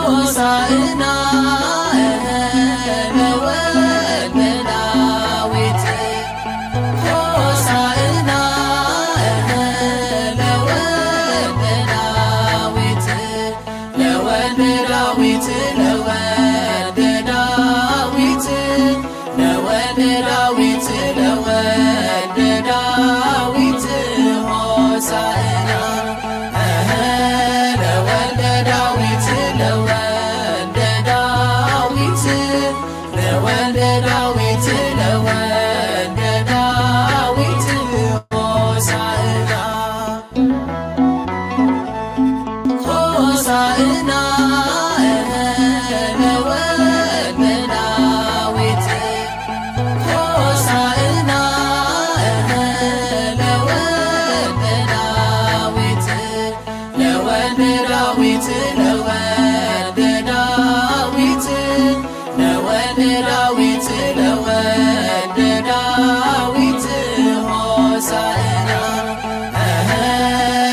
ሆሳዕና ለወልደ ዳዊት፣ ሆሳዕና ለወልደ ዳዊት፣ ለወልደ ዳዊት፣ ለወልደ ዳዊት፣ ለወልደ ዳዊት፣ ለወልደ ዳዊት ሆሳዕና። እህ፣ ለወልደ ዳዊት፣ ለወልደ ዳዊት፣ ለወልደ ዳዊት፣ ለወልደ ዳዊት ሆሳዕና። ሆሳዕና ለወልደ ዳዊት፣ ሆሳዕና ለወልደ ዳዊት፣ ለወልደ ዳዊት፣ ለወልደ ዳዊት፣ ለወልደ ዳዊት፣ ለወልደ ዳዊት ሆሳዕና። እህ፣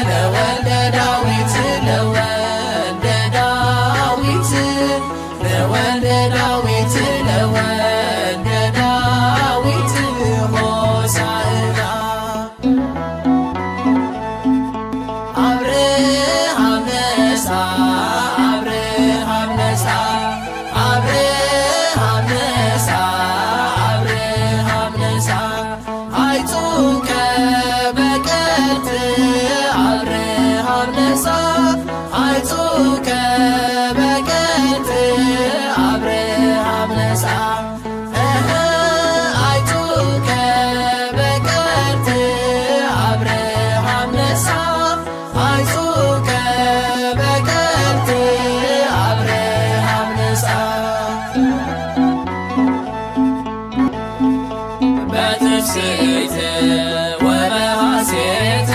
ለወልደ ዳዊት፣ ለወልደ ዳዊት፣ ለወልደ ዳዊት፣ ለወልደ ዳዊት ሆሳዕና። አብርሃም ነሳ፣ አብርሃም ነሳ፣ አብርሃም ነሳ፣ አብርሃም ነሳ፣ አይጹከ በቀትር አብርሃም ነሳ፣ አይጹከ በቀትር አብርሃም ነሳ። እህ፣ አይጹከ በቀትር አብርሃም ነሳ፣ አይጹከ በቀትር አብርሃም ነሳ። በትስብእት ወበሐሴት፣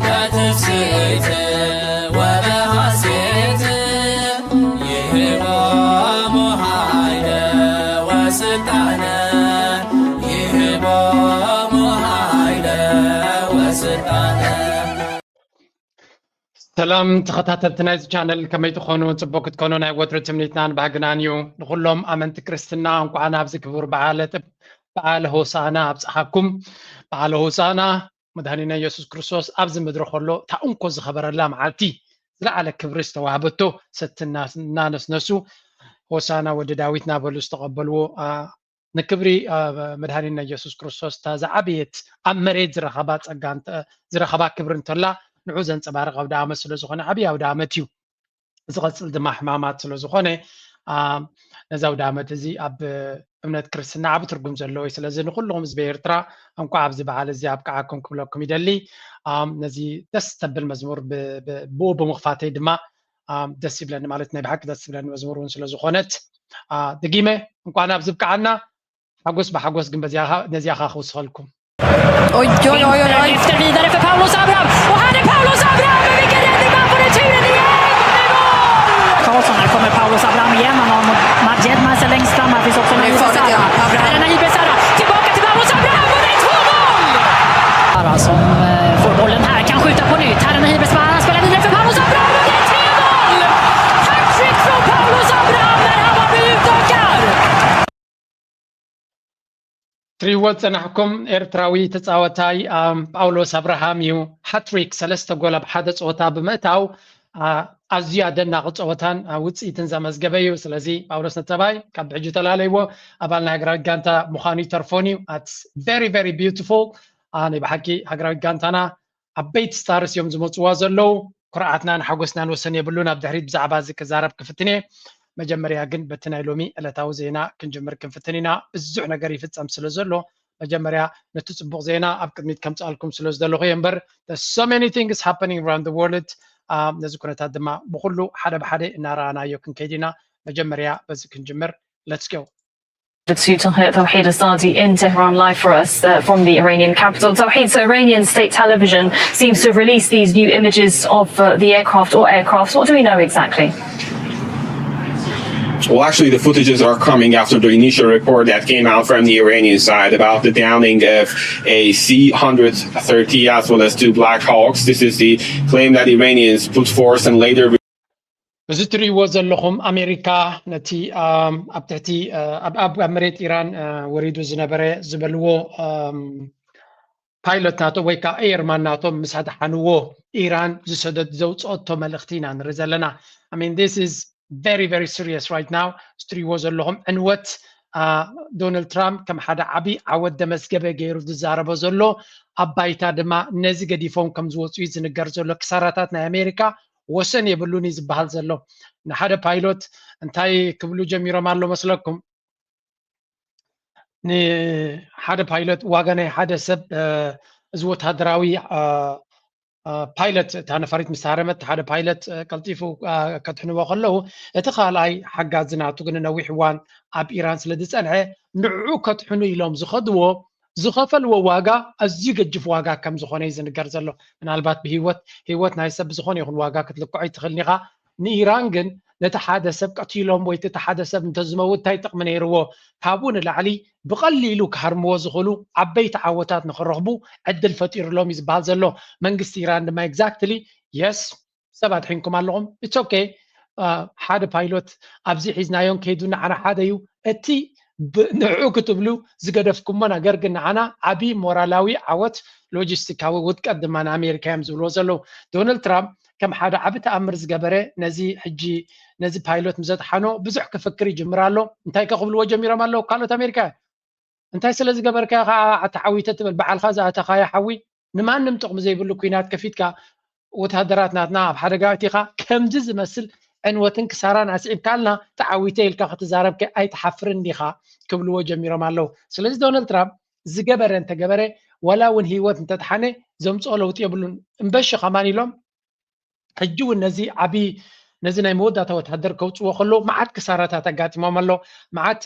በትስብእት ወበሐሴት፣ ይህቦሙ ኃይለ ወስልጣነ፣ ይህቦሙ ኃይለ ወስልጣነ። ሰላም ተኸታተልቲ ናይዚ ቻነል፣ ከመይ ትኾኑ? ጽቡቅ ክትኮኑ ናይ ወትሩ ትምኒትናን ባህግናን እዩ። ንኹሎም ኣመንቲ ክርስትና እንኳዕ ናብዚ ክቡር በዓለ ጥብ-፣ በዓለ ሆሳና ኣብጽሓኩም። በዓለ ሆሳና መድኃኒነ ኢየሱስ ክርስቶስ ኣብዚ ምድሪ ከሎ እታ እንኮ ዝኸበረላ መዓልቲ፣ ዝለዓለ ክብሪ ዝተዋህበቶ፣ ሰቲ እናነስነሱ ሆሳና ወዲ ዳዊት እናበሉ ዝተቐበልዎ፣ አ፣ ንክብሪ፣ አ፣ መድኃኒነ ኢየሱስ ክርስቶስ እታ ዝዓበየት ኣብ መሬት ዝረኸባ ጸጋ እንተ-፣ ዝረኸባ ክብሪ እንተላ ንዑ ዘንጸባርቕ ኣውደ ዓመት ስለ ዝኾነ ዓብዪ ኣውደ ዓመት እዩ። ዝቐጽል ድማ ሕማማት ስለ ዝኾነ፣ አ፣ ነዚ ኣውደ ዓመት እዚ ኣብ እምነት ክርስትና ዓቢ ትርጉም ዘለዎ እዩ። ስለዚ ንኹልኹም ህዝቢ ኤርትራ እንኳዕ ኣብዚ በዓል እዚ ኣብቅዓኩም ክብለኩም ይደሊ። አ፣ ነዚ ደስ ተብል መዝሙር ብ-፣ ብ-፣ ብኡ ብምኽፋተይ ድማ፣ አ፣ ደስ ይብለኒ፣ ማለት ናይ ብሓቂ ደስ ይብለኒ መዝሙር እውን ስለ ዝኾነት። አ፣ ደጊመ እንኳዕ ናብዚ ብቅዓና። ሓጎስ ብሓጎስ ግን በዚኣ፣ ነዚኣ ኸ ክውስኸልኩም። Oj, oj, oj, oj, oj. Lyfter vidare för Paulus Abraham. Och här är Paulus Abraham med vilken räddning man får returen igen. Karlsson, här kommer Paulus Abraham igen. Han har Majed med sig längst fram. Här finns också Nahir Besara. Här är Nahir Besara. Tillbaka till Paulus Abraham och det är två noll! Besara som, eh, får bollen här, kan skjuta på nytt. Här är Nahir Besara, han spelar vidare för Paulus Abraham och det är tre noll! Hattrick från Paulus Abraham när han var med utökar! ትሪእዎ ዝጸናሕኩም ኤርትራዊ ተጻዋታይ፣ ኣም፣ ጳውሎስ ኣብርሃም እዩ። ሃትሪክ፣ ሰለስተ ጎል ኣብ ሓደ ጸወታ ብምእታው፣ ኣ፣ ኣዝዩ ኣደናቂ ጸወታን፣ ኣ፣ ውጽኢትን ዘመዝገበ እዩ። ስለዚ ጳውሎስ ነጸባይ ካብ ብሕጂ ተላለይዎ፣ ኣባል ናይ ሃገራዊት ጋንታ ምዃኑ ይተርፎን እዩ። That's very, very beautiful። ኣ፣ ናይ ብሓቂ ሃገራዊት ጋንታና ዓበይቲ ስታርስ እዮም ዝመጽዋ ዘለዉ። ኩርዓትናን ሓጎስናን ወሰን የብሉን። ኣብ ድሕሪት ብዛዕባ እዚ ክዛረብ ክፍትን እየ። መጀመርያ ግን በቲ ናይ ሎሚ ዕለታዊ ዜና ክንጅምር ክንፍትን ኢና። ብዙሕ ነገር ይፍጸም ስለ ዘሎ፣ መጀመርያ ነቲ ጽቡቕ ዜና ኣብ ቅድሚት ከምጽኣልኩም ስለ ዝደለኹ እየ እምበር፣ there's so many things happening around the world። ኣ፣ ነዚ ኩነታት ድማ ብኹሉ ሓደ ብሓደ እናረኣናዮ ክንከይድ ኢና። መጀመርያ በዚ ክንጅምር። Let's go። To Tawhid Azadi in Tehran, live for us, uh, from the Iranian capital. Tawhid, so Iranian state television seems to have released these new images of, uh, the aircraft or aircrafts. What do we know exactly? Well, actually, the footages are coming after the initial report that came out from the Iranian side about the downing of a C one thirty as well as two Black Hawks. This is the claim that Iranians put forth and later እዚ ትርእይዎ ዘለኹም ኣሜሪካ ነቲ ኣብ ትሕቲ ኣብ መሬት ኢራን ወሪዱ ዝነበረ ዝበልዎ ፓይሎት ናቶም ወይ ከዓ ኤርማን ናቶም ምስ ኣድሓንዎ ኢራን ዝሰደድ ዘውፅኦቶ መልእኽቲ ኢና ንርኢ ዘለና። I mean, this is very, very serious right now. እዚ ትርእይዎ ዘለኹም ዕንወት ዶናልድ ትራምፕ ከም ሓደ ዓብዪ ዓወት ደመስገበ ገይሩ ዝዛረቦ ዘሎ፣ ኣብ ባይታ ድማ ነዚ ገዲፎም ከም ዝወፁ እዩ ዝንገር ዘሎ። ክሳራታት ናይ ኣሜሪካ ወሰን የብሉን እዩ ዝበሃል ዘሎ። ንሓደ ፓይሎት እንታይ ክብሉ ጀሚሮም ኣሎ መስለኩም? ንሓደ ፓይሎት ዋጋ ናይ ሓደ ሰብ እዚ ወታደራዊ ፓይለት እታ ነፋሪት ምስ ሃረመት ሓደ ፓይለት ቀልጢፉ ከድሕንዎ ከለዉ እቲ ካልኣይ ሓጋዚ ናቱ ግን ነዊሕ እዋን ኣብ ኢራን ስለ ዝፀንሐ ንዕኡ ከድሕኑ ኢሎም ዝኸድዎ ዝኸፈልዎ ዋጋ ኣዝዩ ገጅፍ ዋጋ ከም ዝኾነ እዩ ዝንገር ዘሎ። ምናልባት ብህይወት ህይወት ናይ ሰብ ብዝኾነ ይኹን ዋጋ ክትልክዖ ይትኽእል ኢኻ። ንኢራን ግን ነቲ ሓደ ሰብ ቀቲሎም ወይ እቲ ሓደ ሰብ እንተዝመውት እንታይ ጥቕሚ ነይርዎ? ካብኡ ንላዕሊ ብቐሊሉ ክሃርምዎ ዝኽእሉ ዓበይቲ ዓወታት ንኽረኽቡ ዕድል ፈጢሩሎም እዩ ዝበሃል ዘሎ። መንግስቲ ኢራን ድማ exactly yes ሰብ ኣድሒንኩም ኣለኹም it's okay ሓደ ፓይሎት ኣብዚ ሒዝናዮን ከይዱ ንዓና ሓደ እዩ እቲ ንዕኡ ክትብሉ ዝገደፍኩሞ ነገር ግን ንዓና ዓብዪ ሞራላዊ ዓወት ሎጂስቲካዊ ውድቀት ድማ ንኣሜሪካ እዮም ዝብልዎ ዘለዉ። ዶናልድ ትራምፕ ከም ሓደ ዓቢ ተኣምር ዝገበረ ነዚ ሕጂ ነዚ ፓይሎት ምዘጥሓኖ ብዙሕ ክፍክር ይጅምር ኣሎ። እንታይ ከ ክብልዎ ጀሚሮም ኣለዉ ካልኦት ኣሜሪካ? እንታይ ስለ ዝገበርካዮ ከዓ ተዓዊተ ትብል? በዓልካ ዝኣተኻዮ ሓዊ ንማንም ጥቕሚ ዘይብሉ ኲናት ከፊትካ ወታደራት ናትና ኣብ ሓደጋ ኣእቲኻ ከምዚ ዝመስል ዕንወትን ክሳራን ኣስዒብካልና ተዓዊተ ኢልካ ክትዛረብ ከ ኣይትሓፍርን ዲኻ? ክብልዎ ጀሚሮም ኣለዉ። ስለዚ ዶናልድ ትራምፕ ዝገበረ እንተገበረ ዋላ እውን ህይወት እንተድሓነ ዘምፅኦ ለውጢ የብሉን። እምበሺ ከማን ኢሎም ሕጂ እውን ነዚ ዓብዪ ነዚ ናይ መወዳእታ ወታደር ከውፅዎ ከለዉ መዓት ክሳራታት ኣጋጢሞም ኣሎ። መዓት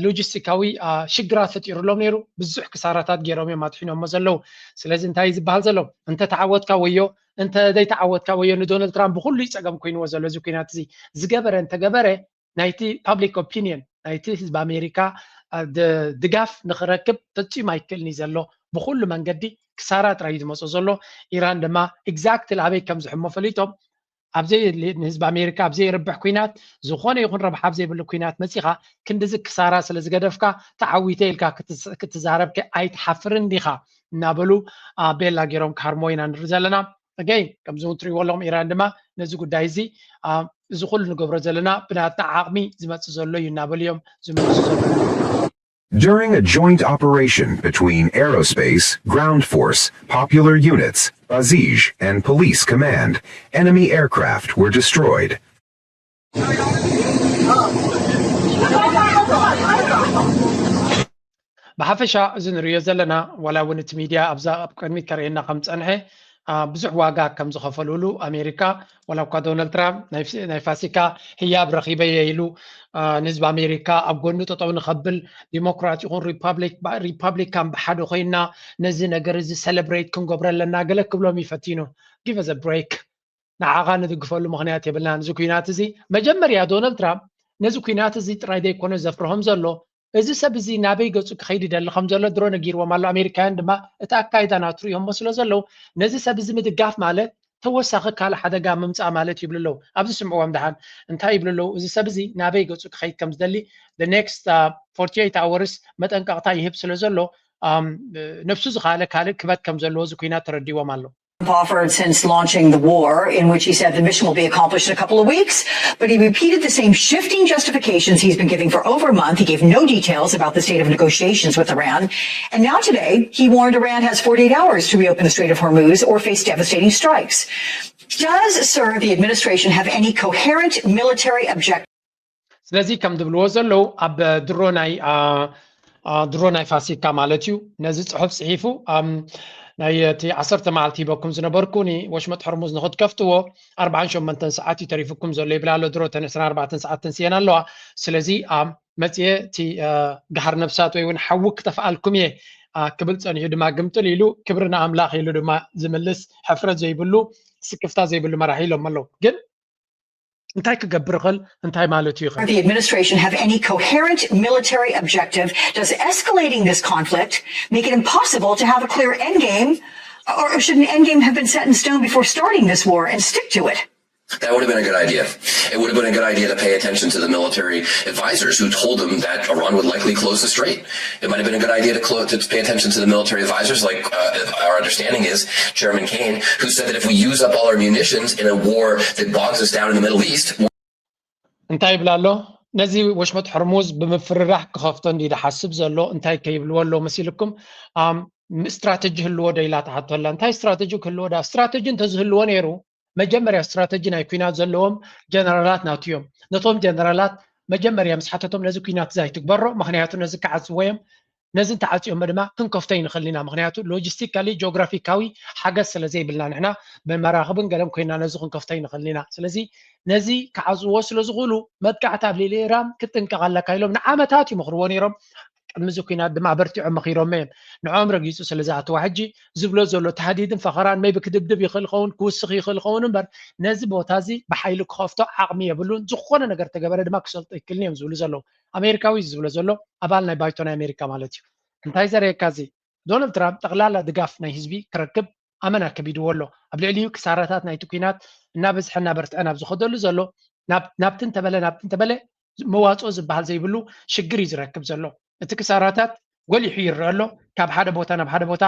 ሎጂስቲካዊ ሽግራት ፈጢሩሎም ነይሩ። ብዙሕ ክሳራታት ገይሮም እዮም ኣድሒኖሞ ዘለዉ። ስለዚ እንታይ እዩ ዝበሃል ዘሎ? እንተ ተዓወትካ ወዮ እንተ ዘይተዓወትካ ወዮ። ንዶናልድ ትራምፕ ብኩሉ እዩ ፀገም ኮይንዎ ዘሎ እዚ ኩናት እዚ። ዝገበረ እንተገበረ ናይቲ ፓብሊክ ኦፒኒየን ናይቲ ህዝቢ ኣሜሪካ ድጋፍ ንክረክብ ፈፂሙ ኣይክእልን እዩ ዘሎ። ብኩሉ መንገዲ ክሳራ ጥራይ እዩ ዝመፅኦ ዘሎ። ኢራን ድማ exactly ኣበይ ከም ዝሕሞ ፈሊጦም ኣብዘይ ንህዝቢ ኣሜሪካ ኣብዘይ ርብሕ ኩናት ዝኾነ ይኹን ረብሓ ኣብ ዘይብሉ ኩናት መፂኻ ክንድዚ ክሳራ ስለ ዝገደፍካ ተዓዊተ ኢልካ ክትዛረብ ከ ኣይትሓፍርን ዲኻ እናበሉ ቤላ ገይሮም ክሃርሞ ኢና ንርኢ ዘለና። Again ከምዚ እውን ትሪእዎ ኣለኹም ኢራን ድማ ነዚ ጉዳይ እዚ እዚ ኩሉ ንገብሮ ዘለና ብናትና ዓቕሚ ዝመፅእ ዘሎ እዩ እናበሉ እዮም ዝምልሱ ዘለዉ። During a joint operation between Aerospace, Ground Force, Popular Units, Basij, and Police Command, enemy aircraft were destroyed. ብሓፈሻ እዚ ንሪኦ ዘለና ዋላ እውን እቲ ሚድያ ኣብዛ ኣብ ቅድሚት ከርእየና ከም ዝፀንሐ ብዙሕ ዋጋ ከም ዝኸፈልሉ ኣሜሪካ ዋላ እኳ ዶናልድ ትራምፕ ናይ ፋሲካ ህያብ ረኺበ እየ ኢሉ ንህዝቢ ኣሜሪካ ኣብ ጎኑ ጠጠው ንኸብል ዲሞክራት ይኹን ሪፓብሊካን ብሓደ ኮይና ነዚ ነገር እዚ ሰለብሬት ክንገብሮ ኣለና ገለ ክብሎም ይፈቲኑ give us a break ንዓኻ ንድግፈሉ ምኽንያት የብልናን እዚ ኩናት እዚ መጀመርያ ዶናልድ ትራምፕ ነዚ ኩናት እዚ ጥራይ ዘይኮነ ዘፍርሆም ዘሎ እዚ ሰብ እዚ ናበይ ገፁ ክኸይድ ይደሊ ከም ዘሎ ድሮ ነጊርዎም ኣሎ ኣሜሪካውያን ድማ እቲ ኣካይዳ ናቱ ሪኦሞ ስለ ዘለዉ ነዚ ሰብ እዚ ምድጋፍ ማለት ተወሳኺ ካልእ ሓደጋ ምምፃእ ማለት ይብሉ ኣለዉ ኣብዚ ስምዕዎም ደሓን እንታይ ይብሉ ኣለዉ እዚ ሰብ እዚ ናበይ ገፁ ክኸይድ ከም ዝደሊ next forty eight hours መጠንቀቕታ ይህብ ስለ ዘሎ ነብሱ ዝኻለ ካልእ ክበት ከም ዘለዎ እዚ ኩናት ተረዲዎም ኣሎ Offered since launching the war, in which he said the mission will be accomplished in a couple of weeks. But he repeated the same shifting justifications he's been giving for over a month. He gave no details about the state of negotiations with Iran. And now today, he warned Iran has forty-eight hours to reopen the Strait of Hormuz or face devastating strikes. Does, sir, the administration have any coherent military objective? ስለዚ ከም ዝብልዎ ዘለዉ ኣብ ድሮ ናይ ድሮ ናይ ፋሲካ ማለት እዩ ነዚ ፅሑፍ ፅሒፉ ናይ እቲ ዓሰርተ መዓልቲ ሂበኩም ዝነበርኩ ንወሽመጥ ሕርሙዝ ንክትከፍትዎ ኣርባዓን ሸሞንተን ሰዓት እዩ ተሪፉኩም ዘሎ ይብል ኣሎ ድሮ ተን ዕስራን ኣርባዕተን ሰዓት ተንስየን ኣለዋ ስለዚ መፅየ እቲ ጋሃር ነብሳት ወይ እውን ሓዊ ክተፍኣልኩም እየ ክብል ፀኒሑ ድማ ግምጥል ኢሉ ክብሪ ንኣምላኽ ኢሉ ድማ ዝምልስ ሕፍረት ዘይብሉ ስክፍታ ዘይብሉ መራሒ ኢሎም ኣለዉ ግን እንታይ ክገብር ይኽእል እንታይ ማለት እዩ ይኽእል The administration have any coherent military objective? Does escalating this conflict make it impossible to have a clear endgame? Or should an endgame have been set in stone before starting this war and stick to it? That would have been a good idea. It would have been a good idea to pay attention to the military advisors who told them that Iran would likely close the strait. It might have been a good idea to, clo- to pay attention to the military advisors, like uh, our understanding is Chairman Kane, who said that if we use up all our munitions in a war that bogs us down in the Middle East, እንታይ ይብላ ኣሎ? ነዚ ወሽመጥ ሕርሙዝ ብምፍርራሕ ክኸፍቶ እንዲ ዝሓስብ ዘሎ እንታይ ከይብልዎ ኣሎ መሲልኩም? ስትራተጂ ህልዎ ዶ ኢላ ትሓቶ ኣላ። እንታይ ስትራተጂ ክህልዎ ዳ? ስትራተጂ እንተዝህልዎ ነይሩ መጀመርያ ስትራተጂ ናይ ኩናት ዘለዎም ጀነራላት ናቱ እዮም። ነቶም ጀነራላት መጀመርያ ምስ ሓተቶም ነዚ ኩናት እዚ ኣይትግበሮ፣ ምክንያቱ ነዚ ክዓጽዎ እዮም፣ ነዚ እንተዓጽዮሞ ድማ ክንከፍቶ ይንኽእል ኢና፣ ምክንያቱ ሎጂስቲካሊ ጂኦግራፊካዊ ሓገዝ ስለ ዘይብልና ንሕና ብመራኽብን ገለን ኮይና ነዚ ክንከፍቶ ይንኽእል ኢና። ስለዚ ነዚ ክዓጽዎ ስለ ዝኽእሉ መጥቃዕቲ ኣብ ልዕሊ ኢራን ክትጥንቀቕ ኣለካ ኢሎም ንዓመታት ይመኽርዎ ነይሮም። ቅድሚ እዚ ኩናት ድማ ኣበርቲዖም መኺሮም እዮም። ንዕኦም ረጊጹ ስለ ዝኣተዋ ሕጂ ዝብሎ ዘሎ ታህዲድን ፈኸራን maybe ክድብድብ ይኽእል ኸውን ክውስኽ ይኽእል ኸውን እምበር ነዚ ቦታ እዚ ብሓይሊ ክኸፍቶ ዓቕሚ የብሉን። ዝኾነ ነገር ተገበረ ድማ ክሰልጦ ይክእልን እዮም ዝብሉ ዘለዉ። ኣሜሪካዊ እዩ ዝብሎ ዘሎ ኣባል ናይ ባይቶ ናይ ኣሜሪካ ማለት እዩ። እንታይ ዘርእየካ እዚ ዶናልድ ትራምፕ ጠቕላላ ድጋፍ ናይ ህዝቢ ክረክብ ኣመና ከቢድዎ ኣሎ። ኣብ ልዕሊኡ ክሳራታት ናይቲ ኩናት እናበዝሐ እናበርትዐ ናብ ዝኸደሉ ዘሎ ናብ- ናብቲ እንተበለ ናብቲ እንተበለ መዋፅኦ ዝበሃል ዘይብሉ ሽግር እዩ ዝረክብ ዘሎ። እቲ ክሳራታት ጎሊሑ ይረአ ኣሎ ካብ ሓደ ቦታ ናብ ሓደ ቦታ።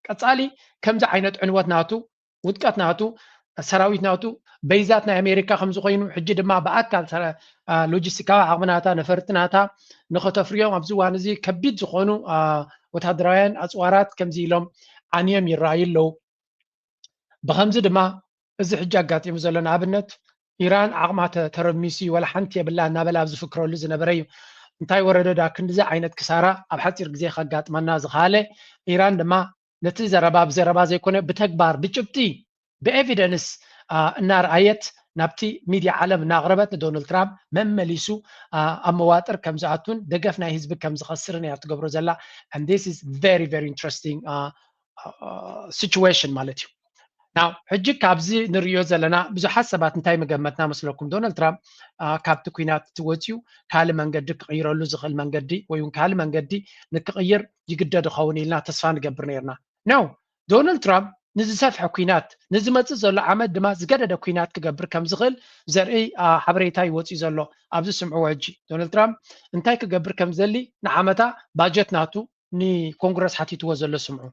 ቀፃሊ ከምዚ ዓይነት ዕንወት ናቱ ውድቀት ናቱ ሰራዊት ናቱ በይዛት ናይ ኣሜሪካ ከም ዝኾይኑ ሕጂ ድማ ብኣካል ሰራ- አ፣ ሎጂስቲካዊ ዓቕሚ ናታ ነፈርቲ ናታ ንኸተፍርዮም ኣብዚ እዋን እዚ ከቢድ ዝኾኑ አ፣ ወታደራውያን ኣፅዋራት ከምዚ ኢሎም ዓንዮም ይረኣዩ ኣለዉ። ብኸምዚ ድማ እዚ ሕጂ ኣጋጢሙ ዘሎ ንኣብነት ኢራን ዓቕማ ተ- ተረሚሱ እዩ፣ ወላ ሓንቲ የብላ እናበለ ኣብ ዝፍክረሉ ዝነበረ እዩ። እንታይ ወረደ ዳ ክንድዚ ዓይነት ክሳራ ኣብ ሓፂር ግዜ ከጋጥመና ዝኸኣለ? ኢራን ድማ ነቲ ዘረባ ብዘረባ ዘይኮነ ብተግባር ብጭብጢ ብኤቪደንስ እናርኣየት ናብቲ ሚድያ ዓለም እናቕረበት ንዶናልድ ትራምፕ መመሊሱ ኣብ መዋጥር ከም ዝኣቱን ደገፍ ናይ ህዝቢ ከም ዝኸስርን እያ ትገብሮ ዘላ። And this is very very interesting situation ማለት እዩ። ናው ሕጂ ካብዚ ንርእዮ ዘለና ብዙሓት ሰባት እንታይ መገመትና መስለኩም? ዶናልድ ትራምፕ ካብቲ ኩናት እቲ ወፂኡ ካልእ መንገዲ ክቕይረሉ ዝኽእል መንገዲ ወይ እውን ካልእ መንገዲ ንክቕይር ይግደድ ይኸውን ኢልና ተስፋ ንገብር ነርና። ነው ዶናልድ ትራምፕ ንዝሰፍሐ ኩናት ንዝመፅእ ዘሎ ዓመት ድማ ዝገደደ ኩናት ክገብር ከም ዝኽእል ዘርኢ ሓበሬታ ይወፅኡ ዘሎ። ኣብዚ ስምዕዎ ሕጂ ዶናልድ ትራምፕ እንታይ ክገብር ከም ዝደሊ ንዓመታ ባጀት ናቱ ንኮንግረስ ሓቲትዎ ዘሎ ስምዑ።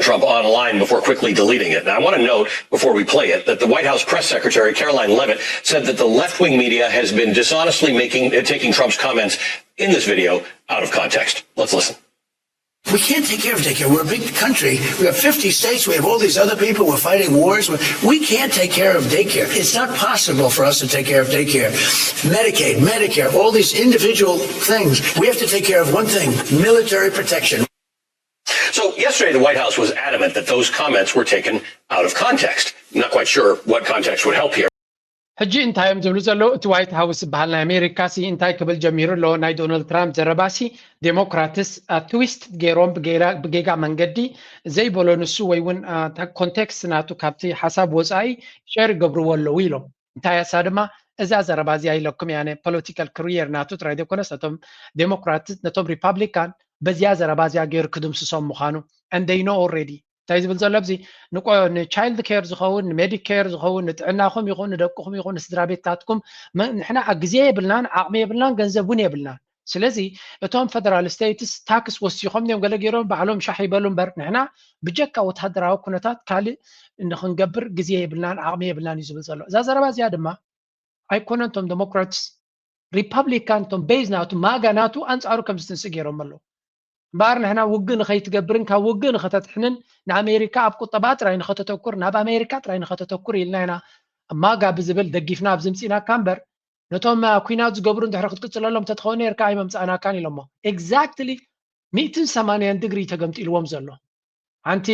Trump online before quickly deleting it. Now, I want to note before we play it that the White House press secretary Karoline Leavitt said that the left-wing media has been dishonestly making uh, taking Trump's comments in this video out of context. Let's listen. We can't take care of daycare. We're a big country. We have fifty states. We have all these other people. We're fighting wars. We can't take care of daycare. It's not possible for us to take care of daycare. Medicaid, Medicare, all these individual things. We have to take care of one thing, military protection. So yesterday, the White House was adamant that those comments were taken out of context. I'm not quite sure what context would help here. ሕጂ እንታይ እዮም ዝብሉ ዘለዉ? እቲ ዋይት ሃውስ ዝበሃል ናይ ኣሜሪካ ሲ እንታይ ክብል ጀሚሩ ኣሎ? ናይ ዶናልድ ትራምፕ ዘረባሲ ዴሞክራትስ ትዊስት ገይሮም ብጌጋ መንገዲ ዘይበሎ ንሱ ወይ እውን ኮንቴክስት ናቱ ካብቲ ሓሳብ ወፃኢ ሸር ይገብርዎ ኣለዉ ኢሎም። እንታይ ኣሳ ድማ እዛ ዘረባ እዚኣ ኢለኩም እያ ፖለቲካል ክሪየር ናቱ ጥራይ ዘይኮነስ ነቶም ዴሞክራትስ ነቶም ሪፓብሊካን በዚያ ዘረባ እዚኣ ገይሩ ክድምስሶም ምዃኑ and they know already እንታይ ዝብል ዘሎ ኣብዚ ንቻይልድ ኬር ዝኸውን ንሜዲኬር ዝኸውን ንጥዕናኹም ይኹን ንደቅኹም ይኹን ንስድራ ቤትታትኩም ንሕና ግዜ የብልናን ዓቕሚ የብልናን ገንዘብ እውን የብልናን። ስለዚ እቶም ፈደራል ስቴትስ ታክስ ወሲኾም እዮም ገለ ገይሮም ባዕሎም ሻሕ ይበሉ እምበር ንሕና ብጀካ ወታደራዊ ኩነታት ካልእ ንክንገብር ግዜ የብልናን ዓቕሚ የብልናን እዩ ዝብል ዘሎ። እዛ ዘረባ እዚኣ ድማ ኣይኮነን እቶም ዴሞክራትስ ሪፓብሊካን እቶም ቤዝ ናቱ ማጋ ናቱ ኣንፃሩ ከም ዝትንስእ ገይሮም ኣለዉ። እምበኣር ንሕና ውግእ ንኸይትገብርን ካብ ውግእ ንኸተትሕንን ንኣሜሪካ ኣብ ቁጠባ ጥራይ ንኸተተኩር ናብ ኣሜሪካ ጥራይ ንኸተተኩር ኢልና ኢና ማጋ ብዝብል ደጊፍና ኣብዚ ምፅእናካ እምበር ነቶም ኩናት ዝገብሩ እንድሕር ክትቅፅለሎም እንተትኸውን ነርካ ኣይመምፃእናካን ኢሎሞ። ኤግዛክትሊ ሚእትን ሰማንያን ድግሪ ተገምጢልዎም ዘሎ ሓንቲ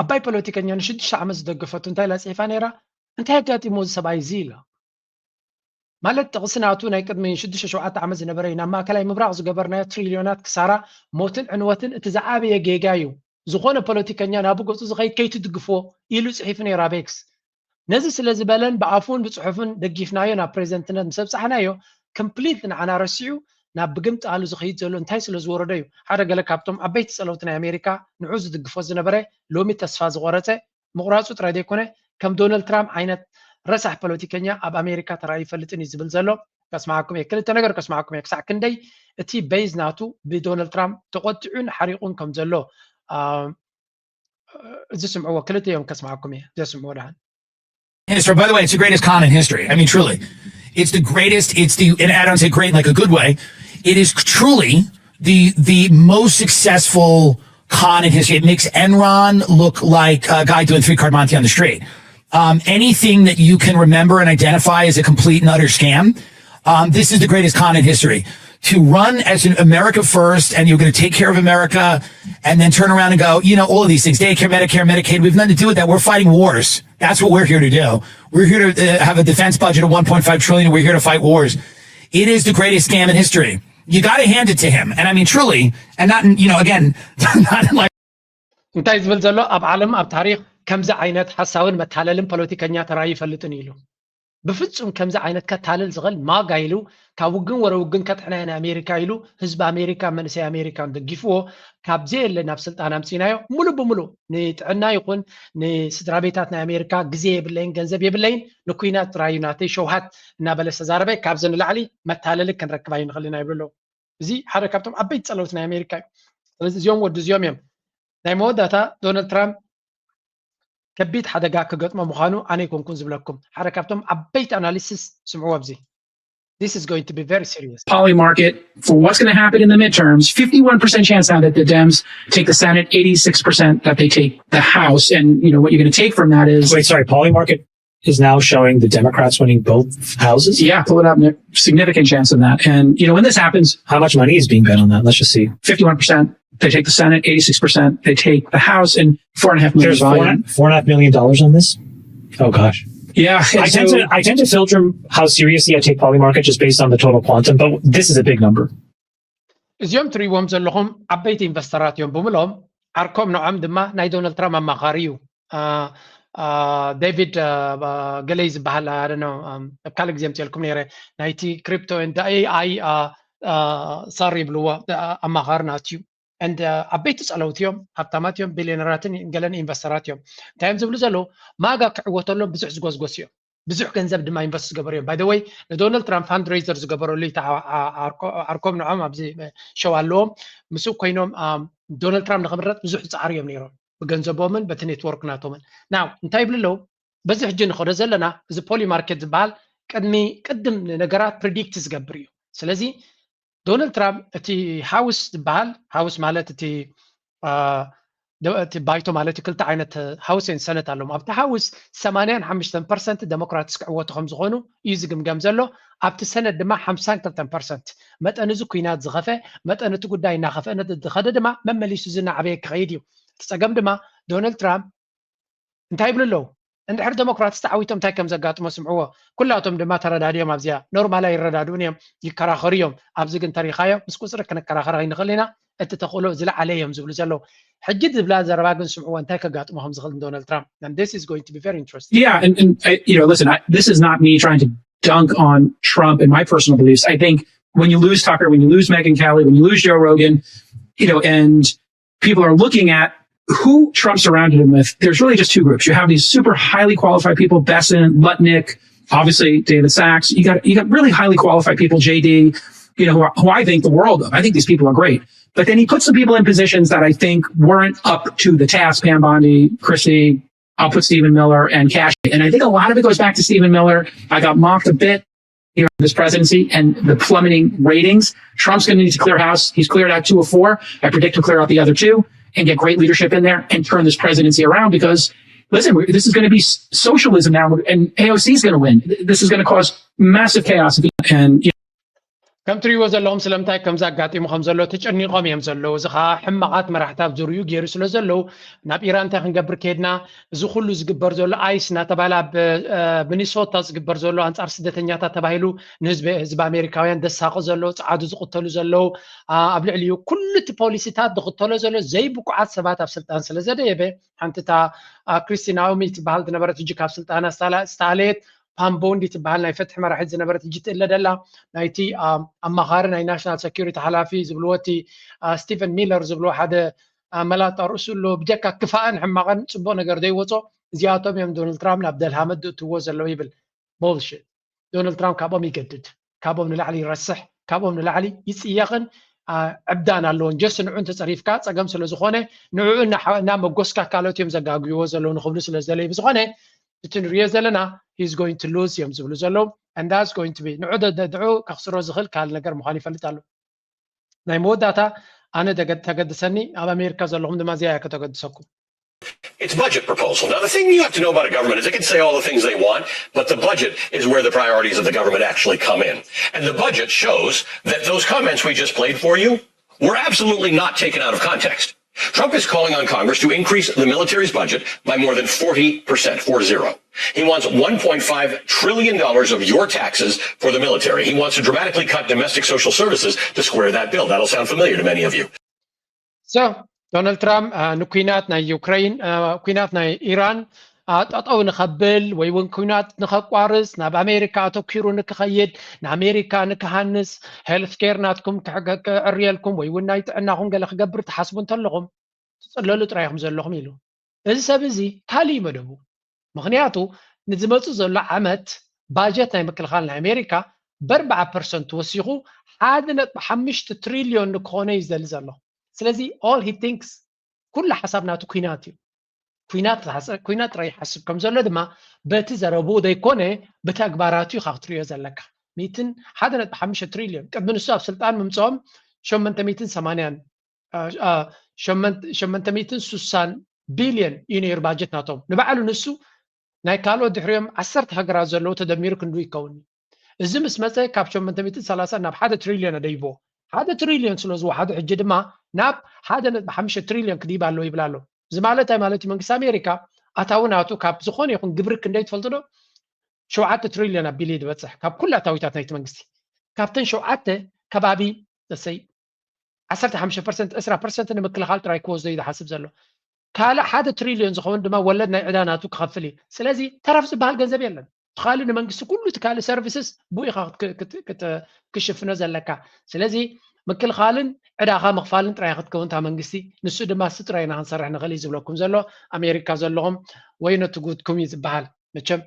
ዓባይ ፖለቲከኛ ንሽዱሽተ ዓመት ዝደገፈቱ እንታይ ኢላ ፅሒፋ ነይራ? እንታይ ኣጋጢሞ እዚ ሰብኣይ እዚ ኢላ ማለት ጥቕሲ ናቱ ናይ ቅድሚ ሽዱሽተ ሸውዓተ ዓመት ዝነበረ እዩ ናብ ማእከላይ ምብራቕ ዝገበርናዮ ትሪልዮናት ክሳራ ሞትን ዕንወትን እቲ ዝዓበየ ጌጋ እዩ። ዝኾነ ፖለቲከኛ ናብኡ ገፁ ዝኸይድ ከይትድግፍዎ ኢሉ ፅሒፉ ነይሩ ኣብ ኤክስ። ነዚ ስለ ዝበለን ብኣፉን ብፅሑፍን ደጊፍናዮ ናብ ፕሬዚደንትነት ምስ ኣብፃሕናዮ ኮምፕሊትሊ ንዓና ረሲዑ ናብ ብግምጣሉ ዝኸይድ ዘሎ እንታይ ስለ ዝወረዶ እዩ። ሓደ ገለ ካብቶም ዓበይቲ ፀለውቲ ናይ ኣሜሪካ ንዑ ዝድግፎ ዝነበረ ሎሚ ተስፋ ዝቆረፀ ምቑራፁ ጥራይ ዘይኮነ ከም ዶናልድ ትራምፕ ዓይነት ረሳሕ ፖለቲከኛ ኣብ ኣሜሪካ ተራእዩ ይፈልጥን እዩ ዝብል ዘሎ። ከስማዓኩም እየ፣ ክልተ ነገር ከስማዓኩም እየ። ክሳዕ ክንደይ እቲ ቤዝ ናቱ ብዶናልድ ትራምፕ ተቆጢዑን ሓሪቑን ከም ዘሎ፣ አ፣ እዚ ስምዕዎ፣ ክልተ እዮም ከስማዓኩም እየ። ዘስምዕዎ ደሓን። history. By the way, it's the greatest con in history. I mean, truly. It's the greatest, it's the, and I don't say great in like a good way. It is truly the the most successful con in history. It makes Enron look like a guy doing three card Monte on the street. Um, anything that you can remember and identify as a complete and utter scam, um, this is the greatest con in history. To run as an America first, and you're going to take care of America, and then turn around and go, you know, all of these things, daycare, Medicare, Medicaid, we've nothing to do with that. We're fighting wars. That's what we're here to do. We're here to uh, have a defense budget of one point five trillion, and we're here to fight wars. It is the greatest scam in history. You got to hand it to him, and I mean truly, and not, you know, again, not like እንታይ ዝብል ዘሎ፣ ኣብ ዓለም ኣብ ታሪኽ ከምዚ ዓይነት ሓሳውን መታለልን ፖለቲከኛ ተራእዩ ይፈልጥን ኢሉ። ብፍጹም ከምዚ ዓይነት ከታልል ዝኽእል ማጋ ኢሉ ካብ ውግን ወረ ውግን ከጥሕናዮ ንኣሜሪካ ኢሉ ህዝቢ ኣሜሪካ መንእሰይ ኣሜሪካን ደጊፍዎ ካብ ዘየለ ናብ ስልጣን ኣምፂናዮ። ሙሉእ ብሙሉእ ንጥዕና ይኹን ንስድራ ቤታት ናይ ኣሜሪካ ግዜ የብለይን፣ ገንዘብ የብለይን፣ ንኩናት ጥራይ እዩ ናተይ ሸውሃት እናበለ ዝተዛረበ። ካብዚ ንላዕሊ መታለሊ ክንረክብ ኣይንኽእልን ኣይብሉ ኣለዉ። እዚ ሓደ ካብቶም ዓበይቲ ፀለውቲ ናይ ኣሜሪካ እዩ። ስለዚ እዚኦም ወዲ እዚኦም እዮም። ናይ መወዳእታ ዶናልድ ትራምፕ ከቢድ ሓደጋ ክገጥሞ ምዃኑ ኣነ ኣይኮንኩን ዝብለኩም። ሓደ ካብቶም ዓበይቲ ኣናሊሲስ ስምዕዎ ኣብዚ። This is going to be very serious. Poly market for what's going to happen in the midterms. fifty-one percent chance now that the Dems take the Senate, eighty-six percent that they take the House. And, you know, what you're going to take from that is Wait, sorry, Polymarket is now showing the Democrats winning both houses? Yeah, pull it up, Nick. Significant chance of that. And, you know, when this happens, How much money is being bet on that? Let's just see. fifty-one percent, they take the Senate, eighty-six percent, they take the House, and four and a half million There's four, volume. Four and a half million dollars on this? Oh, gosh. Yeah. I tend to I tend to filter how seriously I take Polymarket just based on the total quantum, but this is a big number. እዚኦም ትሪእዎም ዘለኹም ዓበይቲ ኢንቨስተራት እዮም ብምሎም። ዓርኮም ንዖም ድማ ናይ ዶናልድ ትራምፕ ኣማኻሪ እዩ። ዴቪድ ገለይ ዝበሃል፣ ኣደነ ኣብ ካልእ ግዜ ምፅልኩም ነይረ፣ ናይቲ ክሪፕቶ ኤንድ ኤኣይ ሳር ይብልዎ፣ ኣማኻሪ ናት እዩ። ዓበይቲ ፀለውቲ እዮም፣ ሃብታማት እዮም፣ ቢሊዮነራትን ገለን ኢንቨስተራት እዮም። እንታይ እዮም ዝብሉ ዘለዉ? ማጋ ክዕወተሎም ብዙሕ ዝጎስጎስ እዮም። ብዙሕ ገንዘብ ድማ ኢንቨስት ዝገበሩ እዮም። ባይ ወይ ንዶናልድ ትራምፕ ፋንድሬዘር ዝገበረሉ ዓርኮም ንዖም ኣብዚ ሸው ኣለዎም። ምስኡ ኮይኖም ዶናልድ ትራምፕ ንክምረጥ ብዙሕ ዝፃዕሩ እዮም ነይሮም፣ ብገንዘቦምን በቲ ኔትወርክ ናቶምን። ናው እንታይ ይብሉ ኣለዉ? በዚ ሕጂ ንኸዶ ዘለና እዚ ፖሊ ማርኬት ዝበሃል ቅድሚ ቅድም ነገራት ፕሪዲክት ዝገብር እዩ። ስለዚ ዶናልድ ትራምፕ እቲ ሃውስ ዝበሃል፣ ሃውስ ማለት እቲ እቲ ባይቶ ማለት ክልተ ዓይነት ሃውስ ን ሰነት ኣለዎም። ኣብቲ ሃውስ ሰማንያን ሓሙሽተን ፐርሰንት ዴሞክራትስ ክዕወቱ ከም ዝኾኑ እዩ ዝግምገም ዘሎ። ኣብቲ ሰነት ድማ ሓምሳን ክልተን ፐርሰንት። መጠን እዚ ኩናት ዝኸፈ፣ መጠን እቲ ጉዳይ እናኸፈ ዝኸደ ድማ መመሊሱ እዚ እናዓበየ ክኸይድ እዩ። እቲ ፀገም ድማ ዶናልድ ትራምፕ እንታይ ይብሉ ኣለዉ? እንድሕር ዴሞክራትስ ተዓዊቶም እንታይ ከም ዘጋጥሞ ስምዕዎ። ኩላቶም ድማ ተረዳድዮም ኣብዚኣ ኖርማላ ይረዳድኡን እዮም፣ ይከራኸሩ እዮም። ኣብዚ ግን ተሪኻዮ ምስ ቁፅሪ ክንከራኸር ኣይንኽእል ኢና። እቲ ተኽእሎ ዝለዓለ እዮም ዝብሉ ዘለዉ። ሕጂ ዝብላ ዘረባ ግን ስምዕዎ እንታይ ከጋጥሞ ከም ዝኽእል ዶናልድ ትራምፕ። And this is going to be very interesting. Yeah, and, and I, you know, listen, I, this is not me trying to dunk on Trump and my personal beliefs. I think when you lose Tucker, when you lose Megyn Kelly, when you lose Joe Rogan, you know, and people are looking at who Trump surrounded him with, there's really just two groups. You have these super highly qualified people, Bessent, Lutnick, obviously David Sacks. You got you got really highly qualified people, J D, you know, who, are, who I think the world of. I think these people are great. But then he put some people in positions that I think weren't up to the task. Pam Bondi, Christie, I'll put Stephen Miller and Cash. And I think a lot of it goes back to Stephen Miller. I got mocked a bit here in this presidency and the plummeting ratings. Trump's going to need to clear house. He's cleared out two of four. I predict he'll clear out the other two and get great leadership in there and turn this presidency around because, listen, this is going to be socialism now, and A O C is going to win. This is going to cause massive chaos. And you know, ከም ትሪእዎ ዘለዎም ስለምንታይ ከምዚ ኣጋጢሙ ከም ዘሎ ተጨኒቖም እዮም ዘለዉ። እዚ ከዓ ሕማቓት መራሕቲ ኣብ ዙርይኡ ገይሩ ስለ ዘለዉ ናብ ኢራን እንታይ ክንገብር ከድና፣ እዚ ኩሉ ዝግበር ዘሎ ኣይስ እናተባህለ ኣብ ሚኒሶታ ዝግበር ዘሎ ኣንፃር ስደተኛታት ተባሂሉ ንህዝቢ ህዝቢ ኣሜሪካውያን ደሳቂ ዘለዉ፣ ፀዓዱ ዝቕተሉ ዘለዉ፣ ኣብ ልዕሊኡ ኩሉ እቲ ፖሊሲታት ዝኽተሎ ዘሎ ዘይብቁዓት ሰባት ኣብ ስልጣን ስለ ዘደየበ፣ ሓንቲ እታ ክሪስቲ ናኦሚ ትበሃል ዝነበረት ሕጂ ካብ ስልጣና ዝተኣለየት ፓም ቦንዲ ትበሃል ናይ ፍትሒ መራሒት ዝነበረት ሕጂ ትእለ ደላ ናይቲ ኣማኻሪ ናይ ናሽናል ሰኪሪቲ ሓላፊ ዝብልዎ እቲ ስቲቨን ሚለር ዝብልዎ ሓደ መላጣ ርእሱ ኣሎ። ብጀካ ክፋእን ሕማቕን ፅቡቕ ነገር ዘይወፆ እዚኣቶም እዮም ዶናልድ ትራምፕ ናብ ደልሃመት ዝእትዎ ዘለዉ ይብል። Bullshit. ዶናልድ ትራምፕ ካብኦም ይገድድ፣ ካብኦም ንላዕሊ ይረስሕ፣ ካብኦም ንላዕሊ ይፅየቕን ዕብዳን ኣለዎን። ጀስ ንዑ እንተፀሪፍካ ፀገም ስለዝኾነ ንዕኡ እናመጎስካ ካልኦት እዮም ዘጋግይዎ ዘለዉ ንክብሉ ስለዝደለዩ ብዝኾነ እቲ ንሪኦ ዘለና he's going to lose እዮም ዝብሉ ዘለዉ። And that's going to be ንዑ ንዑ ከኽስሮ ዝኽእል ካልእ ነገር ምዃኑ ይፈልጥ ኣሎ። ናይ መወዳእታ ኣነ ተገድሰኒ፣ ኣብ ኣሜሪካ ዘለኹም ድማ እዚኣ እያ ከተገድሰኩም። It's budget proposal. Now, the thing you have to know about a government is they can say all the things they want, but the budget is where the priorities of the government actually come in. And the budget shows that those comments we just played for you were absolutely not taken out of context. Trump is calling on Congress to increase the military's budget by more than forty percent, four zero. He wants one point five trillion dollars of your taxes for the military. He wants to dramatically cut domestic social services to square that bill. That'll sound familiar to many of you. So, ዶናልድ ትራምፕ ንኩናት ናይ ዩክሬን፣ ኩናት ናይ ኢራን ጠጠው ንኸብል ወይ እውን ኩናት ንኸቋርፅ ናብ ኣሜሪካ ኣተኪሩ ንክኸይድ ንኣሜሪካ ንክሃንስ ሄልት ኬር ናትኩም ክዕርየልኩም ወይ እውን ናይ ጥዕናኹም ገለ ክገብር ትሓስቡ እንተለኹም ትፅለሉ ጥራይ ኢኹም ዘለኹም ኢሉ። እዚ ሰብ እዚ ካልእ እዩ መደቡ። ምክንያቱ ንዝመፁ ዘሎ ዓመት ባጀት ናይ ምክልኻል ናይ ኣሜሪካ በርባዓ ፐርሰንት ወሲኹ ሓደ ነጥቢ ሓሙሽተ ትሪልዮን ንክኾነ እዩ ዝደሊ ዘሎ። ስለዚ all he thinks ኩሉ ሓሳብ ናቱ ኩናት እዩ። ኩናት ጥራይ ይሓስብ ከም ዘሎ ድማ በቲ ዘረብኡ ዘይኮነ ብተግባራቱ ኢኻ ክትሪኦ ዘለካ። ሚትን ሓደ ነጥቢ ሓሙሽተ ትሪልዮን ቅድሚ ንሱ ኣብ ስልጣን ምምፅኦም ሸመንተ ሚትን ሰማንያን ሸመንተ ሚትን ሱሳን ቢልዮን እዩ ነይሩ ባጀት ናቶም። ንባዕሉ ንሱ ናይ ካልኦት ድሕሪኦም ዓሰርተ ሃገራት ዘለዉ ተደሚሩ ክንዱ ይከውን እዩ። እዚ ምስ መፀ ካብ ሸመንተ ሚትን ሰላሳ ናብ ሓደ ትሪልዮን ኣደይብዎ። ሓደ ትሪልዮን ስለ ዝወሓዱ ሕጂ ድማ ናብ ሓደ ነጥቢ ሓሙሽተ ትሪልዮን ክድይብ ኣለዎ ይብል ኣሎ። እዚ ማለት እንታይ ማለት እዩ? መንግስቲ ኣሜሪካ ኣታዊ ናቱ ካብ ዝኾነ ይኹን ግብሪ ክንደይ ትፈልጡ ዶ? ሸውዓተ ትሪልዮን ኣቢሉ እዩ ዝበፅሕ ካብ ኩሉ ኣታዊታት ናይቲ መንግስቲ። ካብተን ሸውዓተ ከባቢ ሰይ ዓሰርተ ሓሙሽተ ፐርሰንት ዕስራ ፐርሰንት ንምክልኻል ጥራይ ክወስዶ እዩ ዝሓስብ ዘሎ። ካልእ ሓደ ትሪልዮን ዝኸውን ድማ ወለድ ናይ ዕዳ ናቱ ክኸፍል እዩ። ስለዚ ተረፍ ዝበሃል ገንዘብ የለን። እቲ ካልእ ንመንግስቲ ኩሉ እቲ ካልእ ሰርቪስስ ብኡ ኢኻ ክሽፍኖ ዘለካ። ስለዚ ምክልኻልን ዕዳኻ ምኽፋልን ጥራይ ክትከውን እታ መንግስቲ። ንሱ ድማ እሱ ጥራይ ኢና ክንሰርሕ ንኽእል እዩ ዝብለኩም ዘሎ። ኣሜሪካ ዘለኹም ወይ ነትጉትኩም እዩ ዝበሃል። መቸም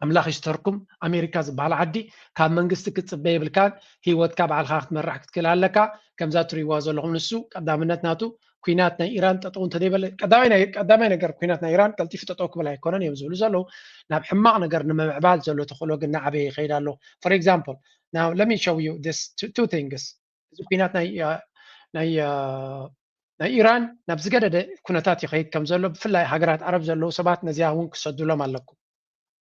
ኣምላኽ ይስተርኩም። ኣሜሪካ ዝበሃል ዓዲ ካብ መንግስቲ ክትፅበ የብልካን። ህይወትካ ባዕልኻ ክትመራሕ ክትክእል ኣለካ። ከምዛ ትሪእዋ ዘለኹም ንሱ ቀዳምነት ናቱ ኩናት ናይ ኢራን ጠጠው እንተደይበለ ቀዳማይ ነገር ኩናት ናይ ኢራን ቀልጢፉ ጠጠው ክብል ኣይኮነን እዮም ዝብሉ ዘለዉ። ናብ ሕማቕ ነገር ንምምዕባል ዘሎ ተኽእሎ ግን ናዓበየ ይኸይድ ኣሎ። For example, now let me show you this two things. እዚ ኩናት ናይ ናይ ናይ ኢራን ናብ ዝገደደ ኩነታት ይኸይድ ከም ዘሎ ብፍላይ ሃገራት ዓረብ ዘለዉ ሰባት ነዚኣ እውን ክሰዱሎም ኣለኩም።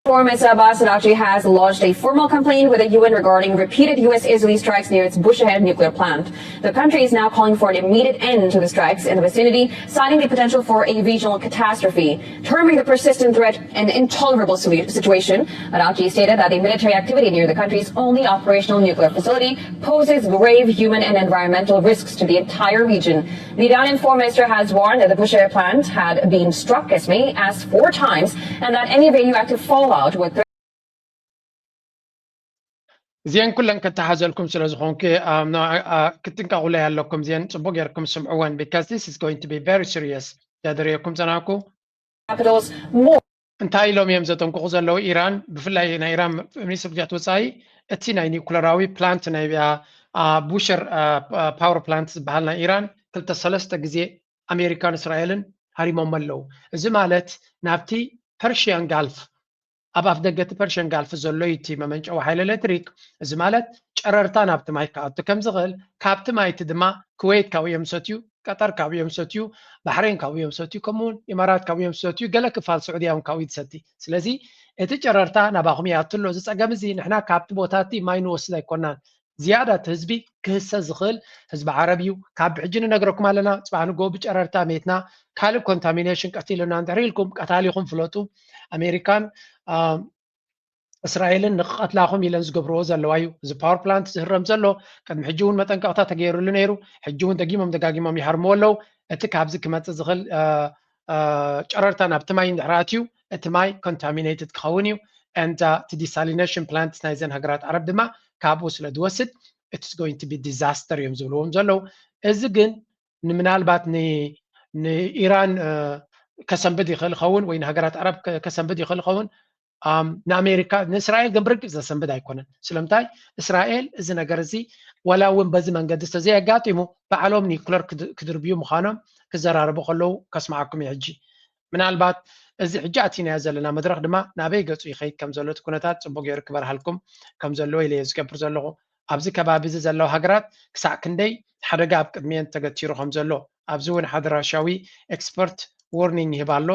Former Sabah Siraji has lodged a formal complaint with the U N regarding repeated U S Israeli strikes near its Bushehr nuclear plant. The country is now calling for an immediate end to the strikes in the vicinity, citing the potential for a regional catastrophe. Terming the persistent threat an intolerable situation, Araghchi stated that the military activity near the country's only operational nuclear facility poses grave human and environmental risks to the entire region. The Iranian foreign minister has warned that the Bushehr plant had been struck as many as four times and that any radioactive fallout would እዚአን ኩለን ከተሓዘልኩም ስለ ዝኾንኩ ክትጥንቀቑለይ ኣለኩም። እዚአን ፅቡቅ ጌርኩም ስምዕወን because this is going to be very serious። ያደረየኩም ጸናኩ capitals more እንታይ ኢሎም እዮም ዘጠንቅቑ ዘለዉ? ኢራን ብፍላይ ናይ ኢራን ሚኒስትር ጉዳያት ወፃኢ እቲ ናይ ኒውክለራዊ ፕላንት ናይ ቡሸር ፓወር ፕላንት ዝበሃል ናይ ኢራን ክልተ ሰለስተ ግዜ ኣሜሪካን እስራኤልን ሃሪሞም ኣለዉ። እዚ ማለት ናብቲ ፐርሽያን ጋልፍ ኣብ ኣፍ ደገ እቲ ፐርሽን ጋልፍ ዘሎ እዩ እቲ መመንጨዊ ሓይሊ ኤሌክትሪክ። እዚ ማለት ጨረርታ ናብቲ ማይ ክኣቱ ከም ዝኽእል፣ ካብቲ ማይ እቲ ድማ ኩዌት ካብኡ እዮም ዝሰትዩ፣ ቀጠር ካብኡ እዮም ዝሰትዩ፣ ባሕሬን ካብኡ እዮም ዝሰትዩ፣ ከምኡ እውን ኢማራት ካብኡ እዮም ዝሰትዩ፣ ገለ ክፋል ስዑድያ እውን ካብኡ እዩ ዝሰቲ። ስለዚ እቲ ጨረርታ ናባኹም ይኣቱ ኣሎ። እዚ ጸገም እዚ ንሕና ካብቲ ቦታ እቲ ማይ ንወስድ ኣይኮናን። ዝያዳ እቲ ህዝቢ ክህሰ ዝኽእል ህዝቢ ዓረብ እዩ። ካብ ሕጂ ንነግረኩም ኣለና፣ ጽባሕ ንግሆ ብጨረርታ ሜትና ካልእ ኮንታሚኔሽን ቀቲሉና እንድሕር ኢልኩም ቀታሊኹም ፍለጡ። ኣሜሪካን እስራኤልን ንክቐትላኹም ኢለን ዝገብርዎ ዘለዋ እዩ። እዚ ፓወር ፕላንት ዝህረም ዘሎ ቅድሚ ሕጂ እውን መጠንቀቕታ ተገይሩሉ ነይሩ። ሕጂ እውን ደጊሞም ደጋጊሞም ይሃርምዎ ኣለዉ። እቲ ካብዚ ክመፅእ ዝኽእል ጨረርታ ናብቲ ማይ እንድሕር ኣትዩ እቲ ማይ ኮንታሚኔትድ ክኸውን እዩ። And እቲ ዲሳሊኔሽን ፕላንት ናይዘን ሃገራት ዓረብ ድማ ካብኡ ስለ ዝወስድ it's going to be disaster እዮም ዝብልዎም ዘለዉ። እዚ ግን ንምናልባት ንኢራን ከሰንብድ ይኽእል ይኸውን ወይ ንሃገራት ዓረብ ከሰንብድ ይኽእል ይኸውን። ንኣሜሪካ ንእስራኤል ግን ብርግፅ ዘሰንብድ ኣይኮነን። ስለምንታይ እስራኤል እዚ ነገር እዚ ወላ እውን በዚ መንገዲ ዝተዘየጋጢሙ ባዕሎም ኒኩለር ክድርብዩ ምዃኖም ክዘራረቡ ከለዉ ከስማዓኩም እዩ። ሕጂ ምናልባት እዚ ሕጂ ኣቲናዮ ዘለና መድረኽ ድማ ናበይ ገፁ ይኸይድ ከም ዘሎ እቲ ኩነታት ፅቡቅ ገይሩ ክበርሃልኩም ከም ዘለዎ ኢለ እየ ዝገብር ዘለኹ። ኣብዚ ከባቢ እዚ ዘለዋ ሃገራት ክሳዕ ክንደይ ሓደጋ ኣብ ቅድሚኤን ተገቲሩ ከም ዘሎ ኣብዚ እውን ሓደ ራሻዊ ኤክስፐርት ዎርኒንግ ይህብ ኣሎ።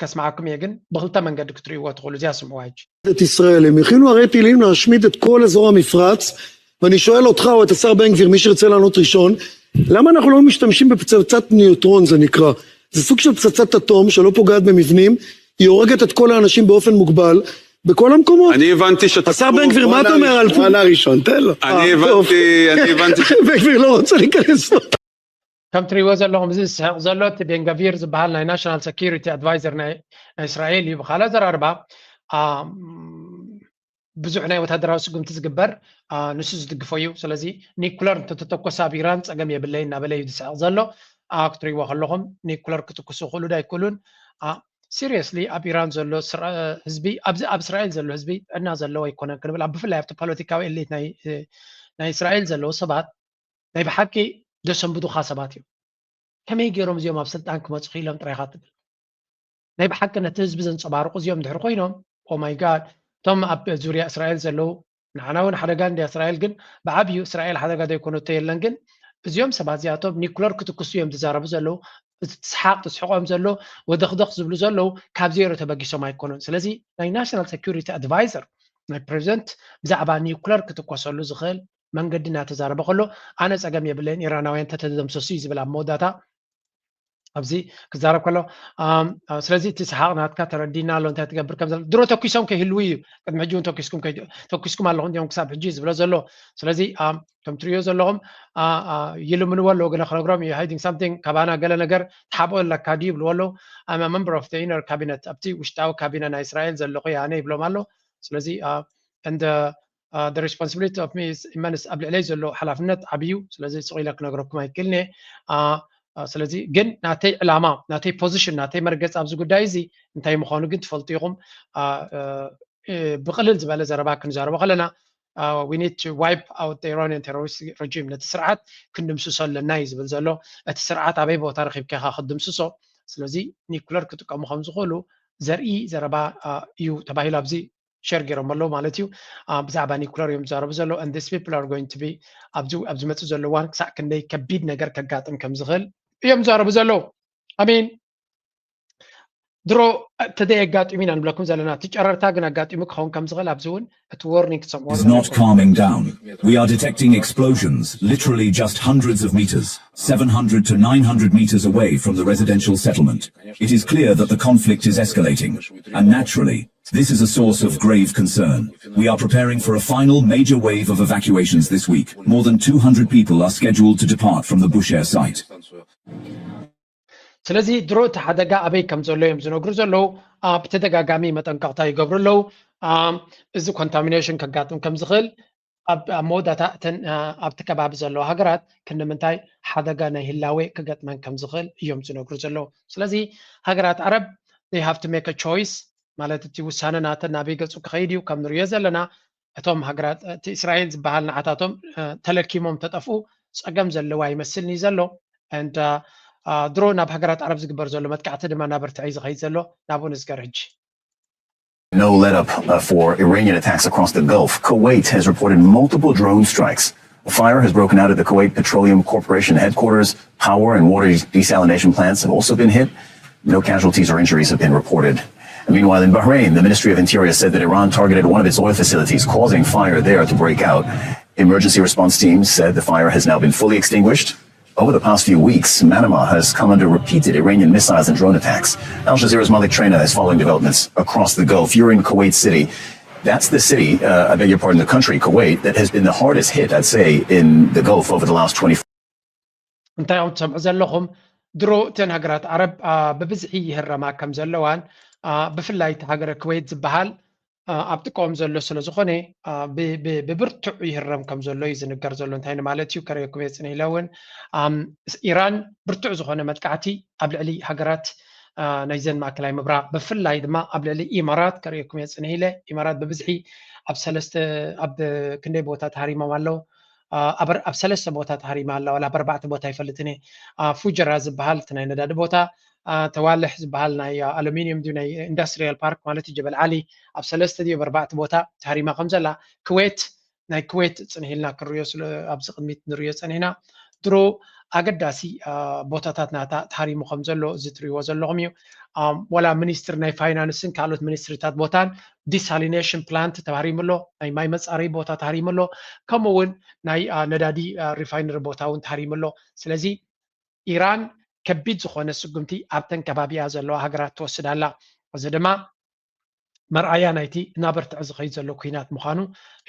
ከስማዓኩም እየ ግን ብክልተ መንገዲ ክትርእይዎ ትኽእሉ። እዚኣ ስምዕዋ ሕጂ። את ישראל, הם הכינו הרי טילים להשמיד את כל אזור המפרץ, ואני שואל אותך או את השר בן גביר, מי שירצה לענות ראשון, למה אנחנו לא משתמשים בפצצת ניוטרון, זה נקרא? זה סוג של פצצת אטום שלא פוגעת במבנים, היא הורגת את כל האנשים באופן מוגבל בכל המקומות. אני הבנתי שאתה... השר בן גביר, מה אתה אומר על... הראשון, תן לו. אני הבנתי, אני הבנתי... בן גביר לא רוצה להיכנס. ከም ትሪእዎ ዘለኹም እዚ ዝስሕቕ ዘሎ እቲ ቤንጋቪር ዝበሃል ናይ ናሽናል ሰኪሪቲ ኣድቫይዘር ናይ እስራኤል እዩ። ብካልእ ኣዘራርባ ብዙሕ ናይ ወታደራዊ ስጉምቲ ዝግበር ንሱ ዝድግፎ እዩ። ስለዚ ኒኩለር እንተተተኮሰ ኣብ ኢራን ፀገም የብለይ እናበለ እዩ ዝስሕቕ ዘሎ። ክትሪእዎ ከለኹም ኒኩለር ክትኩሱ ይኽእሉ ዶ ኣይክእሉን? ሲሪየስሊ ኣብ ኢራን ዘሎ ህዝቢ፣ ኣብዚ ኣብ እስራኤል ዘሎ ህዝቢ ጥዕና ዘለዎ ኣይኮነን ክንብል፣ ኣብ ብፍላይ ኣብቲ ፖለቲካዊ ኤሊት ናይ እስራኤል ዘለዉ ሰባት ናይ ብሓቂ ዘሰንብዱኻ ሰባት እዮም። ከመይ ገይሮም እዚኦም ኣብ ስልጣን ክመፁ ክኢሎም ጥራይኻ ትብል። ናይ ብሓቂ ነቲ ህዝቢ ዘንፀባርቑ እዚኦም ድሕሪ ኮይኖም ኦማይ ጋድ እቶም ኣብ ዙርያ እስራኤል ዘለዉ ንዓና እውን ሓደጋ እንድያ እስራኤል ግን ብዓብዩ እስራኤል ሓደጋ ዘይኮነቶ የለን ግን እዚኦም ሰባት እዚኣቶም ኒኩለር ክትኩሱ እዮም ዝዛረቡ ዘለዉ። እቲ ትስሓቕ ትስሕቆም ዘሎ ወደኽደኽ ዝብሉ ዘለዉ ካብ ዜሮ ተበጊሶም ኣይኮኑን። ስለዚ ናይ ናሽናል ሴኩሪቲ ኣድቫይዘር ናይ ፕሬዚደንት ብዛዕባ ኒኩለር ክትኮሰሉ ዝኽእል መንገዲ እናተዛረበ ከሎ ኣነ ፀገም የብለይን ኢራናውያን ተተደምሰሱ እዩ ዝብል ኣብ መወዳእታ ኣብዚ ክዛረብ ከሎ ስለዚ እቲ ሰሓቕ ናትካ ተረዲና ኣሎ እንታይ ትገብር ከም ዘሎ ድሮ ተኪሶም ከይህልው እዩ ቅድሚ ሕጂ እውን ተኪስኩም ኣለኹም እዮም ክሳብ ሕጂ ዝብሎ ዘሎ ስለዚ ከም ትሪዮ ዘለኹም ይልምንዎ ኣለዎ ገለ ክነግሮም እዩ ሃይዲንግ ሳምቲንግ ካባና ገለ ነገር ትሓብኦ ኣለካ ድዩ ይብልዎ ኣለዉ I'm a member of the inner cabinet ኣብቲ ውሽጣዊ ካቢነ ናይ እስራኤል ዘለኹ ኣነ ይብሎም ኣሎ ስለዚ እንደ the responsibility of me is immense ኣብ ልዕለይ ዘሎ ሓላፍነት ዓብዩ ስለዚ ስቕ ኢለ ክነግረኩም ኣይክእልን እየ ስለዚ ግን ናተይ ዕላማ ናተይ ፖዚሽን ናተይ መርገፂ ኣብዚ ጉዳይ እዚ እንታይ ምዃኑ ግን ትፈልጡ ኢኹም ብቕልል ዝበለ ዘረባ ክንዛረቦ ከለና we need to wipe out the Iranian terrorist regime ነቲ ስርዓት ክንድምስሶ ኣለና እዩ ዝብል ዘሎ እቲ ስርዓት ኣበይ ቦታ ረኺብካ ኢኻ ክትድምስሶ ስለዚ ኒኩለር ክጥቀሙ ከም ዝኽእሉ ዘርኢ ዘረባ እዩ ተባሂሉ ኣብዚ ሸር ገይሮም ኣለዉ ማለት እዩ ብዛዕባ ኒኩለር እዮም ዝዛረቡ ዘለዉ and these people are going to be ኣብዚ ኣብዚ መፅእ ዘሎ እዋን ክሳዕ ክንደይ ከቢድ ነገር ከጋጥም ከም ዝኽእል እዮም ዝዛረቡ ዘለዉ ኣሜን ድሮ ተደይ ኣጋጢሙ ኢና ንብለኩም ዘለና እቲ ጨረርታ ግን ኣጋጢሙ ክኸውን ከም ዝኽእል ኣብዚ እውን እቲ warning ክትሰምዑ is not calming down. We are detecting explosions literally just hundreds of meters, seven hundred to nine hundred meters away from the residential settlement. It is clear that the conflict is escalating, and naturally, this is a source of grave concern. We are preparing for a final major wave of evacuations this week. More than two hundred people are scheduled to depart from the Bushehr site. ስለዚ ድሮ እቲ ሓደጋ ኣበይ ከም ዘሎ እዮም ዝነግሩ ዘለዉ ኣብ ተደጋጋሚ መጠንቀቕታ ይገብሩ ኣለዉ እዚ ኮንታሚኔሽን ከጋጥም ከም ዝኽእል ኣብ መወዳእታ እተን ኣብቲ ከባቢ ዘለዋ ሃገራት ክንዲ ምንታይ ሓደጋ ናይ ህላዌ ክገጥመን ከም ዝኽእል እዮም ዝነግሩ ዘለዉ ስለዚ ሃገራት ዓረብ they have to make a choice ማለት እቲ ውሳነ ናተን ናበይ ገፁ ክኸይድ እዩ ከም ንሪኦ ዘለና እቶም ሃገራት እቲ እስራኤል ዝበሃል ንዓታቶም ተለኪሞም ተጠፍኡ ፀገም ዘለዎ ኣይመስልን እዩ ዘሎ and ድሮ ናብ ሃገራት ዓረብ ዝግበር ዘሎ መጥቃዕቲ ድማ እናበርትዐ እዩ ዝኸይድ ዘሎ ናብኡ ንዝገር ሕጂ No let up uh, for Iranian attacks across the Gulf. Kuwait has reported multiple drone strikes. A fire has broken out at the Kuwait Petroleum Corporation headquarters. Power and water desalination plants have also been hit. No casualties or injuries have been reported. Meanwhile, in Bahrain, the Ministry of Interior said that Iran targeted one of its oil facilities, causing fire there to break out. Emergency response teams said the fire has now been fully extinguished. Over the past few weeks, Manama has come under repeated Iranian missiles and drone attacks. Al Jazeera's Malik Trainer is following developments across the Gulf. You're in Kuwait City. That's the city, uh, I beg your pardon, the country, Kuwait, that has been the hardest hit, I'd say, in the Gulf over the last twenty. እንታይ እዮም ትሰምዑ ዘለኹም ድሮ እተን ሃገራት ዓረብ ብብዝሒ ይህረማ ከም ዘለዋን ብፍላይ እቲ ሃገረ ክወይት ዝበሃል ኣብ ጥቃኦም ዘሎ ስለ ዝኾነ ብብርትዑ ይህረም ከም ዘሎ እዩ ዝንገር ዘሎ እንታይ ንማለት እዩ ከርእየኩም እየ ፅነ ኢለ እውን ኢራን ብርትዑ ዝኾነ መጥቃዕቲ ኣብ ልዕሊ ሃገራት ናይዘን ማእከላይ ምብራቕ፣ ብፍላይ ድማ ኣብ ልዕሊ ኢማራት ከርእየኩም እየ ጽንሕ ኢለ። ኢማራት ብብዝሒ ኣብ ሰለስተ ኣብ ክንደይ ቦታ ተሃሪሞም ኣለዉ? ኣብ ሰለስተ ቦታ ተሃሪማ ኣላ፣ ዋላ ኣብ ኣርባዕተ ቦታ ኣይፈልጥን እየ። ፉጀራ ዝበሃል እቲ ናይ ነዳዲ ቦታ፣ ተዋልሕ ዝበሃል ናይ ኣሉሚኒየም ድዩ ናይ ኢንዱስትሪያል ፓርክ ማለት እዩ፣ ጀበል ዓሊ ኣብ ሰለስተ ድዩ ኣብ ኣርባዕተ ቦታ ተሃሪማ ከም ዘላ፣ ክዌት ናይ ክዌት ጽንሕ ኢልና ክንሪኦ ስለ ኣብዚ ቅድሚት ንሪኦ ጸኒሕና ድሮ ኣገዳሲ ቦታታት ናታ ተሃሪሙ ከም ዘሎ እዚ ትሪእዎ ዘለኹም እዩ። ዋላ ሚኒስትሪ ናይ ፋይናንስን ካልኦት ሚኒስትሪታት ቦታን ዲሳሊኔሽን ፕላንት ተሃሪሙ ኣሎ፣ ናይ ማይ መጻረይ ቦታ ተሃሪሙ ኣሎ፣ ከምኡ እውን ናይ ነዳዲ ሪፋይነሪ ቦታ እውን ተሃሪሙ ኣሎ። ስለዚ ኢራን ከቢድ ዝኾነ ስጉምቲ ኣብተን ከባቢኣ ዘለዋ ሃገራት ትወስድ ኣላ። እዚ ድማ መርኣያ ናይቲ እናበርትዐ ዝኸይድ ዘሎ ኩናት ምዃኑ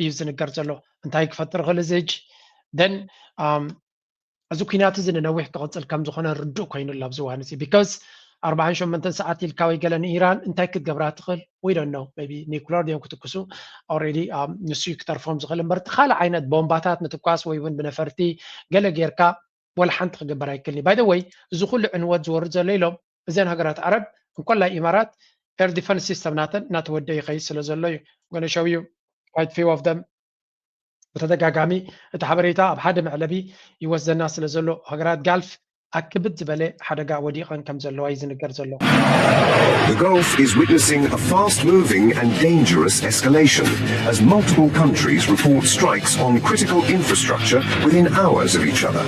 እዩ ዝንገር ዘሎ። እንታይ ክፈጥር ይኽእል እዚ ሕጂ? ደን እዚ ኩናት እዚ ንነዊሕ ክቕፅል ከም ዝኾነ ርዱእ ኮይኑ ኣሎ ኣብዚ እዋን እዚ። ቢካዝ ኣርባዓን ሸሞንተን ሰዓት ኢልካ ወይ ገለ ንኢራን እንታይ ክትገብራ ትኽእል? We don't know, maybe ኒኩለር ድዮም ክትኩሱ? ኦልሬዲ ንሱ እዩ ክተርፎም ዝኽእል እምበር፣ እቲ ካልእ ዓይነት ቦምባታት ምትኳስ ወይ እውን ብነፈርቲ ገለ ጌርካ ወላ ሓንቲ ክግበር ኣይክእልን እዩ። ባይ ወይ እዚ ኩሉ ዕንወት ዝወርድ ዘሎ ኢሎም እዘን ሃገራት ዓረብ እንኮላይ ኢማራት ኤር ዲፈንስ ሲስተም ናተን እናተወደ ይኸይድ ስለ ዘሎ እዩ። ጎነሸውዩ ኳይት ፊው ኦፍ ደም ብተደጋጋሚ እቲ ሓበሬታ ኣብ ሓደ መዕለቢ ይወስደና ስለ ዘሎ ሃገራት ጋልፍ ኣክብድ ዝበለ ሓደጋ ወዲቐን ከም ዘለዋ እዩ ዝንገር ዘሎ። The Gulf is witnessing a fast moving and dangerous escalation as multiple countries report strikes on critical infrastructure within hours of each other.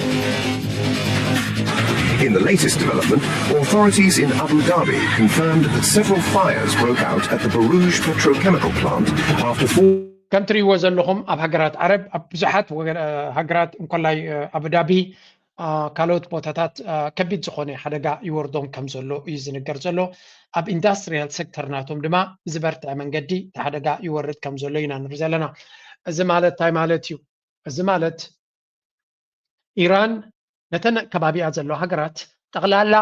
In the latest development, authorities in Abu Dhabi confirmed that several fires broke out at the Borouge petrochemical plant after four ከም ትሪእዎ ዘለኹም ኣብ ሃገራት ዓረብ ኣብ ብዙሓት ሃገራት እንኮላይ ኣቡዳቢ ካልኦት ቦታታት ከቢድ ዝኾነ ሓደጋ ይወርዶም ከም ዘሎ እዩ ዝንገር ዘሎ። ኣብ ኢንዳስትሪያል ሴክተር ናቶም ድማ ብዝበርትዐ መንገዲ እቲ ሓደጋ ይወርድ ከም ዘሎ ኢና ንርኢ ዘለና። እዚ ማለት እንታይ ማለት እዩ? እዚ ማለት ኢራን ነተን ከባቢኣ ዘለዋ ሃገራት ጠቕላላ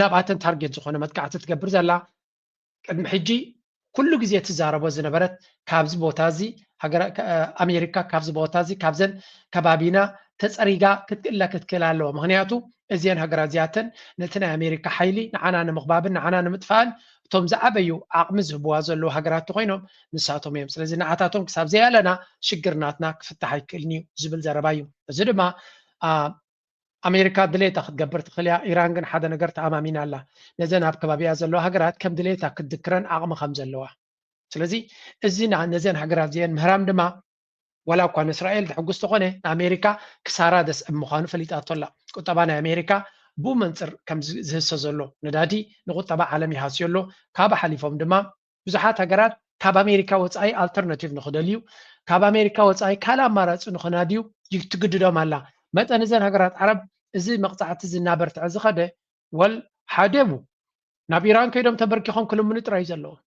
ናብኣተን ታርጌት ዝኾነ መጥቃዕቲ ትገብር ዘላ ቅድሚ ሕጂ ኩሉ ግዜ ትዛረቦ ዝነበረት ካብዚ ቦታ እዚ ኣሜሪካ ካብዚ ቦታ እዚ ካብዘን ከባቢና ተፀሪጋ ክትክእላ ክትክእል ኣለዎ። ምክንያቱ እዚአን ሃገራት እዚኣተን ነቲ ናይ ኣሜሪካ ሓይሊ ንዓና ንምኽባብን ንዓና ንምጥፋእን እቶም ዝዓበዩ ዓቕሚ ዝህብዋ ዘለዉ ሃገራት ተኮይኖም ንሳቶም እዮም። ስለዚ ንዓታቶም ክሳብ ዘያለና ሽግር ናትና ክፍታሕ ኣይክእልን እዩ ዝብል ዘረባ እዩ። እዚ ድማ ኣሜሪካ ድሌታ ክትገብር ትኽእል እያ። ኢራን ግን ሓደ ነገር ተኣማሚና ኣላ። ነዘን ኣብ ከባቢያ ዘለዋ ሃገራት ከም ድሌታ ክትድክረን ዓቕሚ ከም ዘለዋ። ስለዚ እዚ ነዘን ሃገራት እዚአን ምህራም ድማ ዋላ እኳ ንእስራኤል ተሕጉስ ተኾነ ንኣሜሪካ ክሳራ ደስዕብ ምዃኑ ፈሊጣቶ ኣላ። ቁጠባ ናይ ኣሜሪካ ብኡ መንፅር ከም ዝህሰ ዘሎ ነዳዲ ንቁጠባ ዓለም ይሃስዮ ኣሎ። ካብ ሓሊፎም ድማ ብዙሓት ሃገራት ካብ ኣሜሪካ ወፃኢ ኣልተርናቲቭ ንክደልዩ ካብ ኣሜሪካ ወፃኢ ካልእ ኣማራፂ ንክናድዩ ትግድዶም ኣላ። መጠን እዘን ሃገራት ዓረብ እዚ መቕፃዕቲ እዚ እናበርትዐ ዝኸደ ወል ሓደቡ ናብ ኢራን ከይዶም ተበርኪኾም ክልምኑ ጥራይ እዩ ዘለዎም።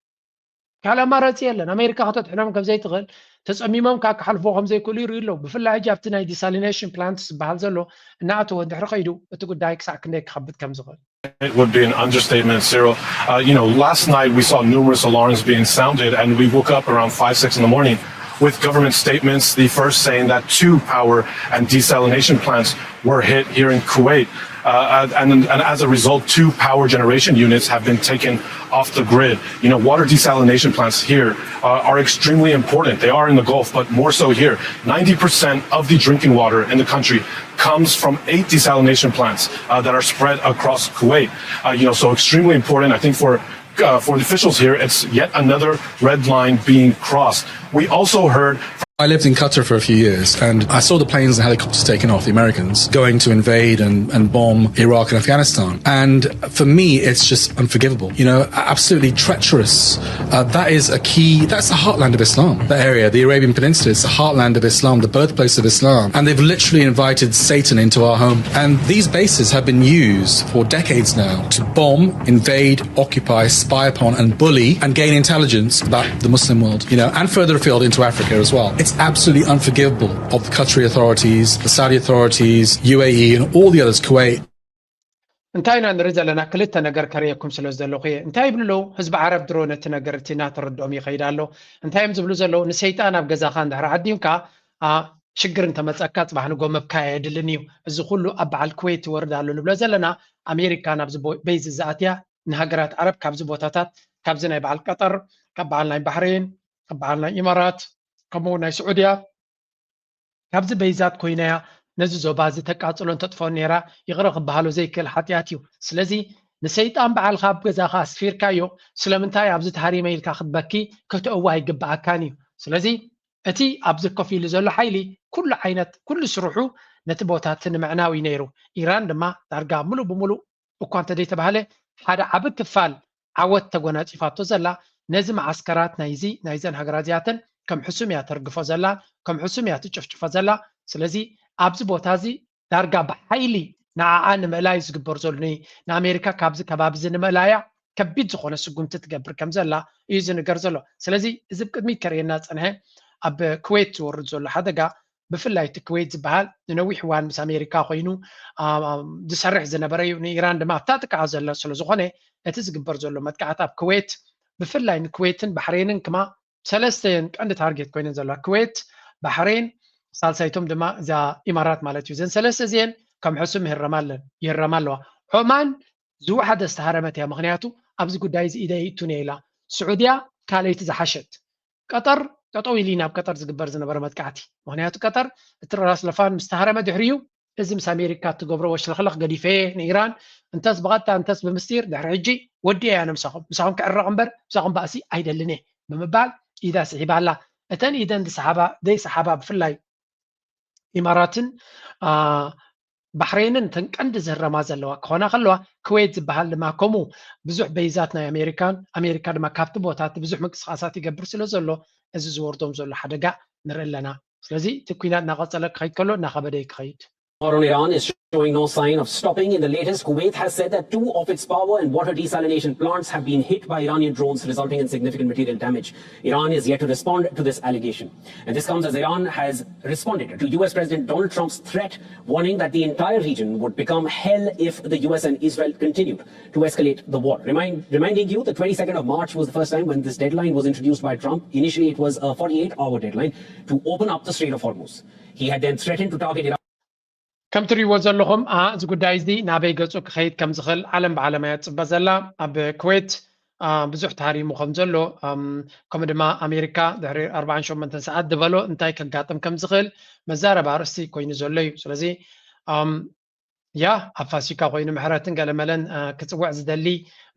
ካልእ ኣማራፂ የለን። ኣሜሪካ ከተድሕኖም ከም ዘይትኽእል ተፀሚሞም ከዓ ክሓልፍዎ ከም ዘይክእሉ ይርእዩ ኣለዉ። ብፍላይ ሕጂ ኣብቲ ናይ ዲሳሊኔሽን ፕላንት ዝበሃል ዘሎ እናኣተወ እንድሕሪ ከይዱ እቲ ጉዳይ ክሳዕ ክንደይ ክኸብድ ከም ዝኽእል It would be an understatement, Cyril. Uh, you know, last night we saw numerous alarms being sounded, and we woke up around five, six in the morning with government statements. The first saying that two power and desalination plants were hit here in Kuwait. Uh, and, and as a result, two power generation units have been taken off the grid. You know, water desalination plants here uh, are extremely important. They are in the Gulf, but more so here. ninety percent of the drinking water in the country comes from eight desalination plants uh, that are spread across Kuwait. Uh, you know, so extremely important, I think, for uh, for the officials here, it's yet another red line being crossed. We also heard. I lived in Qatar for a few years and I saw the planes and helicopters taking off, the Americans, going to invade and, and bomb Iraq and Afghanistan. And for me, it's just unforgivable. You know, absolutely treacherous. Uh, that is a key, that's the heartland of Islam, that area, the Arabian Peninsula. It's the heartland of Islam, the birthplace of Islam. And they've literally invited Satan into our home. And these bases have been used for decades now to bomb, invade, occupy, spy upon, and bully and gain intelligence about the Muslim world, you know, and further afield into Africa as well. It's absolutely unforgivable of the Qatari authorities, the Saudi authorities, U A E, and all the others, Kuwait. እንታይ ኢና ንርኢ ዘለና? ክልተ ነገር ከርእየኩም ስለ ዝደለኹ እየ። እንታይ ይብሉ ኣለዉ? ህዝቢ ዓረብ ድሮ ነቲ ነገር እቲ እናተረድኦም ይኸይድ ኣሎ። እንታይ እዮም ዝብሉ ዘለዉ? ንሰይጣን ኣብ ገዛኻ እንድሕር ዓዲምካ ሽግር እንተመፀካ ፅባሕ ንጎ መብካያ የድልን እዩ። እዚ ኩሉ ኣብ በዓል ኩዌት ይወርድ ኣሎ ንብሎ ዘለና ኣሜሪካ ናብዚ ቤዝ ዝኣትያ ንሃገራት ዓረብ ካብዚ ቦታታት፣ ካብዚ ናይ በዓል ቀጠር፣ ካብ በዓል ናይ ባሕሬን፣ ካብ በዓል ናይ ኢማራት፣ ከምኡ ናይ ስዑድያ፣ ካብዚ በይዛት ኮይናያ ነዚ ዞባ እዚ ተቃጽሎን ተጥፍኦን ነይራ። ይቕረ ክበሃሎ ዘይክእል ሓጢኣት እዩ። ስለዚ ንሰይጣን በዓልካ ኣብ ገዛኻ ኣስፊርካዮ፣ ስለምንታይ ኣብዚ ተሃሪመ ኢልካ ክትበኪ፣ ክተእዎ ኣይግብኣካን እዩ። ስለዚ እቲ ኣብዚ ኮፍ ኢሉ ዘሎ ሓይሊ ኩሉ ዓይነት፣ ኩሉ ስርሑ ነቲ ቦታ እቲ ንምዕናው እዩ ነይሩ። ኢራን ድማ ዳርጋ ምሉእ ብምሉእ እኳ እንተደይተባህለ፣ ሓደ ዓቢ ክፋል ዓወት ተጎናጺፋቶ ዘላ፣ ነዚ መዓስከራት ናይዚ፣ ናይዘን ሃገራት እዚኣተን ከም ሕሱም እያ ተርግፎ ዘላ፣ ከም ሕሱም እያ ትጭፍጭፎ ዘላ። ስለዚ ኣብዚ ቦታ እዚ ዳርጋ ብሓይሊ ንዓኣ ንምእላይ ዝግበር ዘሎ፣ ን-፣ ንኣሜሪካ ካብዚ ከባቢ እዚ ንምእላያ ከቢድ ዝኾነ ስጉምቲ ትገብር ከም ዘላ እዩ ዝንገር ዘሎ። ስለዚ እዚ ብቅድሚት ከርእየና ዝጸንሐ ኣብ ኩዌት ዝወርድ ዘሎ ሓደጋ፣ ብፍላይ እቲ ኩዌት ዝበሃል ንነዊሕ እዋን ምስ ኣሜሪካ ኮይኑ፣ አ፣ አ፣ ዝሰርሕ ዝነበረ እዩ። ንኢራን ድማ ኣብታ ጥቃዓ ዘሎ ስለ ዝኾነ፣ እቲ ዝግበር ዘሎ መጥቃዕቲ ኣብ ኩዌት፣ ብፍላይ ንኩዌትን ባሕሬንን ክማ ሰለስተ እየን ቀንዲ ታርጌት ኮይነን ዘለዋ። ኩዌት፣ ባሕሬን፣ ሳልሳይቶም ድማ እዛ ኢማራት ማለት እዩ። እዘን ሰለስተ እዚአን ከም ሕሱም ይህረማ ኣለን፣ ይህረማ ኣለዋ። ዖማን ዝወሓደ ዝተሃረመት እያ። ምኽንያቱ ኣብዚ ጉዳይ እዚ ኢደይ ይእቱን እየ ኢላ። ስዑድያ ካልኣይቲ ዝሓሸት። ቀጠር ጠጠው ኢሉ እዩ ናብ ቀጠር ዝግበር ዝነበረ መጥቃዕቲ። ምኽንያቱ ቀጠር እቲ ራስ ለፋን ምስ ተሃረመ ድሕሪኡ፣ እዚ ምስ ኣሜሪካ እትገብሮ ወሽለኽለኽ ገዲፈ እየ ንኢራን፣ እንተስ ብቐጥታ እንተስ ብምስጢር፣ ድሕሪ ሕጂ ወዲኤ እያ ንምሳኹም፣ ምሳኹም ክዕረቕ እምበር ምሳኹም ባእሲ ኣይደልን እየ ብምባል ኢዳ ስሒባ ኣላ። እተን ኢደን ዝሰሓባ፣ ዘይሰሓባ ብፍላይ ኢማራትን፣ አ፣ ባሕሬንን እተን ቀንዲ ዝህረማ ዘለዋ ክኾና ከለዋ፣ ኩዌት ዝበሃል ድማ ከምኡ ብዙሕ በይዛት ናይ ኣሜሪካን፣ ኣሜሪካ ድማ ካብቲ ቦታ እቲ ብዙሕ ምንቅስቃሳት ይገብር ስለ ዘሎ፣ እዚ ዝወርዶም ዘሎ ሓደጋ ንርኢ ኣለና። ስለዚ እቲ ኲናት እናቐጸለ ክኸይድ ከሎ እናኸበደ እዩ ክኸይድ። War on Iran is showing no sign of stopping. In the latest, Kuwait has said that two of its power and water desalination plants have been hit by Iranian drones, resulting in significant material damage. Iran is yet to respond to this allegation. And this comes as Iran has responded to U S President Donald Trump's threat, warning that the entire region would become hell if the U S and Israel continued to escalate the war. Remind, reminding you, the twenty-second of March was the first time when this deadline was introduced by Trump. Initially, it was a forty-eight hour deadline to open up the Strait of Hormuz. He had then threatened to target Iran. ከም ትሪእዎ ዘለኹም፣ አ፣ እዚ ጉዳይ እዚ ናበይ ገጹ ክኸይድ ከም ዝኽእል ዓለም ብዓለም እያ ትጽበ ዘላ። ኣብ ኩዌት፣ አ፣ ብዙሕ ተሃሪሙ ከም ዘሎ፣ ኣም፣ ከምኡ ድማ ኣሜሪካ ድሕሪ ኣርባዓን ሸሞንተን ሰዓት ዝበሎ እንታይ ከጋጥም ከም ዝኽእል መዛረቢ ኣርእስቲ ኮይኑ ዘሎ እዩ። ስለዚ፣ ኣም፣ ያ፣ ኣብ ፋሲካ ኮይኑ ምሕረትን ገለመለን፣ አ፣ ክጽውዕ ዝደሊ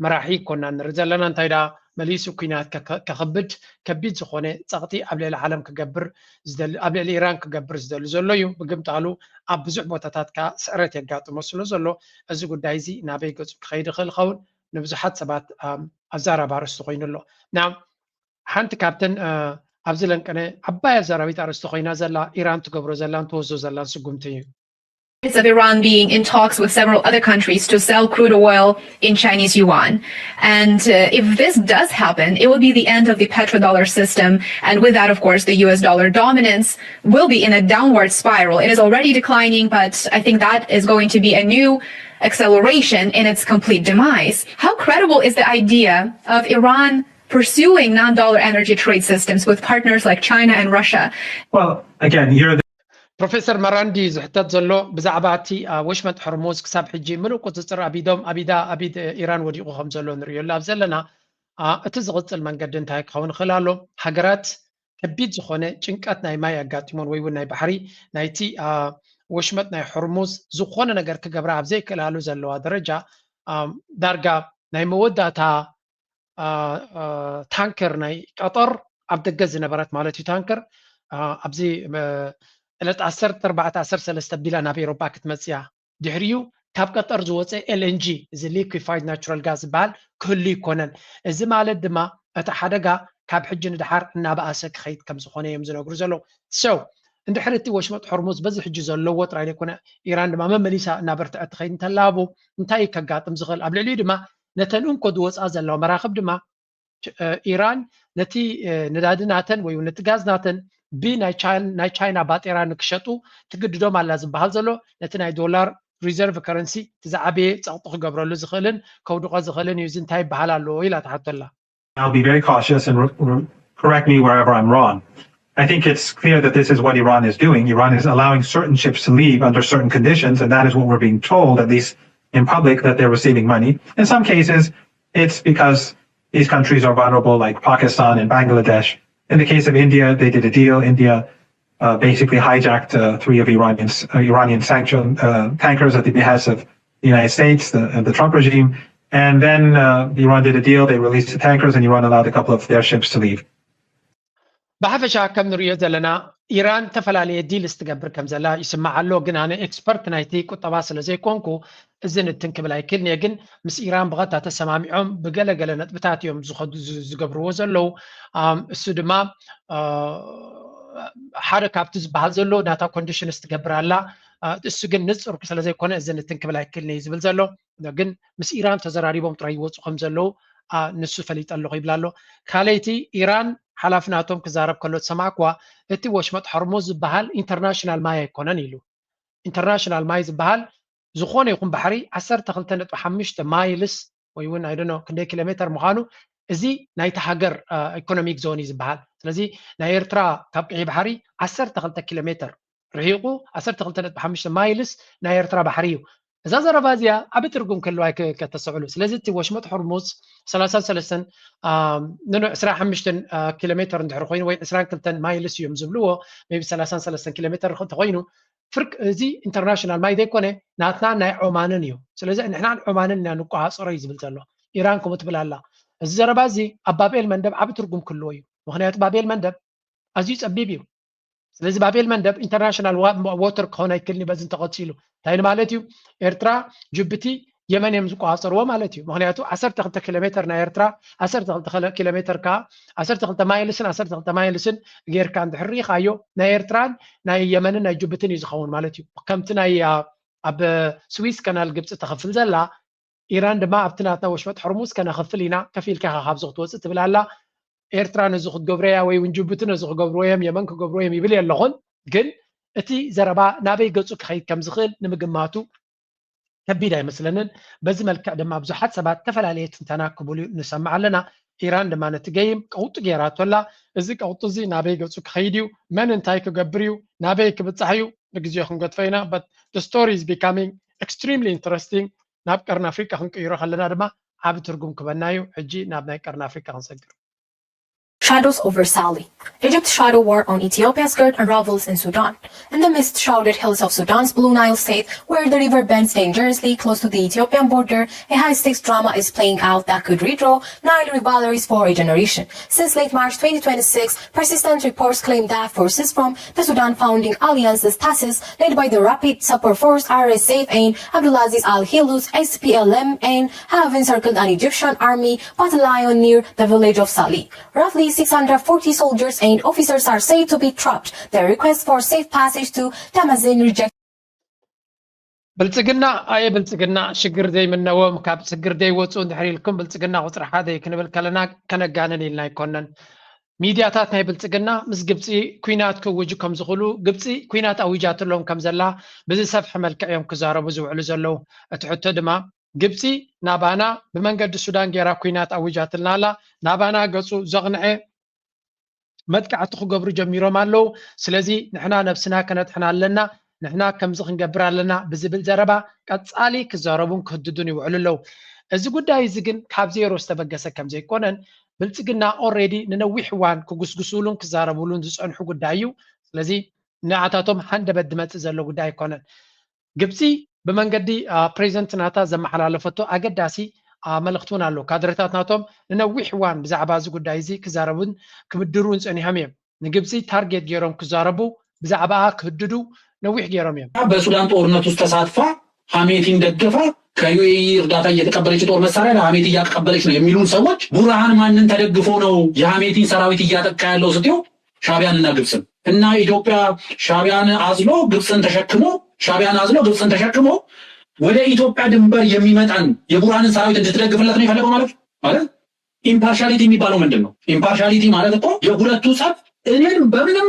መራሒ ኮና ንርኢ ዘለና። እንታይ ደኣ መሊሱ ኲናት ከ-፣ ከ-፣ ከኽብድ ከቢድ ዝኾነ ጸቕጢ ኣብ ልዕሊ ዓለም ክገብር ዝደሊ፣ ኣብ ልዕሊ ኢራን ክገብር ዝደሊ ዘሎ እዩ። ብግምጣሉ ኣብ ብዙሕ ቦታታት ከኣ ስዕረት የጋጥሞ ስለ ዘሎ፣ እዚ ጉዳይ እዚ ናበይ ገጹ ክኸይድ ይኽእል ይኸውን? ንብዙሓት ሰባት፣ ኣም፣ ኣዛራቢ ኣርእስቲ ኮይኑ ኣሎ። ና፣ ሓንቲ ካብተን፣ አ፣ ኣብዚ ለንቀነ ዓባይ ኣዛራቢት ኣርእስቲ ኮይና ዘላ፣ ኢራን ትገብሮ ዘላን ትወስዶ ዘላን ስጉምቲ እዩ። of Iran being in talks with several other countries to sell crude oil in Chinese yuan. And uh, if this does happen, it will be the end of the petrodollar system. And with that, of course, the U S dollar dominance will be in a downward spiral. It is already declining, but I think that is going to be a new acceleration in its complete demise. How credible is the idea of Iran pursuing non dollar energy trade systems with partners like China and Russia? Well, again, you're ፕሮፌሰር መራንዲ ዝሕተት ዘሎ ብዛዕባ እቲ፣ አ፣ ወሽመጥ ሕርሙዝ ክሳብ ሕጂ ምሉእ ቁፅፅር ኣብ ኢዶም፣ ኣብ ኢዳ፣ ኣብ ኢድ ኢራን ወዲቑ ከም ዘሎ ንርእየሉ ኣብ ዘለና፣ አ፣ እቲ ዝቕፅል መንገዲ እንታይ ክኸውን ይኽእል ኣሎ? ሃገራት ከቢድ ዝኾነ ጭንቀት ናይ ማይ ኣጋጢሞን ወይ እውን ናይ ባሕሪ ናይቲ፣ አ፣ ወሽመጥ ናይ ሕርሙዝ ዝኾነ ነገር ክገብራ ኣብ ዘይክእላሉ ዘለዋ ደረጃ፣ አ፣ ዳርጋ ናይ መወዳእታ አ፣ አ፣ ታንከር ናይ ቀጠር ኣብ ደገ ዝነበረት ማለት እዩ ታንከር፣ አ፣ ኣብዚ፣ አ፣ ዕለት ዓሰርተ ኣርባዕተ ዓሰርተ ሰለስተ ኣቢላ ናብ ኤውሮጳ ክትመጽእ እያ። ድሕሪኡ ካብ ቀጠር ዝወጸ ኤል ኤን ጂ፣ እዚ ሊኩፋይድ ናቹራል ጋዝ ዝበሃል ክህሉ ኣይኮነን። እዚ ማለት ድማ እቲ ሓደጋ ካብ ሕጂ ንደሓር እናበኣሰ ክኸይድ ከም ዝኾነ እዮም ዝነግሩ ዘለዉ። So እንድሕር እቲ ወሽመጥ ሆርሙዝ በዚ ሕጂ ዘለዎ ጥራይ ዘይኮነ ኢራን ድማ መመሊሳ እናበርትዐት ትኸይድ እንተላ፣ እንታይ እዩ ከጋጥም ዝኽእል? ኣብ ልዕሊኡ ድማ ነተን እንኮ ዝወፅኣ ዘለዋ መራኽብ ድማ ኢራን ነቲ ነዳዲ ናተን ወይ ነቲ ጋዝ ናተን ብናይ ቻይና ባጤራ ንክሸጡ ትግድዶም ኣላ ዝበሃል ዘሎ ነቲ ናይ ዶላር ሪዘርቭ ከረንሲ እቲ ዝዓበየ ፀቕጢ ክገብረሉ ዝኽእልን ከውድቖ ዝኽእልን እዩ። እዚ እንታይ ይበሃል ኣሎ ኢላ ትሓቶ ኣላ። I'll be very cautious and re- re- correct me wherever I'm wrong. I think it's clear that this is what Iran is doing. Iran is allowing certain ships to leave under certain conditions, and that is what we're being told, at least in public, that they're receiving money. In some cases, It's because these countries are vulnerable, like Pakistan and Bangladesh. In the case of India, they did a deal. India uh, basically hijacked uh, three of Iranian, uh, Iranian sanction uh, tankers at the behest of the United States, the, the Trump regime. And then uh, Iran did a deal. They released the tankers, and Iran allowed a couple of their ships to leave. ብሓፈሻ ከም ንሪኦ ዘለና ኢራን ዝተፈላለየ ዲልስ ትገብር ከም ዘላ ይስማዕ ኣሎ። ግን ኣነ ኤክስፐርት ናይቲ ቁጠባ ስለ ዘይኮንኩ እዚ ንትን ክብል ኣይክእልን እየ። ግን ምስ ኢራን ብቐጥታ ተሰማሚዖም ብገለገለ ነጥብታት እዮም ዝኸዱ ዝገብርዎ ዘለዉ። እሱ ድማ ሓደ ካብቲ ዝበሃል ዘሎ ናታ ኮንዲሽንስ ትገብር ኣላ። እሱ ግን ንፁር ስለ ዘይኮነ እዚ ንትን ክብል ኣይክእልን እዩ ዝብል ዘሎ። ግን ምስ ኢራን ተዘራሪቦም ጥራይ ይወፁ ከም ዘለዉ ንሱ ፈሊጠ ኣለኹ ይብል ኣሎ። ካልኣይቲ ኢራን ሓላፊ ናቶም ክዛረብ ከሎ ዝሰማዕኩዋ እቲ ወሽመጥ ሆርሙዝ ዝበሃል ኢንተርናሽናል ማይ ኣይኮነን ኢሉ። ኢንተርናሽናል ማይ ዝበሃል ዝኾነ ይኹን ባሕሪ ዓሰርተ ክልተ ነጥቢ ሓሙሽተ ማይልስ ወይ እውን ኣይደኖ ክንደይ ኪሎ ሜተር ምዃኑ እዚ ናይቲ ሃገር ኢኮኖሚክ ዞን እዩ ዝበሃል። ስለዚ ናይ ኤርትራ ካብ ቀይ ባሕሪ ዓሰርተ ክልተ ኪሎ ሜተር ርሒቑ ዓሰርተ ክልተ ነጥቢ ሓሙሽተ ማይልስ ናይ ኤርትራ ባሕሪ እዩ። እዛ ዘረባ እዚኣ ዓቢ ትርጉም ክህልዋ ከተስተውዕሉ። ስለዚ እቲ ወሽመጥ ሆርሙዝ ሰላሳን ሰለስተን ንኖ ዕስራን ሓሙሽተን ኪሎ ሜተር እንድሕር ኮይኑ ወይ ዕስራን ክልተን ማይልስ እዮም ዝብልዎ ቢ ሰላሳን ሰለስተን ኪሎ ሜተር እንተኮይኑ ፍርቅ እዚ ኢንተርናሽናል ማይ ዘይኮነ ናትና ናይ ዖማንን እዩ። ስለዚ ንሕናን ዖማንን ኢና ንቆሃፀሮ እዩ ዝብል ዘሎ። ኢራን ከምኡ ትብል ኣላ። እዚ ዘረባ እዚ ኣብ ባብኤል መንደብ ዓቢ ትርጉም ክህልዎ እዩ። ምክንያቱ ባብኤል መንደብ ኣዝዩ ጸቢብ እዩ። ስለዚ ባብኤል መንደብ ኢንተርናሽናል ዎተር ክኾን ኣይክእልን በዚ እንተቐፂሉ እንታይ ማለት እዩ? ኤርትራ ጅቡቲ የመን እዮም ዝቆፃፀርዎ ማለት እዩ። ምክንያቱ ዓሰርተ ክልተ ኪሎ ሜተር ናይ ኤርትራ ዓሰርተ ክልተ ኪሎ ሜተር ከዓ ዓሰርተ ክልተ ማይልስን ዓሰርተ ክልተ ማይልስን ጌርካ እንድሕር ርኢኻዮ ናይ ኤርትራን ናይ የመንን ናይ ጅቡትን እዩ ዝኸውን ማለት እዩ። ከምቲ ናይ ኣብ ስዊስ ከናል ግብፂ ተኸፍል ዘላ ኢራን ድማ ኣብቲ ናትና ወሽመጥ ሕርሙዝ ከነኸፍል ኢና ከፊልካ ኢኻ ካብዚ ክትወፅእ ትብል ኣላ። ኤርትራ ነዚ ክትገብሮ እያ ወይ እውን ጅቡቲ ነዚ ክገብርዎ እዮም የመን ክገብርዎ እዮም ይብል የለኹን። ግን እቲ ዘረባ ናበይ ገፁ ክኸይድ ከም ዝኽእል ንምግማቱ ከቢድ ኣይመስለንን። በዚ መልክዕ ድማ ብዙሓት ሰባት ዝተፈላለየ ትንተና ክብሉ ንሰምዕ ኣለና። ኢራን ድማ ነቲ ገይም ቀውጢ ገይራቶ ኣላ። እዚ ቀውጢ እዚ ናበይ ገፁ ክኸይድ እዩ? መን እንታይ ክገብር እዩ? ናበይ ክብፃሕ እዩ? ንግዜኡ ክንገድፎ ኢና። But the story is becoming extremely interesting። ናብ ቀርኒ ኣፍሪቃ ክንቅይሮ ከለና ድማ ዓቢ ትርጉም ክበና እዩ። ሕጂ ናብ ናይ ቀርኒ ኣፍሪቃ ክንሰግር። Shadows over Sali. Egypt's shadow war on Ethiopia skirt unravels in Sudan. In the mist shrouded hills of Sudan's Blue Nile state, where the river bends dangerously close to the Ethiopian border, a high-stakes drama is playing out that could redraw Nile rivalries for a generation. Since late March twenty twenty-six, persistent reports claim that forces from the Sudan Founding Alliance's TASIS, led by the Rapid Support Force, R S F, and Abdulaziz Al-Hilu's S P L M, and have encircled an Egyptian army battalion near the village of Sali. Roughly six hundred forty soldiers and officers are said to be trapped. Their request for safe passage to Tamazin rejected. ብልፅግና ኣየ ብልፅግና ሽግር ዘይምነዎም ካብ ሽግር ዘይወፁ እንድሕር ኢልኩም ብልፅግና ቁፅሪ ሓደ ክንብል ከለና ከነጋንን ኢልና ኣይኮነን። ሚድያታት ናይ ብልፅግና ምስ ግብፂ ኩናት ክውጁ ከም ዝኽእሉ ግብፂ ኩናት ኣዊጃትሎም ከም ዘላ ብዝሰፍሐ መልክዕ እዮም ክዛረቡ ዝውዕሉ ዘለዉ። እቲ ሕቶ ድማ ግብፂ ናባና ብመንገዲ ሱዳን ጌራ ኩናት ኣዊጃትልና ኣላ። ናባና ገፁ ዘቕንዐ መጥቃዕቲ ክገብሩ ጀሚሮም ኣለዉ። ስለዚ ንሕና ነብስና ከነድሕን ኣለና፣ ንሕና ከምዚ ክንገብር ኣለና ብዝብል ዘረባ ቀፃሊ ክዛረቡን ክህድዱን ይውዕሉ ኣለዉ። እዚ ጉዳይ እዚ ግን ካብ ዜሮ ዝተበገሰ ከም ዘይኮነን ብልፅግና ኦሬዲ ንነዊሕ እዋን ክጉስጉሱሉን ክዛረቡሉን ዝፀንሑ ጉዳይ እዩ። ስለዚ ንዓታቶም ሃንደበት ዝመፅእ ዘሎ ጉዳይ ኣይኮነን። ግብፂ ብመንገዲ ፕሬዚደንት ናታ ዘመሓላለፈቶ ኣገዳሲ መልእኽቲ እውን ኣሎ። ካድረታት ናቶም ንነዊሕ እዋን ብዛዕባ እዚ ጉዳይ እዚ ክዛረቡን ክብድሩን ፀኒሖም እዮም። ንግብፂ ታርጌት ገይሮም ክዛረቡ ብዛዕባኣ ክህድዱ ነዊሕ ገይሮም እዮም። በሱዳን ጦርነት ውስጥ ተሳትፋ ሐሜቲን ደግፋ ከዩኤኢ እርዳታ እየተቀበለች የጦር መሳሪያ ለሐሜቲ እያቀበለች ነው የሚሉን ሰዎች ቡርሃን ማንን ተደግፎ ነው የሐሜቲን ሰራዊት እያጠቃ ያለው ስትዩ ሻቢያንና ግብፅን እና ኢትዮጵያ ሻቢያን አዝሎ ግብፅን ተሸክሞ ሻቢያን አዝሎ ግብፅን ተሸክሞ ወደ ኢትዮጵያ ድንበር የሚመጣን የቡርሃንን ሰራዊት እንድትደግፍለት ነው የፈለገው ማለት ማለት ኢምፓርሻሊቲ የሚባለው ምንድን ነው? ኢምፓርሻሊቲ ማለት እኮ የሁለቱ ጸብ እኔን በምንም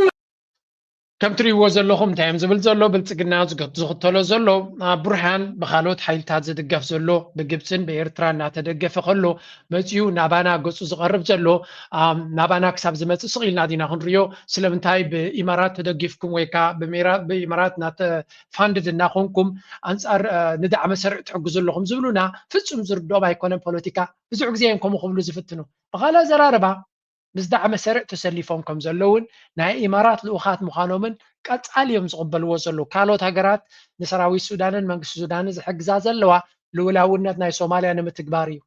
ከም ትሪእዎ ዘለኹም እንታይ እዮም ዝብል ዘሎ? ብልጽግና ዝገ- ዝኽተሎ ዘሎ፣ አ፣ ብርሃን ብኻልኦት ሓይልታት ዝድገፍ ዘሎ፣ ብግብፅን ብኤርትራ እናተደገፈ ከሎ መፂኡ ናባና ገፁ ዝቐርብ ዘሎ፣ አ፣ ናባና ክሳብ ዝመፅእ ስቕ ኢልና ዲና ክንሪኦ? ስለምንታይ ብኢማራት ተደጊፍኩም ወይ ከዓ ብሜራ- ብኢማራት እናተ- ፋንድድ እናኾንኩም ኣንፃር፣ አ፣ ንዳዕመ ሰርዕ ትሕግዙ ኣለኹም ዝብሉና ፍፁም ዝርድኦም ኣይኮነን ፖለቲካ። ብዙሕ ግዜ እዮም ከምኡ ክብሉ ዝፍትኑ። ብኻልእ ኣዘራርባ ምስ ዳዕመ ሰርዕ ተሰሊፎም ከም ዘለውን ናይ ኢማራት ልኡኻት ምዃኖምን ቀጻሊ እዮም ዝቕበልዎ ዘለዉ። ካልኦት ሃገራት ንሰራዊት ሱዳንን መንግስቲ ሱዳንን ዝሕግዛ ዘለዋ ልኡላውነት ናይ ሶማልያ ንምትግባር እዩ።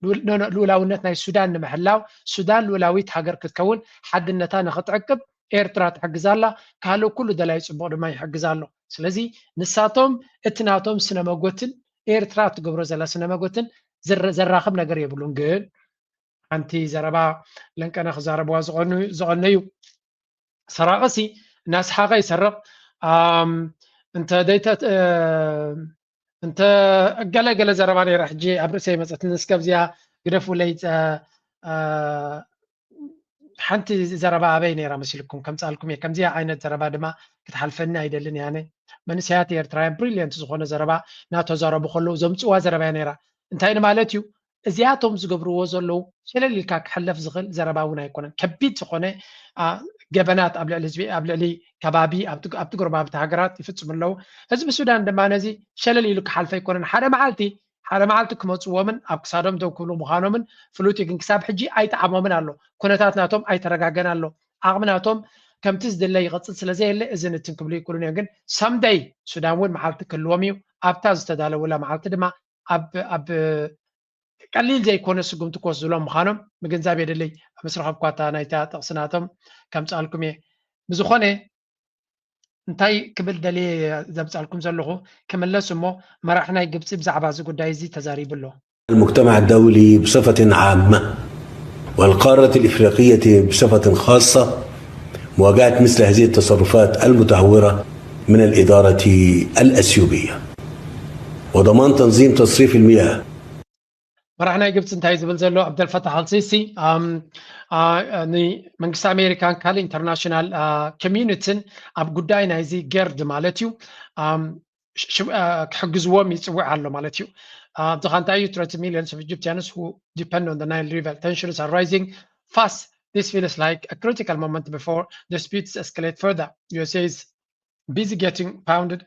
ልኡል- ኖ- ኖ- ልኡላውነት ናይ ሱዳን ንምሕላው፣ ሱዳን ልኡላዊት ሃገር ክትከውን፣ ሓድነታ ንኽትዕቅብ ኤርትራ ትሕግዝ ኣላ። ካልእ ኩሉ ደላይ ጽቡቕ ድማ ይሕግዝ ኣሎ። ስለዚ ንሳቶም እቲ ናቶም ስነ መጎትን ኤርትራ እትገብሮ ዘላ ስነ መጎትን ዝረ- ዘራኽብ ነገር የብሉን። ግን ሓንቲ ዘረባ ለንቀነ ክዛረብዋ ዝቐኑ- ዝቐነዩ፣ ሰራቒ ሲ እናሰሓቐ ይሰርቕ። ኣም፣ እንተ ደይተ እ፣ እንተ ገለ ገለ ዘረባ ነይራ፣ ሕጂ ኣብ ርእሰይ መጸትኒ። እስከ ኣብዚኣ ግደፉለይ። ጸ- እ፣ ሓንቲ ዘረባ ኣበይ ነይራ መሲልኩም ከምጻልኩም እየ። ከምዚኣ ዓይነት ዘረባ ድማ ክትሓልፈኒ ኣይደልን እየ። ኣነ መንእሰያት ኤርትራውያን ብሪልየንት ዝኾነ ዘረባ እናተዛረቡ ከለዉ ዘምጽዋ ዘረባ እያ ነይራ። እንታይ ንማለት እዩ? እዚኣቶም ዝገብርዎ ዘለዉ ሸለል ኢልካ ክሕለፍ ዝኽእል ዘረባ እውን ኣይኮነን። ከቢድ ዝኾነ፣ አ፣ ገበናት ኣብ ልዕሊ ህዝቢ፣ ኣብ ልዕሊ ከባቢ፣ ኣብቲ ኣብቲ ጎረባብቲ ሃገራት ይፍጽሙ ኣለዉ። ህዝቢ ሱዳን ድማ ነዚ ሸለል ኢሉ ክሓልፎ ኣይኮነን። ሓደ መዓልቲ ሓደ መዓልቲ ክመጽዎምን ኣብ ክሳዶም ደው ክብሉ ምዃኖምን ፍሉጥ እዩ። ግን ክሳብ ሕጂ ኣይጠዓሞምን ኣሎ። ኩነታት ናቶም ኣይተረጋገን ኣሎ። ዓቕሚ ናቶም ከምቲ ዝድለ ይቐጽል ስለ ዘየለ እዚ ንትን ክብሉ ይክእሉን እዮም። ግን ሰምደይ ሱዳን እውን መዓልቲ ክህልዎም እዩ። ኣብታ ዝተዳለውላ መዓልቲ ድማ ኣብ ኣብ ቀሊል ዘይኮነ ስጉምቲ ክወስድሎም ምዃኖም ምግንዛብ የድልይ። ምስ ረኸብኳ እታ ናይታ ጥቕሲ ናቶም ከምጽኣልኩም እየ። ብዝኾነ እንታይ ክብል ደልየ ዘምጻልኩም ዘለኹ ክምለስ እሞ መራሒ ናይ ግብጺ ብዛዕባ እዚ ጉዳይ እዚ ተዛሪቡ ኣሎ። المجتمع الدولي بصفة عامة والقارة الإفريقية بصفة خاصة مواجهة مثل هذه التصرفات المتهورة من الإدارة الأثيوبية وضمان تنظيم تصريف المياه መራሕ ናይ ግብፂ እንታይ ዝብል ዘሎ ኣብደልፈታሕ ኣልሲሲ ንመንግስቲ ኣሜሪካን ካልእ ኢንተርናሽናል ኮሚዩኒቲን ኣብ ጉዳይ ናይዚ ገርድ ማለት እዩ ክሕግዝዎም ይፅውዕ ኣሎ ማለት እዩ። ኣብዚ ኸ እንታይ እዩ thirty millions of Egyptians who depend on the Nile River tensions are rising fast this feels like a critical moment before disputes escalate further USA is busy getting pounded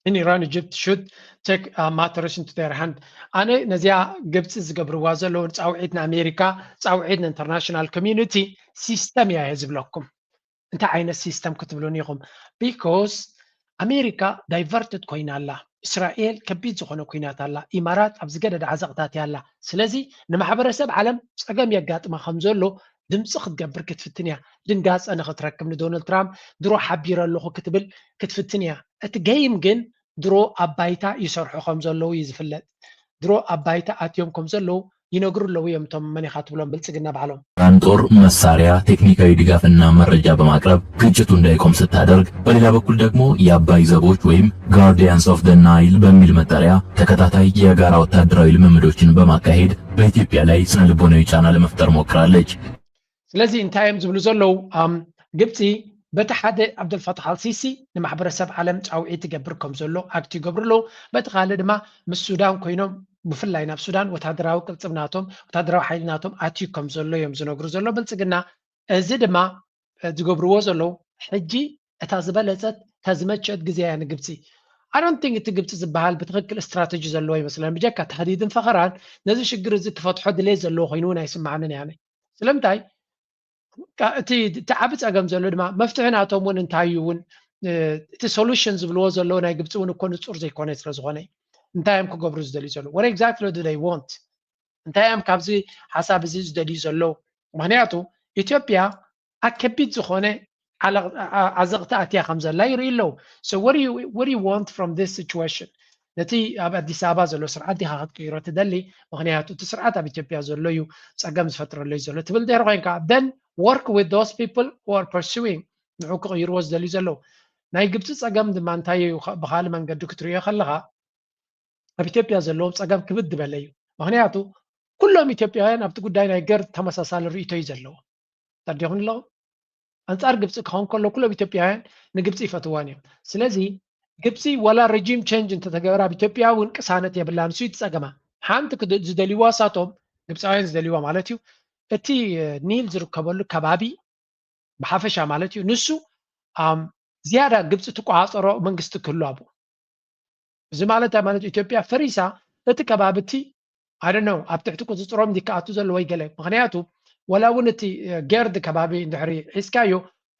in Iran Egypt should take matters into their hand ኣነ ነዚኣ ግብፂ ዝገብርዋ ዘለዉ ፃውዒት ንኣሜሪካ ፃውዒት ንኢንተርናሽናል ኮሚዩኒቲ ሲስተም እያ እየ ዝብለኩም። እንታይ ዓይነት ሲስተም ክትብሉን ኢኹም? ቢኮዝ ኣሜሪካ ዳይቨርትድ ኮይና ኣላ። እስራኤል ከቢድ ዝኾነ ኩናት ኣላ። ኢማራት ኣብ ዝገደደ ዓዘቕታት እያ ኣላ። ስለዚ ንማሕበረሰብ ዓለም ፀገም የጋጥማ ከም ዘሎ ድምፂ ክትገብር ክትፍትን እያ። ድንጋፀ ንክትረክብ ንዶናልድ ትራምፕ ድሮ ሓቢረ ኣለኹ ክትብል ክትፍትን እያ። እቲ ገይም ግን ድሮ ኣብ ባይታ ይሰርሑ ከም ዘለዉ እዩ ዝፍለጥ። ድሮ ኣብ ባይታ ኣትዮም ከም ዘለዉ ይነግሩ ኣለዉ እዮም እቶም መን ኢኻ ትብሎም ብልፅግና ባዕሎም። ኢራን ጦር መሳሪያ፣ ቴክኒካዊ ድጋፍና መረጃ በማቅረብ ግጭቱ እንዳይቆም ስታደርግ፣ በሌላ በኩል ደግሞ የአባይ ዘቦች ወይም Guardians of the Nile በሚል መጠሪያ ተከታታይ የጋራ ወታደራዊ ልምምዶችን በማካሄድ በኢትዮጵያ ላይ ስነ ልቦናዊ ጫና ለመፍጠር ሞክራለች። ስለዚ እንታይ እዮም ዝብሉ ዘለዉ? ግብፂ በቲ ሓደ ዓብደልፋታሕ ኣልሲሲ ንማሕበረሰብ ዓለም ፃውዒት ይገብር ከም ዘሎ ኣክት ይገብሩ ኣለዉ። በቲ ካልእ ድማ ምስ ሱዳን ኮይኖም ብፍላይ ናብ ሱዳን ወታደራዊ ቅልፅም ናቶም ወታደራዊ ሓይሊ ናቶም ኣትዩ ከም ዘሎ እዮም ዝነግሩ ዘሎ ብልፅግና። እዚ ድማ ዝገብርዎ ዘለዉ ሕጂ እታ ዝበለፀት እታ ዝመቸት ግዜ እያ ንግብፂ። ኣይ ዶንት ቲንክ እቲ ግብፂ ዝበሃል ብትኽክል ስትራተጂ ዘለዎ ይመስለን። ብጀካ ተህዲድን ፈኸራን ነዚ ሽግር እዚ ክፈትሖ ድሌት ዘለዎ ኮይኑ እውን ኣይስምዓንን እያ። ስለምንታይ እቲ እቲ ዓቢ ጸገም ዘሎ ድማ መፍትሒ ናቶም እውን እንታይ እዩ እውን እቲ ሶሉሽን ዝብልዎ ዘለዉ ናይ ግብፂ እውን እኮ ንፁር ዘይኮነ ስለ ዝኾነ እዩ። እንታይ እዮም ክገብሩ ዝደልዩ ዘለዉ? What exactly do they want? እንታይ እዮም ካብዚ ሓሳብ እዚ ዝደልዩ ዘለዉ? ምክንያቱ ኢትዮጵያ ኣብ ከቢድ ዝኾነ ዓዘቕቲ ኣትያ ከም ዘላ ይርኢ ኣለዉ። So what do you want from this situation? ነቲ ኣብ ኣዲስ ኣበባ ዘሎ ስርዓት ዲኻ ክትቅይሮ ትደሊ? ምክንያቱ እቲ ስርዓት ኣብ ኢትዮጵያ ዘሎ እዩ ፀገም ዝፈጥረለይ ዘሎ ትብል ድሕሪ ኮይንካ then work with those people who are pursuing ንዑ ክቕይርዎ ዝደልዩ ዘለዉ። ናይ ግብፂ ፀገም ድማ እንታይ እዩ ብካልእ መንገዲ ክትሪኦ ከለኻ ኣብ ኢትዮጵያ ዘለዎም ፀገም ክብድ ዝበለ እዩ። ምክንያቱ ኩሎም ኢትዮጵያውያን ኣብቲ ጉዳይ ናይ ገርድ ተመሳሳሊ ርእይቶ እዩ ዘለዎ። ተረዲኹም ኣለኹም? ኣንጻር ግብፂ ክኸውን ከሎ ኩሎም ኢትዮጵያውያን ንግብፂ ይፈትዋን እዮም። ስለዚ ግብፂ ዋላ ሬጂም ቸንጅ እንተተገበረ ኣብ ኢትዮጵያ እውን ቅሳነት የብላን። ንሱ እዩ እቲ ፀገማ። ሓንቲ ክድ- ዝደልይዋ ሳቶም ግብፃውያን ዝደልይዋ ማለት እዩ እቲ እ፣ ኒል ዝርከበሉ ከባቢ ብሓፈሻ ማለት እዩ ንሱ ኣም፣ ዝያዳ ግብፂ ትቆፃፀሮ መንግስቲ ክህሉ ኣብኡ። እዚ ማለት እንታይ ማለት ኢትዮጵያ ፈሪሳ እቲ ከባቢ እቲ ኣደነው ኣብ ትሕቲ ቁፅፅሮም እንዲከኣቱ ዘሎ ወይ ገለ ምክንያቱ ወላ እውን እቲ እ፣ ጌርድ ከባቢ እንድሕሪ ሒዝካዮ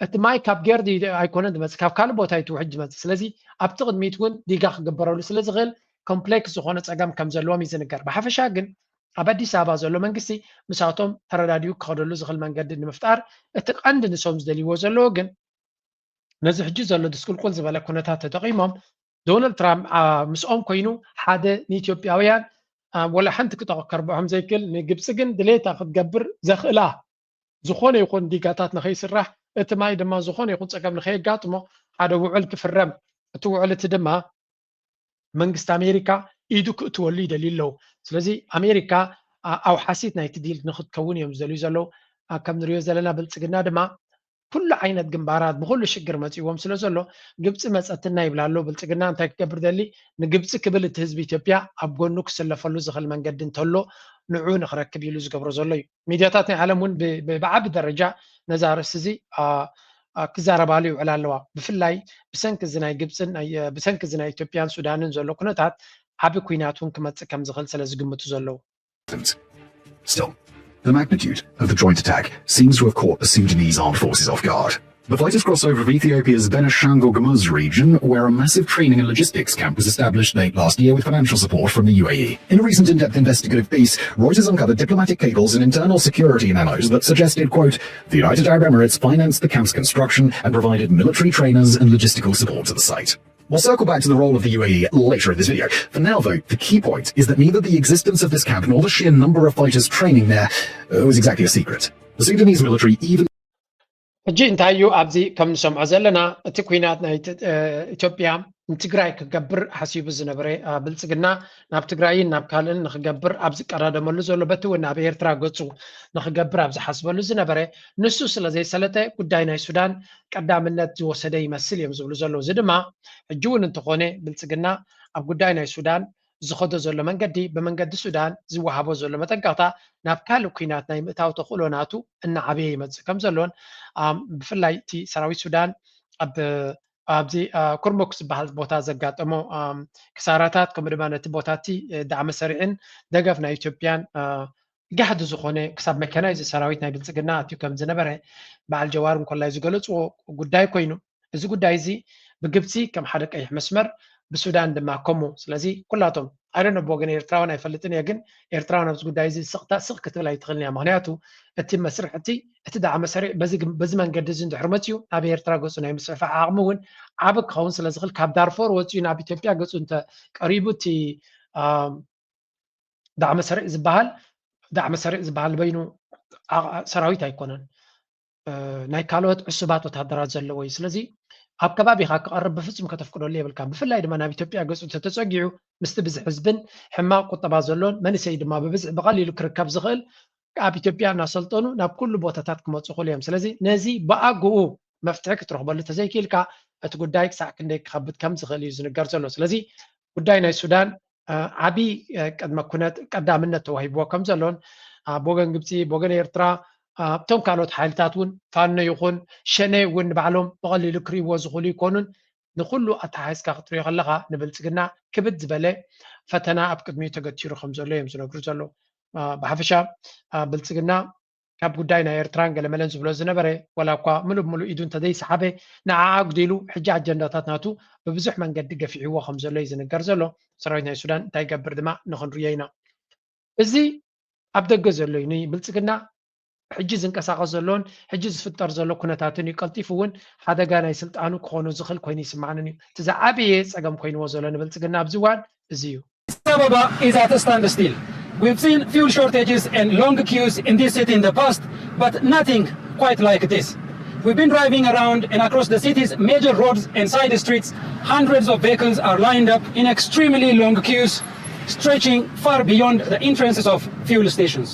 እቲ ማይ ካብ ጌርድ ኣይኮነን ዝመፅእ ካብ ካልእ ቦታ እዩ እቲ ውሕጅ ዝመፅእ ስለዚ ኣብቲ ቅድሚት እውን ዲጋ ክግበረሉ ስለ ዝኽእል ኮምፕሌክስ ዝኾነ ፀገም ከም ዘለዎም እዩ ዝንገር ብሓፈሻ ግን ኣብ ኣዲስ ኣበባ ዘሎ መንግስቲ ምሳቶም ተረዳዲኡ ክኸደሉ ዝኽእል መንገዲ ንምፍጣር እቲ ቀንዲ ንሶም ዝደልይዎ ዘለዎ ግን ነዚ ሕጂ ዘሎ ድስቁልቁል ዝበለ ኩነታት ተጠቒሞም ዶናልድ ትራምፕ ምስኦም ኮይኑ ሓደ ንኢትዮጵያውያን ወላ ሓንቲ ክጠቕ ከርብሖም ዘይክእል ንግብፂ ግን ድሌታ ክትገብር ዘኽእላ ዝኾነ ይኹን ዲጋታት ንኸይስራሕ እቲ ማይ ድማ ዝኾነ ይኹን ፀገም ንኸየጋጥሞ ሓደ ውዕል ክፍረም እቲ ውዕል እቲ ድማ መንግስቲ ኣሜሪካ ኢዱ ክእትወሉ ይደልዩ ኣለዉ ስለዚ ኣሜሪካ ኣውሓሲት ናይቲ ዲል ንክትከውን እዮም ዝደልዩ ዘለዉ ከም ንሪኦ ዘለና ብልፅግና ድማ ኩሉ ዓይነት ግንባራት ብኩሉ ሽግር መፅዎም ስለ ዘሎ ግብፂ መፀትና ይብላ ኣሎ ብልፅግና እንታይ ክገብር ደሊ ንግብፂ ክብል እቲ ህዝቢ ኢትዮጵያ ኣብ ጎኑ ክስለፈሉ ዝኽእል መንገዲ እንተሎ ንዑ ንክረክብ ኢሉ ዝገብሮ ዘሎ እዩ ሚድያታት ናይ ዓለም እውን ብዓቢ ደረጃ ነዛ ኣርእስቲ እዚ ክዛረባሉ ይውዕላ ኣለዋ ብፍላይ ብሰንኪ እዚ ናይ ግብፅን ብሰንኪ እዚ ናይ ኢትዮጵያን ሱዳንን ዘሎ ኩነታት ዓቢ ኩናት እውን ክመፅእ ከም ዝኽእል ስለ ዝግምቱ ዘለዉ Still, the magnitude of the joint attack seems to have caught the Sudanese armed forces off guard. The fighters crossed over from Ethiopia's Benishangul Gumuz region, where a massive training and logistics camp was established late last year with financial support from the U A E. In a recent in-depth investigative piece, Reuters uncovered diplomatic cables and internal security memos that suggested, quote, the United Arab Emirates financed the camp's construction and provided military trainers and logistical support to the site. We'll circle back to the role of the U A E later in this video. For now, though, the key point is that neither the existence of this camp nor the sheer number of fighters training there uh, was exactly a secret. The Sudanese military even ሕጂ እንታይ እዩ ኣብዚ ከም ንሰምዖ ዘለና እቲ ኩናት ናይ ኢትዮጵያ ንትግራይ ክገብር ሓሲቡ ዝነበረ ብልፅግና ናብ ትግራይን ናብ ካልእን ንክገብር ኣብ ዝቀዳደመሉ ዘሎ በቲ እውን ኣብ ኤርትራ ገፁ ንክገብር ኣብ ዝሓስበሉ ዝነበረ ንሱ ስለ ዘይሰለጠ ጉዳይ ናይ ሱዳን ቀዳምነት ዝወሰደ ይመስል እዮም ዝብሉ ዘለዉ እዚ ድማ ሕጂ እውን እንተኾነ ብልፅግና ኣብ ጉዳይ ናይ ሱዳን ዝኸዶ ዘሎ መንገዲ ብመንገዲ ሱዳን ዝወሃቦ ዘሎ መጠንቀቕታ ናብ ካልእ ኩናት ናይ ምእታው ተኽእሎ ናቱ እናዓበየ ይመፅእ ከም ዘሎን ብፍላይ እቲ ሰራዊት ሱዳን ኣብ ኣብዚ ኩርሙክ ዝበሃል ቦታ ዘጋጠሞ ክሳራታት ከምኡ ድማ ነቲ ቦታ እቲ ዳዕመ ሰሪዕን ደገፍ ናይ ኢትዮጵያን ጋህዲ ዝኾነ ክሳብ መካናይዝ ሰራዊት ናይ ብልፅግና ኣትዩ ከም ዝነበረ በዓል ጀዋር እንኮላይ ዝገለፅዎ ጉዳይ ኮይኑ እዚ ጉዳይ እዚ ብግብፂ ከም ሓደ ቀይሕ መስመር ብሱዳን ድማ ከምኡ ስለዚ ኩላቶም ኣይደነ ብወገን ኤርትራውን ኣይፈልጥን እየ ግን ኤርትራውን ኣብዚ ጉዳይ እዚ ስቕታ ስቕ ክትብል ኣይትኽእልን እያ ምክንያቱ እቲ መስርሕ እቲ እቲ ዳዕመ ሰሪዕ በዚ መንገዲ እዚ እንድሕር መፅዩ ናብ ኤርትራ ገፁ ናይ ምስፍፋሕ ዓቕሚ እውን ዓቢ ክኸውን ስለ ዝኽእል ካብ ዳርፎር ወፅዩ ናብ ኢትዮጵያ ገፁ እንተ ቀሪቡ እቲ ዳዕመ ሰሪዕ ዝበሃል ዳዕመ ሰሪዕ ዝበሃል በይኑ ሰራዊት ኣይኮነን ናይ ካልኦት ዕሱባት ወታደራት ዘለዎ እዩ ስለዚ ኣብ ከባቢኻ ክቐርብ ብፍፁም ከተፍቅደሉ የብልካ ብፍላይ ድማ ናብ ኢትዮጵያ ገፁ እንተተፀጊዑ ምስቲ ብዝሒ ህዝብን ሕማቕ ቁጠባ ዘሎን መንእሰይ ድማ ብብዝሒ ብቐሊሉ ክርከብ ዝኽእል ኣብ ኢትዮጵያ እናሰልጠኑ ናብ ኩሉ ቦታታት ክመፁ ክእሉ እዮም ስለዚ ነዚ ብኣግኡ መፍትሒ ክትረኽበሉ ተዘይክኢልካ እቲ ጉዳይ ክሳዕ ክንደይ ክኸብድ ከም ዝኽእል እዩ ዝንገር ዘሎ ስለዚ ጉዳይ ናይ ሱዳን ዓብዪ ቅድመ ኩነት ቀዳምነት ተዋሂብዎ ከም ዘሎን ብወገን ግብፂ ብወገን ኤርትራ እቶም ካልኦት ሓይልታት እውን ፋኖ ይኹን ሸኔ እውን ንባዕሎም ብቐሊሉ ክርእይዎ ዝኽእሉ ይኮኑን ንኩሉ ኣተሓሒዝካ ክትሪኦ ከለካ ንብልፅግና ክብድ ዝበለ ፈተና ኣብ ቅድሚኡ ተገቲሩ ከም ዘሎ እዮም ዝነግሩ ዘለዉ ብሓፈሻ ብልፅግና ካብ ጉዳይ ናይ ኤርትራን ገለመለን ዝብሎ ዝነበረ ዋላ እኳ ምሉእ ብምሉእ ኢዱ እንተዘይሰሓበ ንዓ ኣጉዲሉ ሕጂ ኣጀንዳታት ናቱ ብብዙሕ መንገዲ ገፊዕዎ ከም ዘሎ እዩ ዝንገር ዘሎ ሰራዊት ናይ ሱዳን እንታይ ይገብር ድማ ንክንርእዮ ኢና እዚ ኣብ ደገ ዘሎ እዩ ንብልፅግና ሕጂ ዝንቀሳቀስ ዘሎን ሕጂ ዝፍጠር ዘሎ ኩነታትን እዩ ቀልጢፉ እውን ሓደጋ ናይ ስልጣኑ ክኾኑ ዝኽእል ኮይኑ ይስማዕንን እዩ እቲ ዝዓበየ ፀገም ኮይንዎ ዘሎ ንብልፅግና ኣብዚ እዋን እዚ እዩ Addis Ababa is at a standstill. We've seen fuel shortages and long queues in this city in the past, but nothing quite like this. We've been driving around and across the city's major roads and side streets. Hundreds of vehicles are lined up in extremely long queues, stretching far beyond the entrances of fuel stations.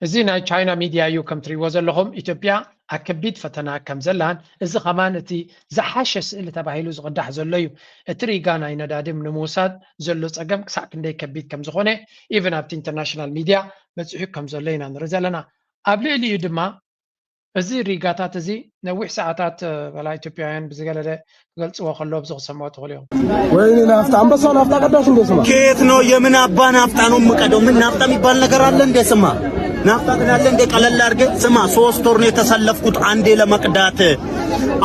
እዚ ናይ ቻይና ሚድያ እዩ ከም ትሪእዎ ዘለኹም ኢትዮጵያ ኣብ ከቢድ ፈተና ከም ዘላን፣ እዚ ከማን እቲ ዝሓሸ ስእሊ ተባሂሉ ዝቕዳሕ ዘሎ እዩ። እቲ ሪጋ ናይ ነዳዲ ንምውሳድ ዘሎ ጸገም ክሳዕ ክንደይ ከቢድ ከም ዝኾነ፣ ኢቨን ኣብቲ ኢንተርናሽናል ሚድያ በጺሑ ከም ዘሎ ኢና ንርኢ ዘለና። ኣብ ልዕሊኡ ድማ፣ እዚ ሪጋታት እዚ ነዊሕ ሰዓታት፣ እ፣ ዋላ ኢትዮጵያውያን ብዝገለለ ክገልጽዎ ከለዉ፣ ኣብዚ ክሰምዖ ትኽእሉ እዮም። ወይኔ ናፍጣ፣ አንበሳ ናፍጣ ቀዳሽ እንዴ ስማ። ከየት ነው? የምን አባ ናፍጣ ነው የምቀደው? ምን ናፍጣ የሚባል ነገር አለ እንዴ? ስማ፣ ናፍጣ ግን አለ እንዴ? ቀለል አድርጌ ስማ። ሶስት ወር ነው የተሰለፍኩት አንዴ ለመቅዳት።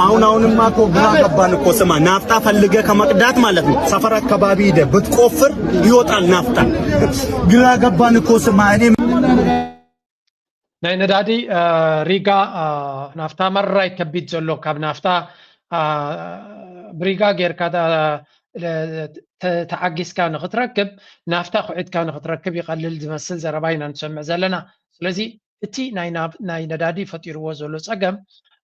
አሁን አሁንማ እኮ ግራ ገባን እኮ። ስማ፣ ናፍጣ ፈልገ ከመቅዳት ማለት ነው፣ ሰፈር አካባቢ ሂደ ብትቆፍር ይወጣል ናፍጣ። ግራ ገባን እኮ። ስማ፣ እኔ ናይ ነዳዲ፣ እ፣ ሪጋ፣ እ፣ ናፍታ መራይ ከቢድ ዘሎ፣ ካብ ናፍታ፣ እ፣ ብሪጋ ጌርካ፣ እ፣ ተ-፣ ተዓጊስካ ንኽትረክብ፣ ናፍታ ኩዒትካ ንኽትረክብ ይቐልል ዝመስል ዘረባ ኢና ንሰምዕ ዘለና። ስለዚ እቲ ናይ ናብ-፣ ናይ ነዳዲ ፈጢርዎ ዘሎ ጸገም፣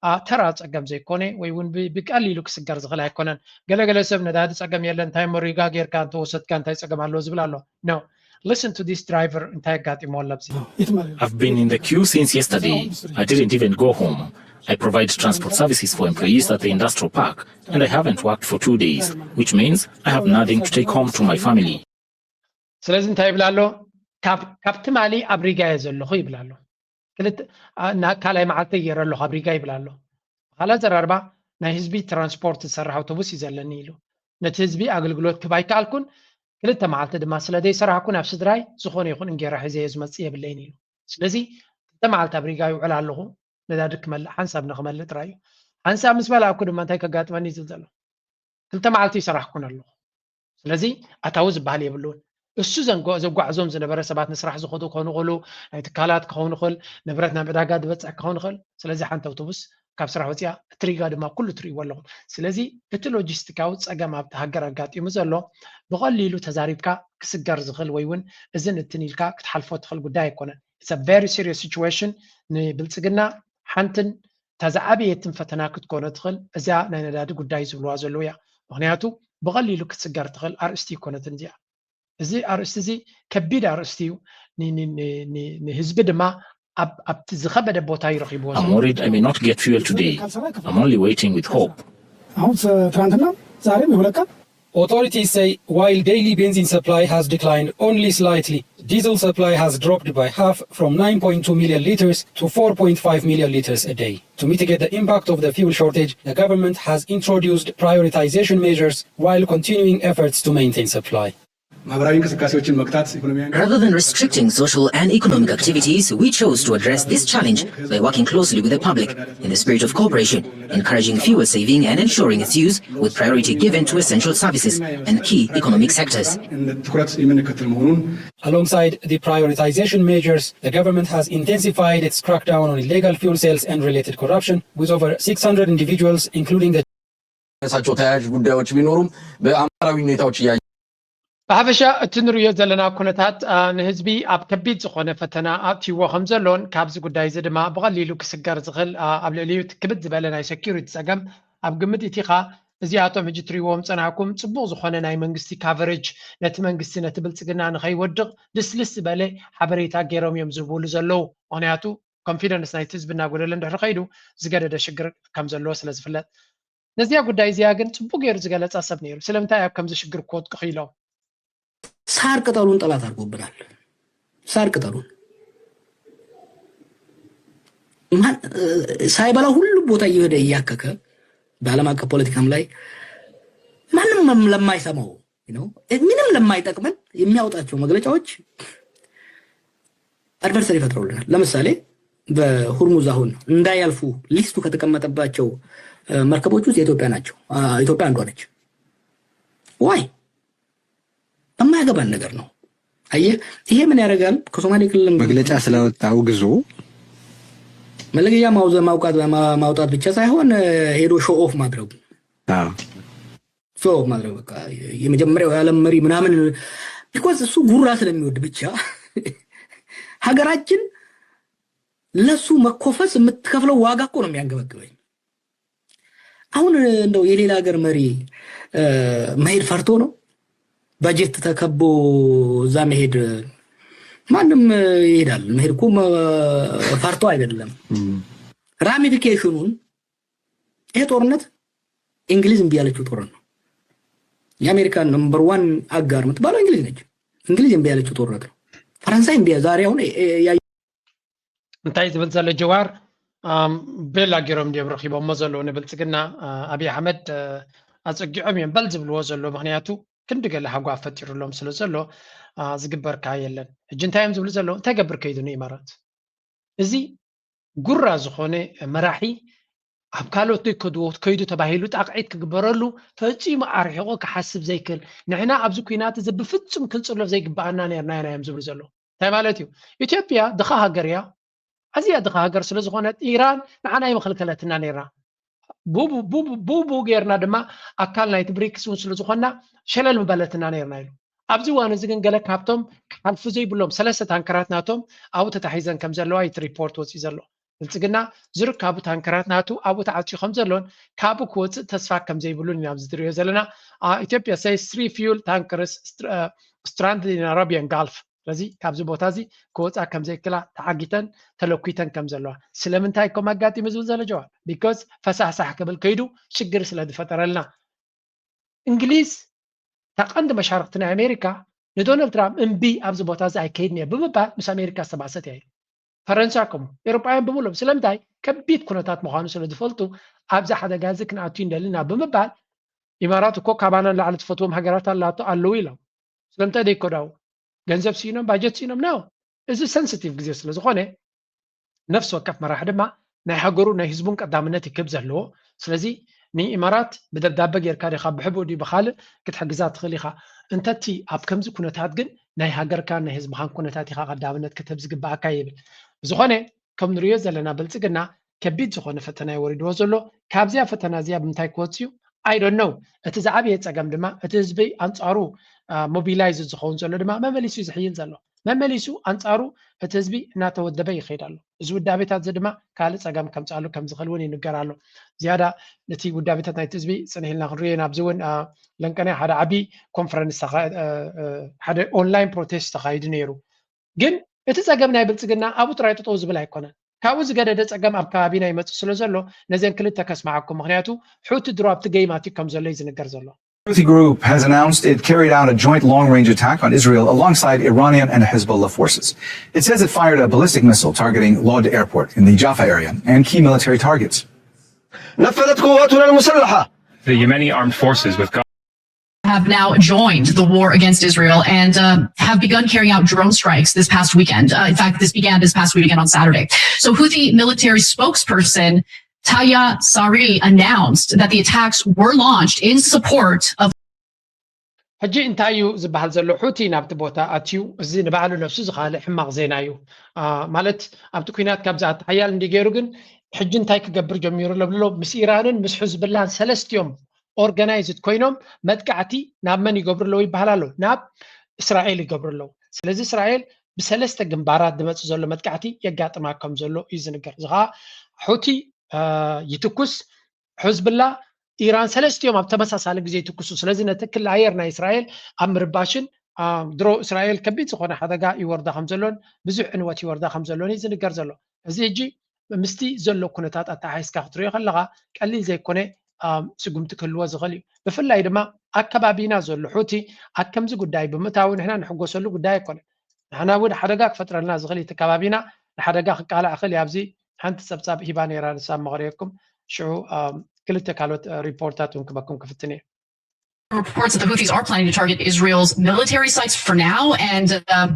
እ፣ ተራ ጸገም ዘይኮነ፣ ወይ እውን ብ-፣ ብቀሊሉ ክስገር ዝኽእል ኣይኮነን። ገለገለ ሰብ ነዳዲ ጸገም የለን፣ እንታይ እሞ ሪጋ ጌርካ እንተወሰድካ እንታይ ጸገም ኣለዎ ዝብል ኣሎ። No. Listen to this driver እንታይ ኣጋጢሞ ኣሎ ኣብዚ። I've been in the queue since yesterday. I didn't even go home. I provide transport services for employees at the industrial park, and I haven't worked for two days, which means I have nothing to take home to my family. ስለዚ እንታይ ይብል ኣሎ? ካብ፣ ካብ ትማሊ ኣብ ሪጋ እየ ዘለኹ ይብል ኣሎ። ክልተ፣ አ፣ ና-፣ ካልኣይ መዓልቲ እየ ኣለኹ ኣብ ሪጋ ይብል ኣሎ። ካልእ ኣዘራርባ፣ ናይ ህዝቢ ትራንስፖርት ዝሰርሕ ኣውቶቡስ እዩ ዘለኒ ኢሉ። ነቲ ህዝቢ ኣገልግሎት ክህብ ኣይከኣልኩን፣ ክልተ መዓልቲ ድማ ስለ ዘይሰራሕኩ ናብ ስድራይ ዝኾነ ይኹን እንጌራ ሒዘ እየ ዝመጽእ የብለይን ኢሉ። ስለዚ ክልተ መዓልቲ ኣብ ሪጋ ይውዕል ኣለኹ፣ ነዳዲ ክመልእ፣ ሓንሳብ ንኽመልእ ጥራይ እዩ። ሓንሳብ ምስ መላእኩ ድማ እንታይ ከጋጥመኒ እዩ ዝብል ዘሎ? ክልተ መዓልቲ ይሰራሕኩን ኣለኹ። ስለዚ ኣታዊ ዝበሃል የብሉን። እሱ ዘንጎ-፣ ዘጓዕዞም ዝነበረ ሰባት ንስራሕ ዝኸዱ ክኾኑ ይኽእሉ፣ ናይ ትካላት ክኸውን ይኽእል፣ ንብረት ናብ ዕዳጋ ዝበጽሕ ክኸውን ይኽእል። ስለዚ ሓንቲ ኣውቶቡስ ካብ ስራሕ ወፂኣ፣ እቲ ሪጋ ድማ ኩሉ ትርእይዎ ኣለኹም። ስለዚ እቲ ሎጂስቲካዊ ፀገም ኣብቲ ሃገር ኣጋጢሙ ዘሎ ብቐሊሉ ተዛሪብካ ክስገር ዝኽእል ወይ እውን እዝን እትን ኢልካ ክትሓልፎ ትኽእል ጉዳይ ኣይኮነን። It's a very serious situation። ንብልፅግና ሓንትን እታ ዝዓበየትን ፈተና ክትኮኖ ትኽእል እዚኣ ናይ ነዳዲ ጉዳይ ዝብልዋ ዘለዉ እያ። ምኽንያቱ ብቐሊሉ ክትስገር ትኽእል ኣርእስቲ ኣይኮነትን እዚኣ። እዚ ኣርእስቲ እዚ ከቢድ ኣርእስቲ እዩ። ን-፣ ን-፣ ን-፣ ን-፣ ንህዝቢ ድማ ኣብ፣ ኣብቲ ዝኸበደ ቦታ እዩ ረኺብዎ I'm ዘሎ። worried I may not get fuel today. I'm only waiting with hope. አሁን ስ-፣ ትናንትና ዛሬም የሁለት ቀን Authorities say while daily benzene supply has declined only slightly, diesel supply has dropped by half, from nine point two million liters to four point five million liters a day. To mitigate the impact of the fuel shortage, the government has introduced prioritization measures while continuing efforts to maintain supply. ማህበራዊ እንቅስቃሴዎችን መግታት፣ ኢኮኖሚያዊ Rather than restricting social and economic activities, we chose to address this challenge by working closely with the public in the spirit of cooperation, encouraging fuel saving and ensuring its use, with priority given to essential services and key economic sectors. ትኩረት የምንከተል መሆኑን Alongside the prioritization measures, the government has intensified its crackdown on illegal fuel sales and related corruption, with over six hundred individuals, including the ሳቸው ተያያዥ ጉዳዮች ቢኖሩም በአማራዊ ሁኔታዎች እያየ ብሓፈሻ እቲ ንሪኦ ዘለና ኩነታት፣ አ፣ ንህዝቢ ኣብ ከቢድ ዝኾነ ፈተና ኣእትይዎ ከም ዘሎን ካብዚ ጉዳይ እዚ ድማ ብቐሊሉ ክስገር ዝኽእል፣ አ፣ ኣብ ልዕሊኡ እቲ ክብድ ዝበለ ናይ ሴኪሪቲ ጸገም ኣብ ግምት እቲኻ፣ እዚኣቶም ሕጂ ትሪእዎም ጸናሕኩም ጽቡቕ ዝኾነ ናይ መንግስቲ ካቨሬጅ ነቲ መንግስቲ ነቲ ብልጽግና ንኸይወድቕ ልስልስ ዝበለ ሓበሬታ ገይሮም እዮም ዝህብሉ ዘለዉ። ምኽንያቱ ኮንፊደንስ ናይቲ ህዝቢ እናጎደለ እንድሕር ከይዱ ዝገደደ ሽግር ከም ዘለዎ ስለ ዝፍለጥ። ነዚኣ ጉዳይ እዚኣ ግን ጽቡቕ ገይሩ ዝገለጻ ሰብ ነይሩ። ስለምንታይ ኣብ ከምዚ ሽግር ክወድቁ ክኢሎም? ሳር ቅጠሉን ጠላት አድርጎብናል። ሳር ቅጠሉን ማን፣ እ፣ ሳይበላ ሁሉ ቦታ እየሄደ እያከከ በዓለም አቀፍ ፖለቲካም ላይ ማንም ለማይሰማው፣ you know፣ ምንም ለማይጠቅመን የሚያወጣቸው መግለጫዎች አድቨርሰሪ ፈጥረውልናል። ለምሳሌ በሁርሙዝ አሁን እንዳያልፉ ሊስቱ ከተቀመጠባቸው፣ እ፣ መርከቦች ውስጥ የኢትዮጵያ ናቸው። አ፣ ኢትዮጵያ አንዷ ነች። ዋይ የማያገባን ነገር ነው። አየህ፣ ይሄ ምን ያደርጋል? ከሶማሌ ክልል መግለጫ ስለወጣ አውግዞ መለገያ ማውዘ ማውቃት ማ-፣ ማውጣት ብቻ ሳይሆን፣ እ፣ ሄዶ ሾው ኦፍ ማድረጉ፣ አዎ። ሾው ኦፍ ማድረግ፣ በቃ የመጀመሪያው የዓለም መሪ ምናምን፣ ቢኮዝ እሱ ጉራ ስለሚወድ ብቻ ሀገራችን ለሱ መኮፈስ የምትከፍለው ዋጋ እኮ ነው የሚያንገበግበኝ። አሁን እንደው የሌላ ሀገር መሪ፣ እ፣ መሄድ ፈርቶ ነው? በጀት ተከቦ እዛ መሄድ ማንም ይሄዳል። መሄድ እኮ መ-፣ ፈርቶ አይደለም። ራሚፊኬሽኑን ይሄ ጦርነት እንግሊዝ እምቢ ያለችው ጦርነት ነው። የአሜሪካ ነምበር ዋን አጋር የምትባለው እንግሊዝ ነች። እንግሊዝ እምቢ ያለችው ጦርነት ነው። ፈረንሳይ እምቢ ዛሬ አሁን እንታይ ዝብል ዘሎ ጀዋር ቤላ ገይሮም ድዮም ረኪቦሞ ዘለዉ ንብልፅግና? ኣብይ ኣሕመድ ኣፀጊዖም እዮም በል ዝብልዎ ዘሎ። ምክንያቱ ክንዲ ገለ ሃጓፍ ፈጢሩሎም ስለ ዘሎ ዝግበር ከዓ የለን። ሕጂ እንታይ እዮም ዝብሉ ዘለዉ? እንታይ ገብር ከይዱ ንኢማራት? እዚ ጉራ ዝኾነ መራሒ ኣብ ካልኦት ከይዱ ተባሂሉ ጣቕዒት ክግበረሉ ፈፂሙ ኣርሒቑ ክሓስብ ዘይክእል፣ ንሕና ኣብዚ ኩናት እዚ ብፍፁም ክንፅሎ ዘይግበኣና ነርና ኢና እዮም ዝብሉ ዘለዉ። እንታይ ማለት እዩ? ኢትዮጵያ ድኻ ሃገር እያ። ኣዝያ ድኻ ሃገር ስለ ዝኾነት ኢራን ንዓና ይመኸልከለትና ነይራ። ብኡ ገይርና ድማ ኣካል ናይቲ ብሪክስ እውን ስለ ዝኾንና ሸለል ምበለትና ነይርና ኢሉ። ኣብዚ እዋን እዚ ግን ገለ ካብቶም ክሓልፉ ዘይብሎም ሰለስተ ታንከራት ናቶም ኣብኡ ተታሒዘን ከም ዘለዋ እቲ ሪፖርት ወፂኡ ዘሎ። ብልፅግና ዝርካቡ ታንከራት ናቱ ኣብኡ ተዓፅዩ ከም ዘሎን ካብኡ ክወፅእ ተስፋ ከም ዘይብሉን ኢና ኣብዚ ትሪኦ ዘለና። ኢትዮጵያ says three fuel tankers stranded in Arabian Gulf። ስለዚ ካብዚ ቦታ እዚ ክወፃ ከም ዘይክላ ተዓጊተን ተለኲተን ከም ዘለዋ። ስለምንታይ ከም ኣጋጢሙ ዝብል ዘሎ ጀዋር? ቢኮዝ ፈሳሕሳሕ ክብል ከይዱ ሽግር ስለ ዝፈጠረልና። እንግሊዝ እታ ቀንዲ መሻርክቲ ናይ ኣሜሪካ ንዶናልድ ትራምፕ እምቢ ኣብዚ ቦታ እዚ ኣይከይድን እየ ብምባል ምስ ኣሜሪካ ዝተባእሰት እያ ኢሉ። ፈረንሳ ከምኡ፣ ኤሮጳውያን ብምሎም። ስለምንታይ? ከቢድ ኩነታት ምዃኑ ስለ ዝፈልጡ ኣብዚ ሓደጋ እዚ ክንኣቱ ይንደልና ብምባል ኢማራት እኮ ካባና ንላዕሊ ትፈትዎም ሃገራት ኣላቶ ኣለዉ ኢሎም። ስለምንታይ ዘይከዳው? ገንዘብ ስኢኖም፣ ባጀት ስኢኖም ነው። እዚ ሰንስቲቭ ግዜ ስለ ዝኾነ ነፍሲ ወከፍ መራሒ ድማ ናይ ሃገሩ ናይ ህዝቡን ቀዳምነት ይክብ ዘለዎ። ስለዚ ንኢማራት ብደብዳበ ጌርካ ዲኻ ብሕቡእ ድዩ ብኻልእ ክትሕግዛ ትኽእል ኢኻ። እንተቲ ኣብ ከምዚ ኩነታት ግን ናይ ሃገርካን ናይ ህዝብኻን ኩነታት ኢኻ ቀዳምነት ክትህብ ዝግበኣካ ይብል። ብዝኾነ ከም ንሪኦ ዘለና ብልፅግና ከቢድ ዝኾነ ፈተና ይወሪድዎ ዘሎ። ካብዚያ ፈተና እዚያ ብምንታይ ክወፅእ እዩ? I don't know። እቲ ዝዓበየ ፀገም ድማ እቲ ህዝቢ ኣንፃሩ ሞቢላይዝ ዝኸውን ዘሎ ድማ መመሊሱ እዩ ዝሕይል ዘሎ። መመሊሱ ኣንፃሩ እቲ ህዝቢ እናተወደበ ይኸይድ ኣሎ። እዚ ውዳቤታት እዚ ድማ ካልእ ፀገም ከምፅኣሉ ከም ዝኽእል እውን ይንገር ኣሎ። ዝያዳ ነቲ ውዳቤታት ናይቲ ህዝቢ ፅንሕ ኢልና ክንሪኦ ኢና። ኣብዚ እውን ለንቀንያ ሓደ ዓብዪ ኮንፈረንስ ሓደ ኦንላይን ፕሮቴስት ተኻይዱ ነይሩ። ግን እቲ ፀገም ናይ ብልፅግና ኣብኡ ጥራይ ጠጠው ዝብል ኣይኮነን። ካብኡ ዝገደደ ፀገም ኣብ ከባቢና ይመፅእ ስለ ዘሎ ነዘን ክልተ ከስማዓኩም። ምክንያቱ ሑቲ ድሮ ኣብቲ ገይም ኣትዩ ከም ዘሎ እዩ ዝንገር ዘሎ። Houthi group has announced it carried out a joint long-range attack on Israel alongside Iranian and Hezbollah forces. It says it fired a ballistic missile targeting Lod airport in the Jaffa area and key military targets. نفذت قواتنا المسلحة The Yemeni armed forces with have now joined the war against Israel and uh, have begun carrying out drone strikes this past weekend. Uh, in fact, this began this past weekend on Saturday. So Houthi military spokesperson Taya Sari announced that the attacks were launched in support of ሕጂ እንታይ እዩ ዝበሃል ዘሎ? ሑቲ ናብቲ ቦታ ኣትዩ እዚ ንባዕሉ ነብሱ ዝኻለ ሕማቕ ዜና እዩ። ማለት ኣብቲ ኩናት ካብ ዝኣቲ ሓያል እንዲ ገይሩ ግን ሕጂ እንታይ ክገብር ጀሚሩ ለብሎ ምስ ኢራንን ምስ ሕዝብላን ሰለስቲኦም ኦርጋናይዝድ ኮይኖም መጥቃዕቲ ናብ መን ይገብሩ ኣለዉ ይበሃል ኣሎ? ናብ እስራኤል ይገብሩ ኣለዉ። ስለዚ እስራኤል ብሰለስተ ግንባራት ዝመፅእ ዘሎ መጥቃዕቲ የጋጥማ ከም ዘሎ እዩ ዝንገር። እዚ ከዓ ሑቲ ይትኩስ፣ ሕዝብላ፣ ኢራን ሰለስቲኦም ኣብ ተመሳሳሊ ግዜ ይትኩሱ። ስለዚ ነቲ ክሊ ኣየር ናይ እስራኤል ኣብ ምርባሽን ድሮ እስራኤል ከቢድ ዝኾነ ሓደጋ ይወርዳ ከም ዘሎን ብዙሕ ዕንወት ይወርዳ ከም ዘሎን እዩ ዝንገር ዘሎ። እዚ ሕጂ ምስቲ ዘሎ ኩነታት ኣተሓሒዝካ ክትሪኦ ከለኻ ቀሊል ዘይኮነ ስጉምቲ ክህልዎ ዝኽእል እዩ። ብፍላይ ድማ ኣብ ከባቢና ዘሎ ሑቲ ኣብ ከምዚ ጉዳይ ብምእታው ንሕና ንሕጎሰሉ ጉዳይ ኣይኮነን። ንሕና እውን ሓደጋ ክፈጥረልና ዝኽእል እቲ ከባቢና ንሓደጋ ክቃላዕ ይኽእል እዩ። ኣብዚ ሓንቲ ጸብጻብ ሂባ ነይራ ንሳ መቕረየኩም ሽዑ ክልተ ካልኦት ሪፖርታት እውን ክበኩም ክፍትን እየ። Reports that the Houthis are planning to target Israel's military sites for now and uh,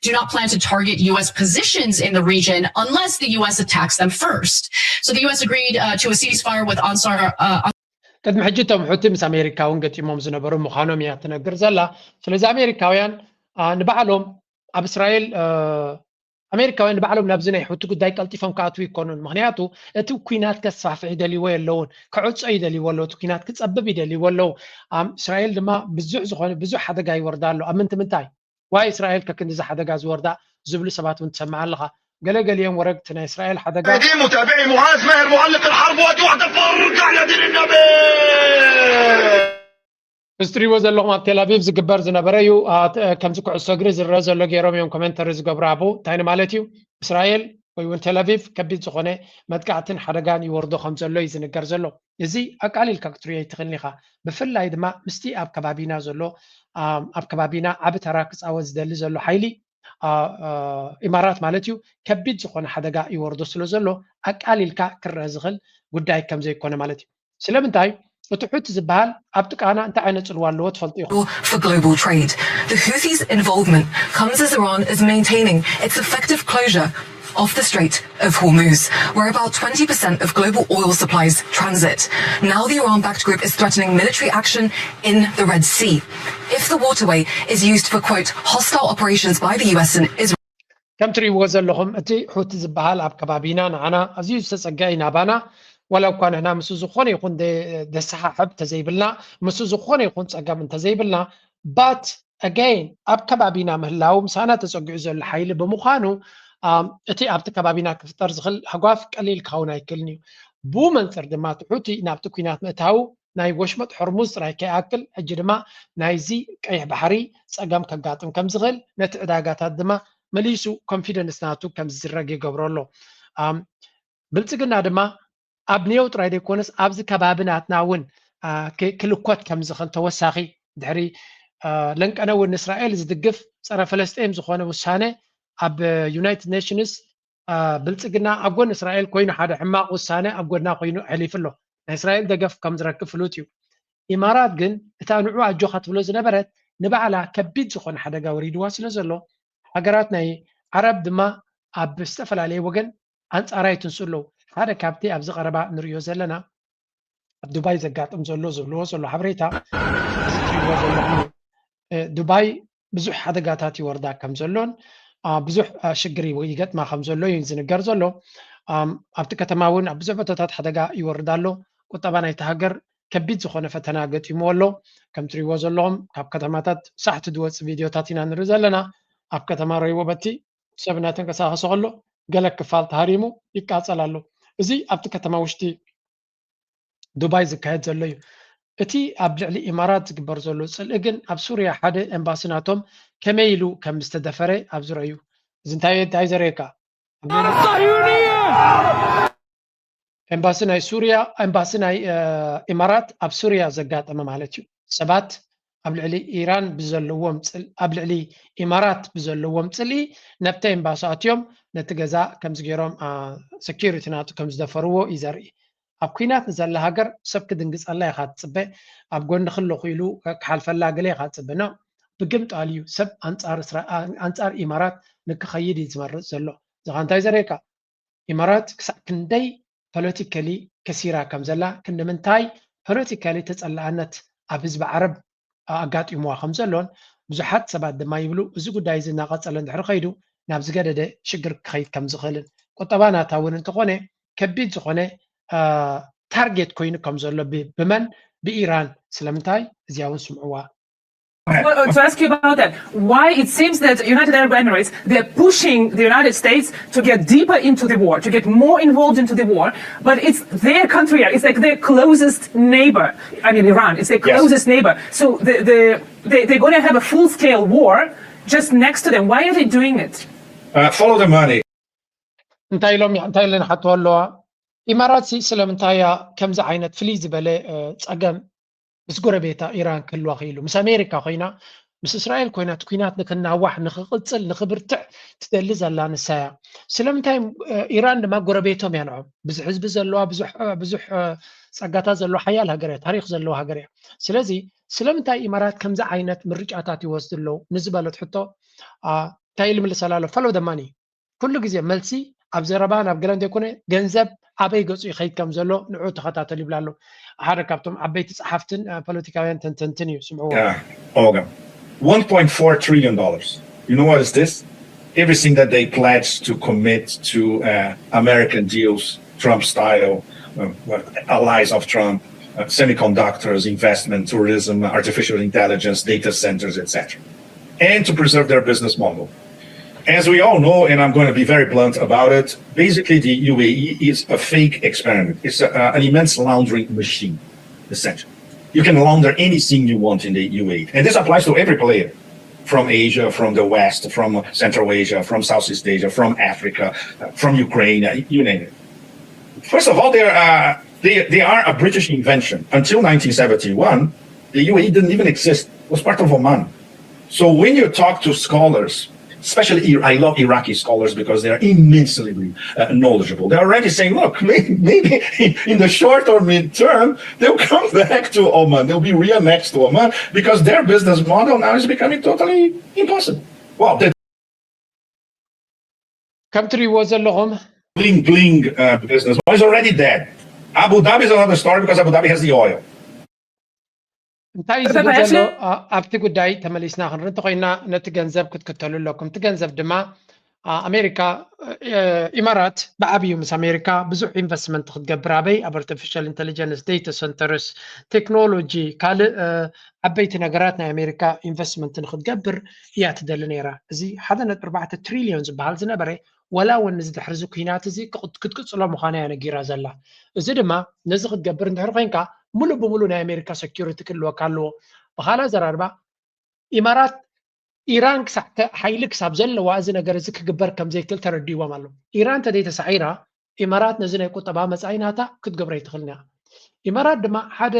do not plan to target U S positions in the region unless the U S attacks them first. So the U S agreed uh, to a ceasefire with Ansar. Uh, ቅድሚ ሕጂ እቶም ሑቲ ምስ ኣሜሪካ እውን ገጢሞም ዝነበሩ ምዃኖም እያ ትነግር ዘላ። ስለዚ ኣሜሪካውያን ንባዕሎም ኣብ እስራኤል ኣሜሪካውያን ንባዕሎም ናብዚ ናይ ሑቲ ጉዳይ ቀልጢፎም ክኣትዉ ይኮኑን። ምክንያቱ እቲ ኩናት ከስፋፍሕ ይደልይዎ የለውን፣ ክዕጾ ይደልይዎ ኣለዉ፣ እቲ ኩናት ክጸብብ ይደልይዎ ኣለዉ። እስራኤል ድማ ብዙሕ ዝኾነ ብዙሕ ሓደጋ ይወርዳ ኣሎ። ኣብ ምንቲ ምንታይ ዋይ እስራኤል ከክንዲዚ ሓደጋ ዝወርዳ ዝብሉ ሰባት እውን ትሰምዕ ኣለኻ። ገለገሊኦም ወረግቲ ናይ እስራኤል ሓደጋ متابعي معاذ ماهر معلق الحرب وادي واحده فرق على دين النبي እዚ ትሪእዎ ዘለኹም ኣብ ቴል ኣቪቭ ዝግበር ዝነበረ እዩ። ከምዚ ኩዕሶ እግሪ ዝረአ ዘሎ ገይሮም እዮም ኮሜንተሪ ዝገብሩ ኣብኡ። እንታይ ንማለት እዩ? እስራኤል ወይ እውን ቴል ኣቪቭ ከቢድ ዝኾነ መጥቃዕትን ሓደጋን ይወርዶ ከም ዘሎ እዩ ዝንገር ዘሎ። እዚ ኣቃሊልካ ክትሪኦ ኣይትኽእልን ኢኻ። ብፍላይ ድማ ምስቲ ኣብ ከባቢና ዘሎ ኣብ ከባቢና ዓቢ ተራ ክፃወት ዝደሊ ዘሎ ሓይሊ ኢማራት ማለት እዩ ከቢድ ዝኾነ ሓደጋ ይወርዶ ስለ ዘሎ ኣቃሊልካ ክረአ ዝኽእል ጉዳይ ከም ዘይኮነ ማለት እዩ። ስለምንታይ እቲ ሑቲ ዝበሃል ኣብ ጥቃና እንታይ ዓይነት ጽልዋ ኣለዎ ትፈልጡ ኢኹም። For global trade. The Houthis' involvement comes as Iran is maintaining its effective closure of the Strait of Hormuz, where about twenty percent of global oil supplies transit. Now the Iran-backed group is threatening military action in the Red Sea if the waterway is used for, quote, hostile operations by the U S and Israel. ከም ትሪእዎ ዘለኹም እቲ ሑቲ ዝበሃል ኣብ ከባቢና ንዓና ኣዝዩ ዝተጸገ እዩ ናባና። ዋላ እኳ ንሕና ምስ ዝኾነ ይኹን ደ- ደሰሓሕብ እንተዘይብልና፣ ምስ ዝኾነ ይኹን ጸገም እንተዘይብልና፣ but again ኣብ ከባቢና ምህላው ምሳና ተጸጊዑ ዘሎ ሓይሊ ብምዃኑ፣ ኣም፣ እቲ ኣብቲ ከባቢና ክፍጠር ዝኽእል ሃጓፍ ቀሊል ክኸውን ኣይክእልን እዩ። ብኡ መንጽር ድማ እቲ ሑቲ ናብቲ ኲናት ምእታው ናይ ወሽመጥ ሆርሙዝ ጥራይ ከይኣክል፣ ሕጂ ድማ ናይዚ ቀይሕ ባሕሪ ጸገም ከጋጥም ከም ዝኽእል፣ ነቲ ዕዳጋታት ድማ መሊሱ ኮንፊደንስ ናቱ ከም ዝዝረግ ይገብሮ ኣሎ። ኣም፣ ብልጽግና ድማ ኣብ ኔው ጥራይ ዘይኮነስ ኣብዚ ከባቢ ናትና እውን አ፣ ክ- ክልኮት ከም ዝኽእል ተወሳኺ ድሕሪ አ፣ ለንቀነ እውን ንእስራኤል ዝድግፍ ጸረ ፈለስጤም ዝኾነ ውሳነ ኣብ ዩናይትድ ኔሽንስ አ፣ ብልጽግና ኣብ ጎኒ እስራኤል ኮይኑ ሓደ ሕማቕ ውሳነ ኣብ ጎድና ኮይኑ ኣሕሊፉ ኣሎ። ናይ እስራኤል ደገፍ ከም ዝረክብ ፍሉጥ እዩ። ኢማራት ግን እታ ንዑ ኣጆኻ ትብሎ ዝነበረት ንባዕላ ከቢድ ዝኾነ ሓደጋ ወሪድዋ ስለ ዘሎ ሃገራት ናይ ዓረብ ድማ ኣብ ዝተፈላለየ ወገን ኣንጻራ ይትንሱ ኣለዉ። ሓደ ካብቲ ኣብዚ ቀረባ ንሪኦ ዘለና ኣብ ዱባይ ዘጋጥም ዘሎ ዝብልዎ ዘሎ ሓበሬታ እዚ ትሪእዎ ዘለኹም እዩ። እ፣ ዱባይ ብዙሕ ሓደጋታት ይወርዳ ከም ዘሎን አ፣ ብዙሕ አ፣ ሽግር ይወ- ይገጥማ ከም ዘሎ እዩ ዝንገር ዘሎ። ኣም፣ ኣብቲ ከተማ እውን ኣብ ብዙሕ ቦታታት ሓደጋ ይወርድ ኣሎ። ቁጠባ ናይቲ ሃገር ከቢድ ዝኾነ ፈተና ገጢምዎ ኣሎ። ከም ትሪእዎ ዘለኹም ካብ ከተማታት ሳሕ ትድወፅ ቪድዮታት ኢና ንርኢ ዘለና። ኣብ ከተማ ረይቦ በቲ ሰብ እናተንቀሳቐሰ ከሎ ገለ ክፋል ተሃሪሙ ይቃፀል ኣሎ። እዚ ኣብቲ ከተማ ውሽጢ ዱባይ ዝካየድ ዘሎ እዩ። እቲ ኣብ ልዕሊ ኢማራት ዝግበር ዘሎ ጽልኢ ግን ኣብ ሱርያ ሓደ ኤምባሲ ናቶም ከመይ ኢሉ ከም ዝተደፈረ ኣብ ዝረእዩ እዚ እንታይ እንታይ ዘርእየካ ኤምባሲ ናይ ሱርያ ኤምባሲ ናይ እ፣ ኢማራት ኣብ ሱርያ ዘጋጠመ ማለት እዩ። ሰባት ኣብ ልዕሊ ኢራን ብዘለዎም ጽል ኣብ ልዕሊ ኢማራት ብዘለዎም ጽልኢ ነብቲ ኤምባሲ ኣትዮም ነቲ ገዛ ከምዚ ገይሮም አ፣ ሰኪሪቲ ናቱ ከም ዝደፈርዎ እዩ ዘርኢ። ኣብ ኲናት ንዘላ ሃገር ሰብ ክድንግጸላ ኢኻ ትጽበ፣ ኣብ ጎንኺ ኣለኹ ኢሉ ክሓልፈላ ገለ ኢኻ ትጽበ። No፣ ብግምጣል እዩ ሰብ ኣንጻር እስራ- ኣንጻር ኢማራት ንክኸይድ እዩ ዝመርጽ ዘሎ። እዚ ኸኣ እንታይ ዘርእየካ? ኢማራት ክሳዕ ክንደይ ፖለቲካሊ ከሲራ ከም ዘላ፣ ክንዲ ምንታይ ፖለቲካሊ ተጸላእነት ኣብ ህዝቢ ዓረብ ኣጋጢምዋ ከም ዘሎን ብዙሓት ሰባት ድማ ይብሉ እዚ ጉዳይ እዚ እናቐጸለ እንድሕር ከይዱ ናብ ዝገደደ ሽግር ክኸይድ ከም ዝኽእልን ቁጠባ ናታ እውን እንተኾነ ከቢድ ዝኾነ ታርጌት ኮይኑ ከም ዘሎ ብመን ብኢራን ስለምንታይ እዚኣ እውን ስምዕዋ Well, to ask you about that, why it seems that United Arab Emirates, they're pushing the United States to get deeper into the war, to get more involved into the war, but it's their country, it's like their closest neighbor. I mean, Iran, it's their closest neighbor. So the, the, they, they're going to have a full-scale war just next to them. Why are they doing it? Uh, follow the money. እንታይ ኢሎም እንታይ ኢለን ሓተዋ ኣለዋ ኢማራት ሲ ስለምንታይ እያ ከምዚ ዓይነት ፍልይ ዝበለ ጸገም ምስ ጎረቤታ ኢራን ክህልዋ ክኢሉ ምስ ኣሜሪካ ኮይና ምስ እስራኤል ኮይና እቲ ኩናት ንክናዋሕ ንክቅፅል ንክብርትዕ ትደሊ ዘላ ንሳ እያ ስለምንታይ ኢራን ድማ ጎረቤቶም እያ ንዖም ብዙሕ ህዝቢ ዘለዋ ብዙሕ ጸጋታት ዘለዋ ሓያል ሃገር እያ ታሪክ ዘለዋ ሃገር እያ ስለዚ ስለምንታይ ኢማራት ከምዚ ዓይነት ምርጫታት ይወስዱ ኣለዉ ንዝበለት ሕቶ እንታይ ኢሉ ምልሰላ ኣሎ follow the money ኩሉ ግዜ መልሲ ኣብ ዘረባ ናብ ገለ እንተይኮነ ገንዘብ ኣበይ ገፁ ይኸይድ ከም ዘሎ ንዑ ተኸታተሉ ይብላ ኣሎ ሓደ ካብቶም ዓበይቲ ፀሓፍትን ፖለቲካውያን ተንተንትን እዩ ስምዕዎ Oga, one point four trillion dollars. You know what is this? Everything that they pledged to commit to uh, American deals, Trump style, uh, allies of Trump, uh, semiconductors, investment, tourism, artificial intelligence, data centers, et cetera, and to preserve their business model. As we all know, and I'm going to be very blunt about it, basically the U A E is a fake experiment. It's a, an immense laundering machine, essentially. You can launder anything you want in the U A E. And this applies to every player. from Asia, from the West, from Central Asia, from Southeast Asia, from Africa, uh, from Ukraine, uh, you name it. First of all, they are, uh, they, they are a British invention. Until nineteen seventy-one, the U A E didn't even exist. It was part of Oman. So when you talk to scholars, especially Ir- I love Iraqi scholars because they are immensely uh, knowledgeable. They're already saying, look, maybe, maybe in the short or mid term, they'll come back to Oman. They'll be reannexed to Oman because their business model now is becoming totally impossible. Well, the ከም ትሪእዎ ዘለኹም bling bling uh, business is already dead. Abu Dhabi is another story because Abu Dhabi has the oil. እንታይ እዩ ዝብል ዘሎ ኣብቲ ጉዳይ ተመሊስና ክንርኢ እንተኮይና ነቲ ገንዘብ ክትክተሉ ኣለኩም። እቲ ገንዘብ ድማ ኣሜሪካ፣ ኢማራት ብዓብዩ ምስ ኣሜሪካ ብዙሕ ኢንቨስትመንት ክትገብር ኣበይ ኣብ ኣርቲፊሻል ኢንቴሊጀንስ፣ ዴታ ሰንተርስ፣ ቴክኖሎጂ፣ ካልእ ዓበይቲ ነገራት ናይ ኣሜሪካ ኢንቨስትመንት ንክትገብር እያ ትደሊ ነይራ። እዚ ሓደ ነጥቢ ኣርባዕተ ትሪልዮን ዝበሃል ዝነበረ ዋላ እውን እዚ ድሕሪ እዚ ኩናት እዚ ክትቅፅሎ ምዃና እያ ነጊራ ዘላ። እዚ ድማ ነዚ ክትገብር እንድሕር ኮይንካ ሙሉእ ብሙሉእ ናይ ኣሜሪካ ሰኪሪቲ ክህልወካ ኣለዎ። ብካልእ ኣዘራርባ ኢማራት ኢራን ክሳዕ ሓይሊ ክሳብ ዘለዋ እዚ ነገር እዚ ክግበር ከም ዘይክእል ተረዲዎም ኣለዉ። ኢራን እንተዘይተሳዒራ ኢማራት ነዚ ናይ ቁጠባ መጻኢ ናታ ክትገብሮ ኣይትኽእልን እያ። ኢማራት ድማ ሓደ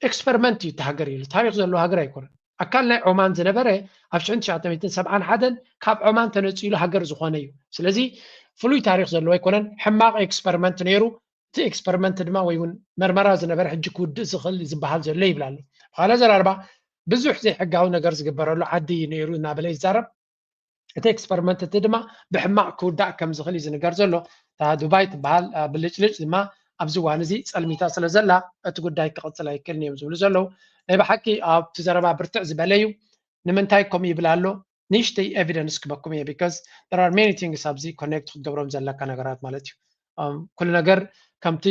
ኤክስፐሪመንት እዩ እቲ ሃገር ኢሉ ታሪክ ዘለዎ ሃገር ኣይኮነን። ኣካል ናይ ዖማን ዝነበረ ኣብ ሽሕን ትሽዓተ ሚእትን ሰብዓን ሓደን ካብ ዖማን ተነጺሉ ሃገር ዝኾነ እዩ። ስለዚ ፍሉይ ታሪክ ዘለዎ ኣይኮነን። ሕማቕ ኤክስፐሪመንት ነይሩ። እቲ ኤክስፐሪመንት ድማ ወይ እውን መርመራ ዝነበረ ሕጂ ክውድእ ዝኽእል ዝበሃል ዘሎ ይብል ኣሎ። ብኻልእ ኣዘራርባ ብዙሕ ዘይሕጋዊ ነገር ዝግበረሉ ዓዲ እዩ ነይሩ እናበለ ይዛረብ። እቲ ኤክስፐሪመንት እቲ ድማ ብሕማቕ ክውዳእ ከም ዝኽእል እዩ ዝንገር ዘሎ። እታ ዱባይ ትበሃል ብልጭልጭ ድማ ኣብዚ እዋን እዚ ጸልሚታ ስለ ዘላ እቲ ጉዳይ ክቕጽል ኣይክእልን እዮም ዝብሉ ዘለዉ። ናይ ብሓቂ ኣብቲ ዘረባ ብርትዕ ዝበለ እዩ። ንምንታይ ከምኡ ይብል ኣሎ? ንእሽተይ ኤቪደንስ ክበኩም እየ because there are many things ኣብዚ ኮኔክት ክትገብሮም ዘለካ ነገራት ማለት እዩ። ኩሉ ነገር ከምቲ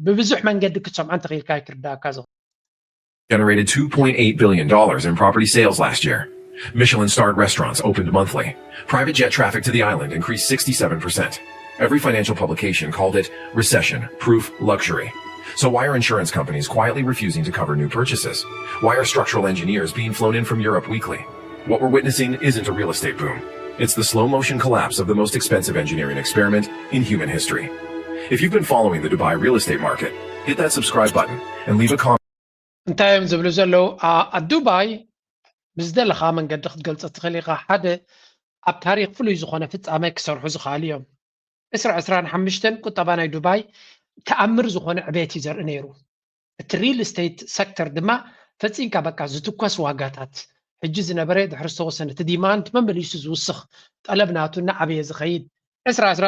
ብብዙሕ መንገዲ ክትሰምዖ እንተኽኢልካ ኣይክርዳእካ ዝኽእል። Generated two point eight billion dollars in property sales last year. Michelin starred restaurants opened monthly. Private jet traffic to the island increased sixty-seven percent. Every financial publication called it recession proof luxury. So, why are insurance companies quietly refusing to cover new purchases? Why are structural engineers being flown in from Europe weekly? What we're witnessing isn't a real estate boom. It's the slow motion collapse of the most expensive engineering experiment in human history. If you've been following the Dubai real estate market, hit that subscribe button and leave a comment. እንታይ እዮም ዝብሉ ዘለዉ? ኣብ ዱባይ ብዝደለኻ መንገዲ ክትገልጾ ትኽእል ኢኻ። ሓደ ኣብ ታሪክ ፍሉይ ዝኾነ ፍጻመ ክሰርሑ ዝኽኣሉ እዮም። ዕስራ ዕስራን ሓሙሽተን ቁጠባ ናይ ዱባይ ተኣምር ዝኾነ ዕቤት እዩ ዘርኢ ነይሩ። እቲ ሪል ስቴት ሰክተር ድማ ፈጺምካ በቃ ዝትኮስ ዋጋታት፣ ሕጂ ዝነበረ ድሕሪ ዝተወሰነ እቲ ዲማንድ መመሊሱ ዝውስኽ፣ ጠለብ ናቱ እናዓበየ ዝኸይድ፣ ዕስራ ዕስራ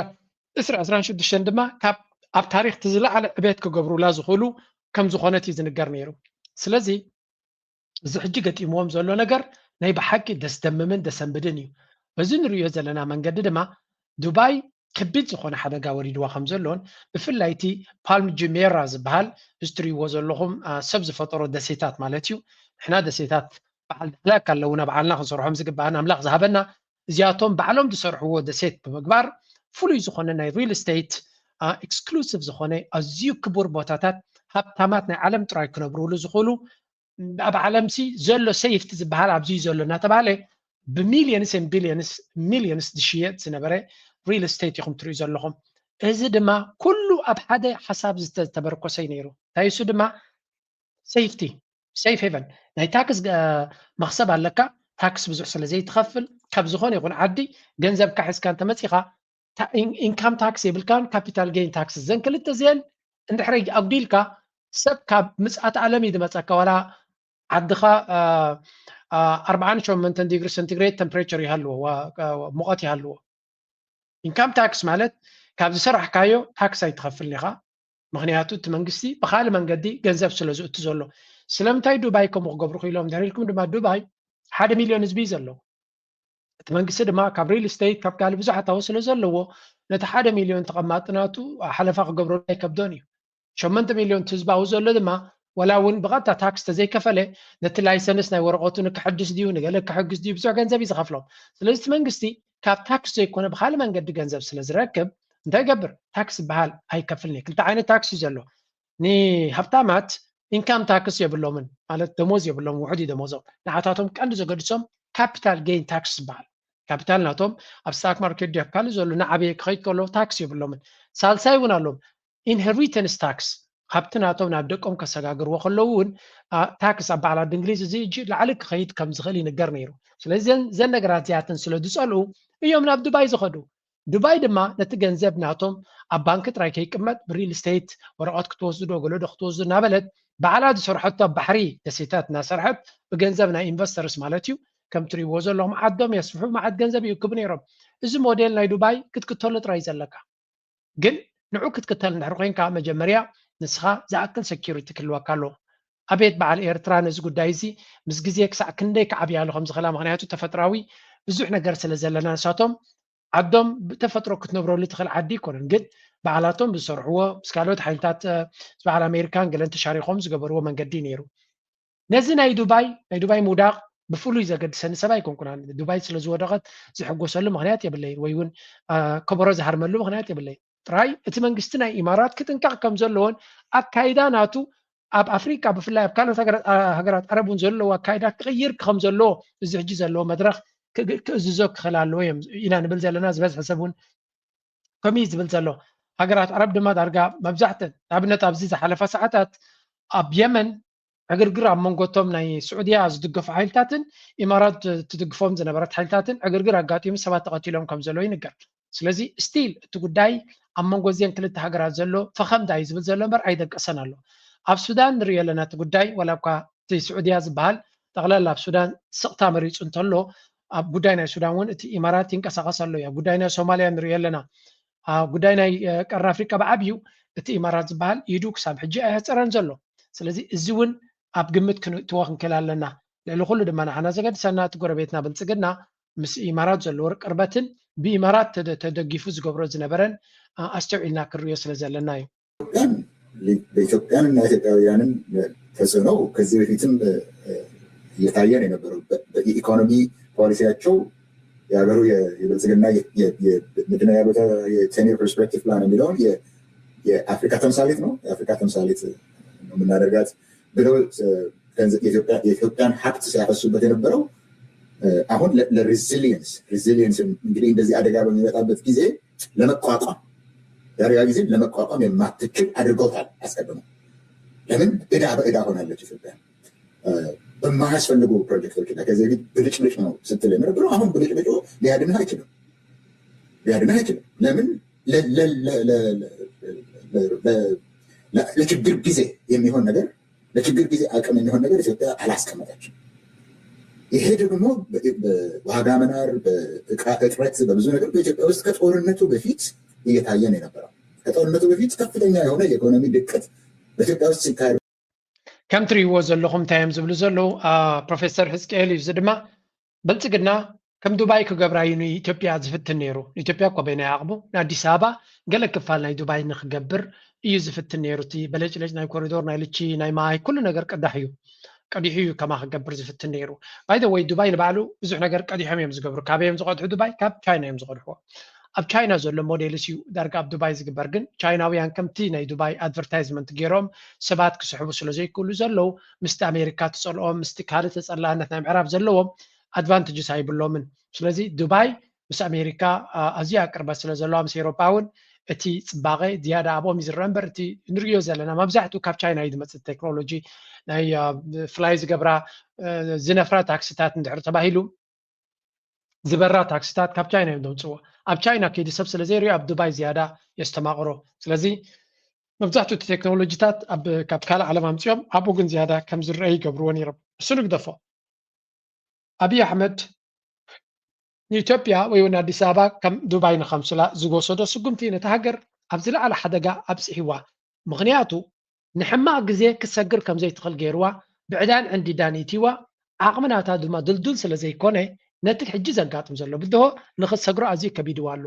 ዕስራ ዕስራን ሽዱሽተን ድማ ካብ ኣብ ታሪክ እቲ ዝለዓለ ዕቤት ክገብሩላ ዝኽእሉ ከም ዝኾነት እዩ ዝንገር ነይሩ። ስለዚ እዚ ሕጂ ገጢምዎም ዘሎ ነገር ናይ ብሓቂ ደስደምምን ደሰንብድን እዩ። በዚ ንርእዮ ዘለና መንገዲ ድማ ዱባይ ከቢድ ዝኾነ ሓደጋ ወሪድዋ ከም ዘሎን ብፍላይ እቲ ፓልም ጁሜራ ዝበሃል እዚ ትርእይዎ ዘለኹም ሰብ ዝፈጠሮ ደሴታት ማለት እዩ። ንሕና ደሴታት በዓል ዳህላክ ኣለውና ባዕልና ክንሰርሖም ዝግባኣና ኣምላኽ ዝሃበና እዚኣቶም ባዕሎም ዝሰርሕዎ ደሴት ብምግባር ፍሉይ ዝኾነ ናይ ሪል ስቴት ኤክስክሉሲቭ ዝኾነ ኣዝዩ ክቡር ቦታታት ሃብታማት ናይ ዓለም ጥራይ ክነብርሉ ዝኽእሉ ኣብ ዓለምሲ ዘሎ ሴፍቲ ዝበሃል ኣብዚ ዘሎ እናተባሃለ ብሚሊየንስ ን ቢሊየንስ ሚሊየንስ ዝሽየጥ ዝነበረ ሪል ስቴት ኢኹም ትርእዩ ዘለኹም። እዚ ድማ ኩሉ ኣብ ሓደ ሓሳብ ዝተተበርኮሰ እዩ ነይሩ። እንታይ እሱ ድማ ሴፍቲ ሴፍ ሄቨን ናይ ታክስ መክሰብ ኣለካ። ታክስ ብዙሕ ስለ ዘይትኸፍል ካብ ዝኾነ ይኹን ዓዲ ገንዘብካ ሒዝካ እንተመፂኻ ኢንካም ታክስ የብልካን ካፒታል ጌን ታክስ ዘን ክልተ እዚአን እንድሕረይ ኣጉዲልካ ሰብ ካብ ምፅኣት ዓለም እዩ ዝመፀካ ዋላ ዓድኻ ኣርባዓን ሸሞንተን ዲግሪ ሰንቲግሬድ ተምፕሬቸር ይሃልዎ ሙቐት ይሃልዎ። ኢንካም ታክስ ማለት ካብ ዝሰራሕካዮ ታክስ ኣይትኸፍልን ኢኻ። ምክንያቱ እቲ መንግስቲ ብካልእ መንገዲ ገንዘብ ስለ ዝእቱ ዘሎ። ስለምንታይ ዱባይ ከምኡ ክገብሩ ክኢሎም እንድሕር ኢልኩም ድማ ዱባይ ሓደ ሚልዮን ህዝቢ እዩ ዘለዎ። እቲ መንግስቲ ድማ ካብ ሪል ስቴት ካብ ካልእ ብዙሕ ኣታዊ ስለ ዘለዎ ነቲ ሓደ ሚልዮን ተቐማጢ ናቱ ሓለፋ ክገብረሉ ኣይከብዶን እዩ። ሸሞንተ ሚልዮን ህዝባዊ ዘሎ ድማ ዋላ እውን ብቐጥታ ታክስ ተዘይከፈለ ነቲ ላይሰንስ ናይ ወረቐቱ ንክሕድስ ድዩ ንገለ ክሕግዝ ድዩ ብዙሕ ገንዘብ እዩ ዝኸፍሎም። ስለዚ እቲ መንግስቲ ካብ ታክስ ዘይኮነ ብካልእ መንገዲ ገንዘብ ስለ ዝረክብ እንታይ ይገብር? ታክስ ዝበሃል ኣይከፍልን እዩ። ክልተ ዓይነት ታክስ እዩ ዘሎ። ንሃብታማት ኢንካም ታክስ የብሎምን ማለት ደሞዝ የብሎምን ውሑድ እዩ ደሞዞም። ንዓታቶም ቀንዲ ዘገድሶም capital gain tax ዝበሃል። ካፒታል ናቶም ኣብ ስታክ ማርኬት ድዩ ኣብ ካልእ ዘሎ ንዓበየ ክኸይድ ከሎ ታክስ የብሎምን። ሳልሳይ እውን ኣሎም፣ ኢንሄሪተንስ ታክስ፣ ካብቲ ናቶም ናብ ደቆም ከሰጋግርዎ ከለዉ እውን ታክስ ኣብ በዓል ዓዲ እንግሊዝ እዚ እጂ ላዕሊ ክኸይድ ከም ዝኽእል ይንገር ነይሩ። ስለዚ ዘን ነገራት እዚኣተን ስለ ዝፀልኡ እዮም ናብ ዱባይ ዝኸዱ። ዱባይ ድማ ነቲ ገንዘብ ናቶም ኣብ ባንክ ጥራይ ከይቅመጥ ብሪል ስቴት ወረቐት ክትወስዱ ዶ ገለ ዶ ክትወስዱ እናበለት ባዕላ ዝሰርሐቶ ኣብ ባሕሪ ደሴታት እናሰርሐት ብገንዘብ ናይ ኢንቨስተርስ ማለት እዩ። ከም ትሪእዎ ዘለኹም ዓዶም የስፍሑ፣ መዓት ገንዘብ ይእክቡ ነይሮም። እዚ ሞዴል ናይ ዱባይ ክትክተሎ ጥራይ ዘለካ። ግን ንዑ ክትክተል እንድሕር ኮይንካ መጀመርያ ንስኻ ዝኣክል ሰኪሪቲ ክህልወካ ኣለዎ። ኣቤት በዓል ኤርትራ ነዚ ጉዳይ እዚ ምስ ግዜ ክሳዕ ክንደይ ክዓብያሉ ከም ዝኽእላ፣ ምኽንያቱ ተፈጥራዊ ብዙሕ ነገር ስለ ዘለና ንሳቶም ዓዶም ብተፈጥሮ ክትነብረሉ ትኽእል ዓዲ ኣይኮነን፣ ግን ባዕላቶም ዝሰርሕዎ ምስ ካልኦት ሓይልታት በዓል ኣሜሪካን ገለን ተሻሪኾም ዝገበርዎ መንገዲ ነይሩ። ነዚ ናይ ዱባይ ናይ ዱባይ ምውዳቕ ብፍሉይ ዘገድሰኒ ሰብ ኣይኮንኩን። ዱባይ ስለ ዝወደቐት ዝሕጎሰሉ ምኽንያት የብለይን፣ ወይ እውን ከበሮ ዝሃርመሉ ምኽንያት የብለይን። ጥራይ እቲ መንግስቲ ናይ ኢማራት ክጥንቀቕ ከም ዘለዎን ኣካይዳ ናቱ ኣብ ኣፍሪቃ ብፍላይ ኣብ ካልኦት ሃገራት ዓረብ እውን ዘለዎ ኣካይዳ ክቕይር ከም ዘለዎ እዚ ሕጂ ዘለዎ መድረኽ ክእዝዞ ክኽእል ኣለዎ እዮም ኢና ንብል ዘለና። ዝበዝሐ ሰብ እውን ከምኡ እዩ ዝብል ዘሎ። ሃገራት ዓረብ ድማ ዳርጋ መብዛሕተን ንኣብነት ኣብዚ ዝሓለፋ ሰዓታት ኣብ የመን ዕግርግር ኣብ መንጎቶም ናይ ስዑድያ ዝድገፉ ሓይልታትን ኢማራት ትድግፎም ዝነበረት ሓይልታትን ዕግርግር ኣጋጢሙ ሰባት ተቐቲሎም ከም ዘለዉ ይንገር። ስለዚ ስቲል እቲ ጉዳይ ኣብ መንጎ እዚአን ክልተ ሃገራት ዘሎ ፈኸምታ እዩ ዝብል ዘሎ እምበር ኣይደቀሰን ኣሎ። ኣብ ሱዳን ንሪኦ ኣለና እቲ ጉዳይ ዋላ እኳ እቲ ስዑድያ ዝበሃል ጠቕላላ ኣብ ሱዳን ስቕታ መሪፁ እንተሎ ኣብ ጉዳይ ናይ ሱዳን እውን እቲ ኢማራት ይንቀሳቐስ ኣሎ እዩ። ኣብ ጉዳይ ናይ ሶማልያ ንሪኦ ኣለና። ኣብ ጉዳይ ናይ ቀርኒ ኣፍሪቃ ብዓብዩ እቲ ኢማራት ዝበሃል ኢዱ ክሳብ ሕጂ ኣየሕፀረን ዘሎ። ስለዚ እዚ እውን ኣብ ግምት ክንእትዎ ክንክእል ኣለና። ልዕሊ ኩሉ ድማ ንዓና ዘገድሰና እቲ ጎረቤትና ብልፅግና ምስ ኢማራት ዘለዎ ቅርበትን ብኢማራት ተደጊፉ ዝገብሮ ዝነበረን ኣስተውዒልና ክንሪኦ ስለ ዘለና እዩ። በኢትዮጵያንና ኢትዮጵያውያንን ተጽዕኖ ከዚህ በፊትም እየታየ ነው የነበረው። የኢኮኖሚ ፖሊሲያቸው የሀገሩ የብልጽግና ምንድነው ያሉት የ ten year perspective plan የሚለውን የአፍሪካ ተምሳሌት ነው፣ የአፍሪካ ተምሳሌት ነው የምናደርጋት ብለው የኢትዮጵያን ሀብት ሲያፈሱበት የነበረው አሁን ለ resilience resilience እንግዲህ እንደዚህ አደጋ በሚመጣበት ጊዜ ለመቋቋም የአደጋ ጊዜን ለመቋቋም የማትችል አድርገውታል። አስቀድሞ ለምን እዳ በእዳ ሆናለች ኢትዮጵያ በማያስፈልጉ ፕሮጀክቶች እና ከዚህ በፊት ብልጭልጭ ነው ስትል የነበረው አሁን ብልጭልጩ ሊያድንህ አይችልም፣ ሊያድንህ አይችልም። ለምን ለችግር ጊዜ የሚሆን ነገር ለችግር ጊዜ አቅም የሚሆን ነገር ኢትዮጵያ አላስቀመጠችም። ይሄ ደግሞ በዋጋ መናር፣ በእቃ እጥረት፣ በብዙ ነገር በኢትዮጵያ ውስጥ ከጦርነቱ በፊት እየታየ ነው የነበረው። ከጦርነቱ በፊት ከፍተኛ የሆነ የኢኮኖሚ ድቀት በኢትዮጵያ ውስጥ ሲካሄድ ከም ትሪእዎ ዘለኹም እንታይ እዮም ዝብሉ ዘለዉ ፕሮፌሰር ሕዝቅኤል እዩ። እዚ ድማ ብልፅግና ከም ዱባይ ክገብራ እዩ ንኢትዮጵያ ዝፍትን ነይሩ። ንኢትዮጵያ እኮ በይናይ ዓቕሙ ንኣዲስ ኣበባ ገለ ክፋል ናይ ዱባይ ንክገብር እዩ ዝፍትን ነይሩ። እቲ በለጭለጭ ናይ ኮሪዶር ናይ ልቺ ናይ ማይ ኩሉ ነገር ቅዳሕ እዩ ቀዲሑ እዩ ከማ ክገብር ዝፍትን ነይሩ። ባይ ዘ ወይ ዱባይ ንባዕሉ ብዙሕ ነገር ቀዲሖም እዮም ዝገብሩ። ካበይ እዮም ዝቐድሑ ዱባይ? ካብ ቻይና እዮም ዝቐድሕዎ። ኣብ ቻይና ዘሎ ሞዴልስ እዩ ዳርጋ ኣብ ዱባይ ዝግበር። ግን ቻይናውያን ከምቲ ናይ ዱባይ ኣድቨርታይዝመንት ገይሮም ሰባት ክስሕቡ ስለ ዘይክእሉ ዘለዉ ምስቲ ኣሜሪካ ትፀልኦም ምስቲ ካልእ ተፀላእነት ናይ ምዕራብ ዘለዎም ኣድቫንቴጅስ ኣይብሎምን። ስለዚ ዱባይ ምስ ኣሜሪካ ኣዝያ ቅርበት ስለ ዘለዋ ምስ ኤሮፓ እውን እቲ ፅባቐ ዝያዳ ኣብኦም እዩ ዝረአ እምበር እቲ ንሪኦ ዘለና መብዛሕትኡ ካብ ቻይና እዩ ዝመፅእ ቴክኖሎጂ ናይ ፍላይ ዝገብራ ዝነፍራ ታክሲታት እንድሕር ተባሂሉ ዝበራ ታክሲታት ካብ ቻይና እዮም ዘምፅዎ። ኣብ ቻይና ከይዲ ሰብ ስለ ዘይሪኦ ኣብ ዱባይ ዝያዳ የስተማቕሮ። ስለዚ መብዛሕትኡ እቲ ቴክኖሎጂታት ካብ ካልእ ዓለም ኣምፅኦም ኣብኡ ግን ዝያዳ ከም ዝረአ ይገብርዎ ነይሮም። እሱ ንግደፎ። ኣብይ ኣሕመድ ንኢትዮጵያ ወይ እውን ኣዲስ ኣበባ ከም ዱባይ ንኸምስላ ዝወሰዶ ስጉምቲ ነቲ ሃገር ኣብ ዝለዓለ ሓደጋ ኣብፅሕዋ። ምኽንያቱ ንሕማቕ ግዜ ክትሰግር ከም ዘይትኽእል ገይርዋ፣ ብዕዳን ዕንዲዳን ኢትይዋ፣ ዓቕሚ ናታ ድማ ድልዱል ስለ ዘይኮነ ነቲ ሕጂ ዘጋጥም ዘሎ ብድሆ ንኽትሰግሮ ኣዝዩ ከቢድዋ ኣሎ።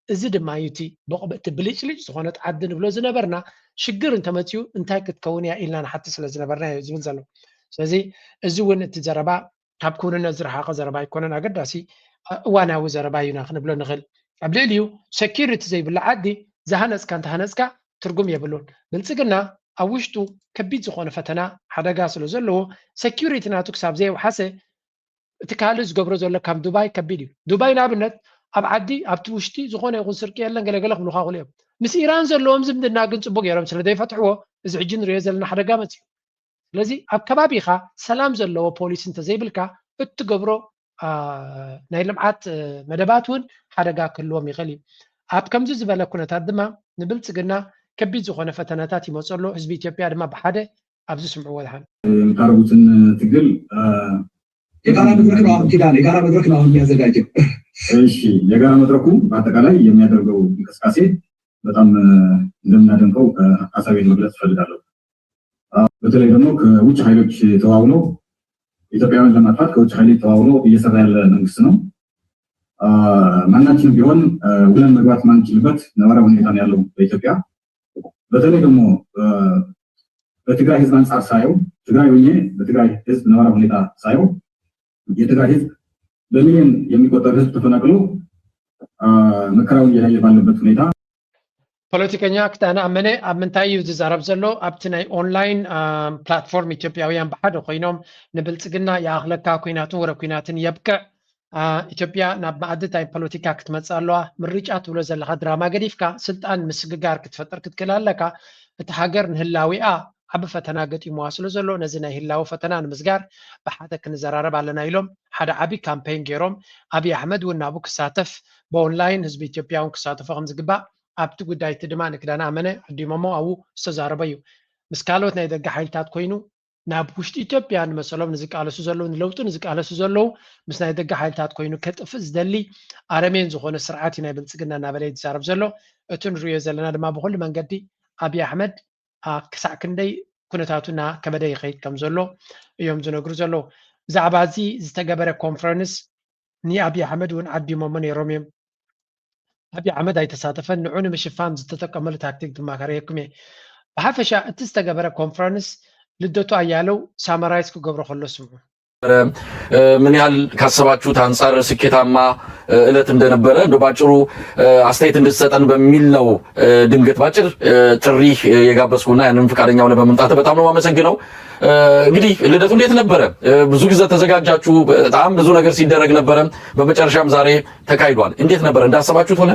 እዚ ድማ እዩ እቲ ብቕብእቲ ብልጭልጭ ዝኾነት ዓዲ ንብሎ ዝነበርና ሽግር እንተመፅኡ እንታይ ክትከውን እያ ኢልና ንሓቲ ስለ ዝነበርና እዩ ዝብል ዘሎ። ስለዚ እዚ እውን እቲ ዘረባ ካብ ክውንነት ዝረሓቐ ዘረባ ኣይኮነን፣ ኣገዳሲ እዋናዊ ዘረባ እዩና ክንብሎ ንኽእል። ኣብ ልዕሊኡ ሰኪሪቲ ዘይብሉ ዓዲ ዝሃነፅካ እንተሃነፅካ ትርጉም የብሉን። ብልፅግና ኣብ ውሽጡ ከቢድ ዝኾነ ፈተና ሓደጋ ስለ ዘለዎ ሰኪሪቲ ናቱ ክሳብ ዘየውሓሰ እቲ ካልእ ዝገብሮ ዘሎ ካብ ዱባይ ከቢድ እዩ። ዱባይ ንኣብነት ኣብ ዓዲ ኣብቲ ውሽጢ ዝኾነ ይኹን ስርቂ የለን ገለገለ ክብሉኻ ክእሉ እዮም። ምስ ኢራን ዘለዎም ዝምድና ግን ፅቡቅ ገይሮም ስለ ዘይፈትሕዎ እዚ ሕጂ ንሪኦ ዘለና ሓደጋ መፅዩ። ስለዚ ኣብ ከባቢኻ ሰላም ዘለዎ ፖሊሲ እንተዘይብልካ እትገብሮ ናይ ልምዓት መደባት እውን ሓደጋ ክህልዎም ይኽእል እዩ። ኣብ ከምዚ ዝበለ ኩነታት ድማ ንብልፅግና ከቢድ ዝኾነ ፈተናታት ይመፀሎ። ህዝቢ ኢትዮጵያ ድማ ብሓደ ኣብዚ ስምዕዎ ድሓን የምታደርጉትን ትግል የጋራ መድረክ ነው። አሁን ኪዳን የጋራ መድረክ ነው አሁን የሚያዘጋጀው። እሺ፣ የጋራ መድረኩ በአጠቃላይ የሚያደርገው እንቅስቃሴ በጣም እንደምናደንቀው ሀሳቤን መግለጽ እፈልጋለሁ። በተለይ ደግሞ ከውጭ ኃይሎች ተዋውሎ ኢትዮጵያውያን ለማጥፋት ከውጭ ኃይሎች ተዋውሎ እየሰራ ያለ መንግስት ነው። ማናችንም ቢሆን ውለን መግባት ማንችልበት ነባራዊ ሁኔታ ነው ያለው በኢትዮጵያ። በተለይ ደግሞ በትግራይ ህዝብ አንጻር ሳየው፣ ትግራይ ሆኜ በትግራይ ህዝብ ነባራዊ ሁኔታ ሳየው፣ የትግራይ ህዝብ በሚሊዮን የሚቆጠር ህዝብ ተፈናቅሎ መከራውን እያየ ባለበት ሁኔታ ፖለቲከኛ ክዳነ ኣመነ ኣብ ምንታይ እዩ ዝዛረብ ዘሎ? ኣብቲ ናይ ኦንላይን ፕላትፎርም ኢትዮጵያውያን ብሓደ ኮይኖም ንብልፅግና ይኣኽለካ፣ ኩናትን ወረ ኩናትን የብቅዕ፣ ኢትዮጵያ ናብ መኣዲ ናይ ፖለቲካ ክትመፅእ ኣለዋ፣ ምርጫ ትብሎ ዘለኻ ድራማ ገዲፍካ ስልጣን ምስግጋር ክትፈጥር ክትክእል ኣለካ። እቲ ሃገር ንህላዊኣ ዓቢ ፈተና ገጢምዋ ስለ ዘሎ ነዚ ናይ ህላወ ፈተና ንምስጋር ብሓደ ክንዘራረብ ኣለና ኢሎም ሓደ ዓቢ ካምፔን ገይሮም ኣብይ ኣሕመድ እውን ናብኡ ክሳተፍ ብኦንላይን ህዝቢ ኢትዮጵያ እውን ክሳተፎ ከም ዝግባእ ኣብቲ ጉዳይ እቲ ድማ ንክዳነ ኣመነ ዓዲሞሞ ኣብኡ ዝተዛረበ እዩ። ምስ ካልኦት ናይ ደገ ሓይልታት ኮይኑ ናብ ውሽጢ ኢትዮጵያ ንመሰሎም ንዝቃለሱ ዘለዉ ንለውጢ ንዝቃለሱ ዘለዉ ምስ ናይ ደገ ሓይልታት ኮይኑ ከጥፍእ ዝደሊ ኣረሜን ዝኾነ ስርዓት እዩ ናይ ብልፅግና እናበለ እዩ ዝዛረብ ዘሎ። እቲ ንሪኦ ዘለና ድማ ብኩሉ መንገዲ ኣብይ ኣሕመድ ክሳዕ ክንደይ ኩነታቱ እናከበደ ይኸይድ ከም ዘሎ እዮም ዝነግሩ ዘለዉ። ብዛዕባ እዚ ዝተገበረ ኮንፈረንስ ንኣብይ ኣሕመድ እውን ዓዲሞሞ ነይሮም እዮም። ኣብይ ኣሕመድ ኣይተሳተፈን። ንዑ ንምሽፋን ዝተጠቀመሉ ታክቲክ ድማ ከርእየኩም እየ። ብሓፈሻ እቲ ዝተገበረ ኮንፈረንስ ልደቱ ኣያለው ሳመራይዝ ክገብሮ ከሎ ስምዑ። ምን ያህል ካሰባችሁት አንጻር ስኬታማ እለት እንደነበረ እንደ ባጭሩ አስተያየት እንድትሰጠን በሚል ነው። ድንገት ባጭር ጥሪ የጋበዝኩና ያንን ፈቃደኛ ሆነ በመምጣት በጣም ነው የማመሰግነው። እንግዲህ ልደቱ እንዴት ነበረ? ብዙ ጊዜ ተዘጋጃችሁ፣ በጣም ብዙ ነገር ሲደረግ ነበረ። በመጨረሻም ዛሬ ተካሂዷል። እንዴት ነበረ? እንዳሰባችሁት ሆነ?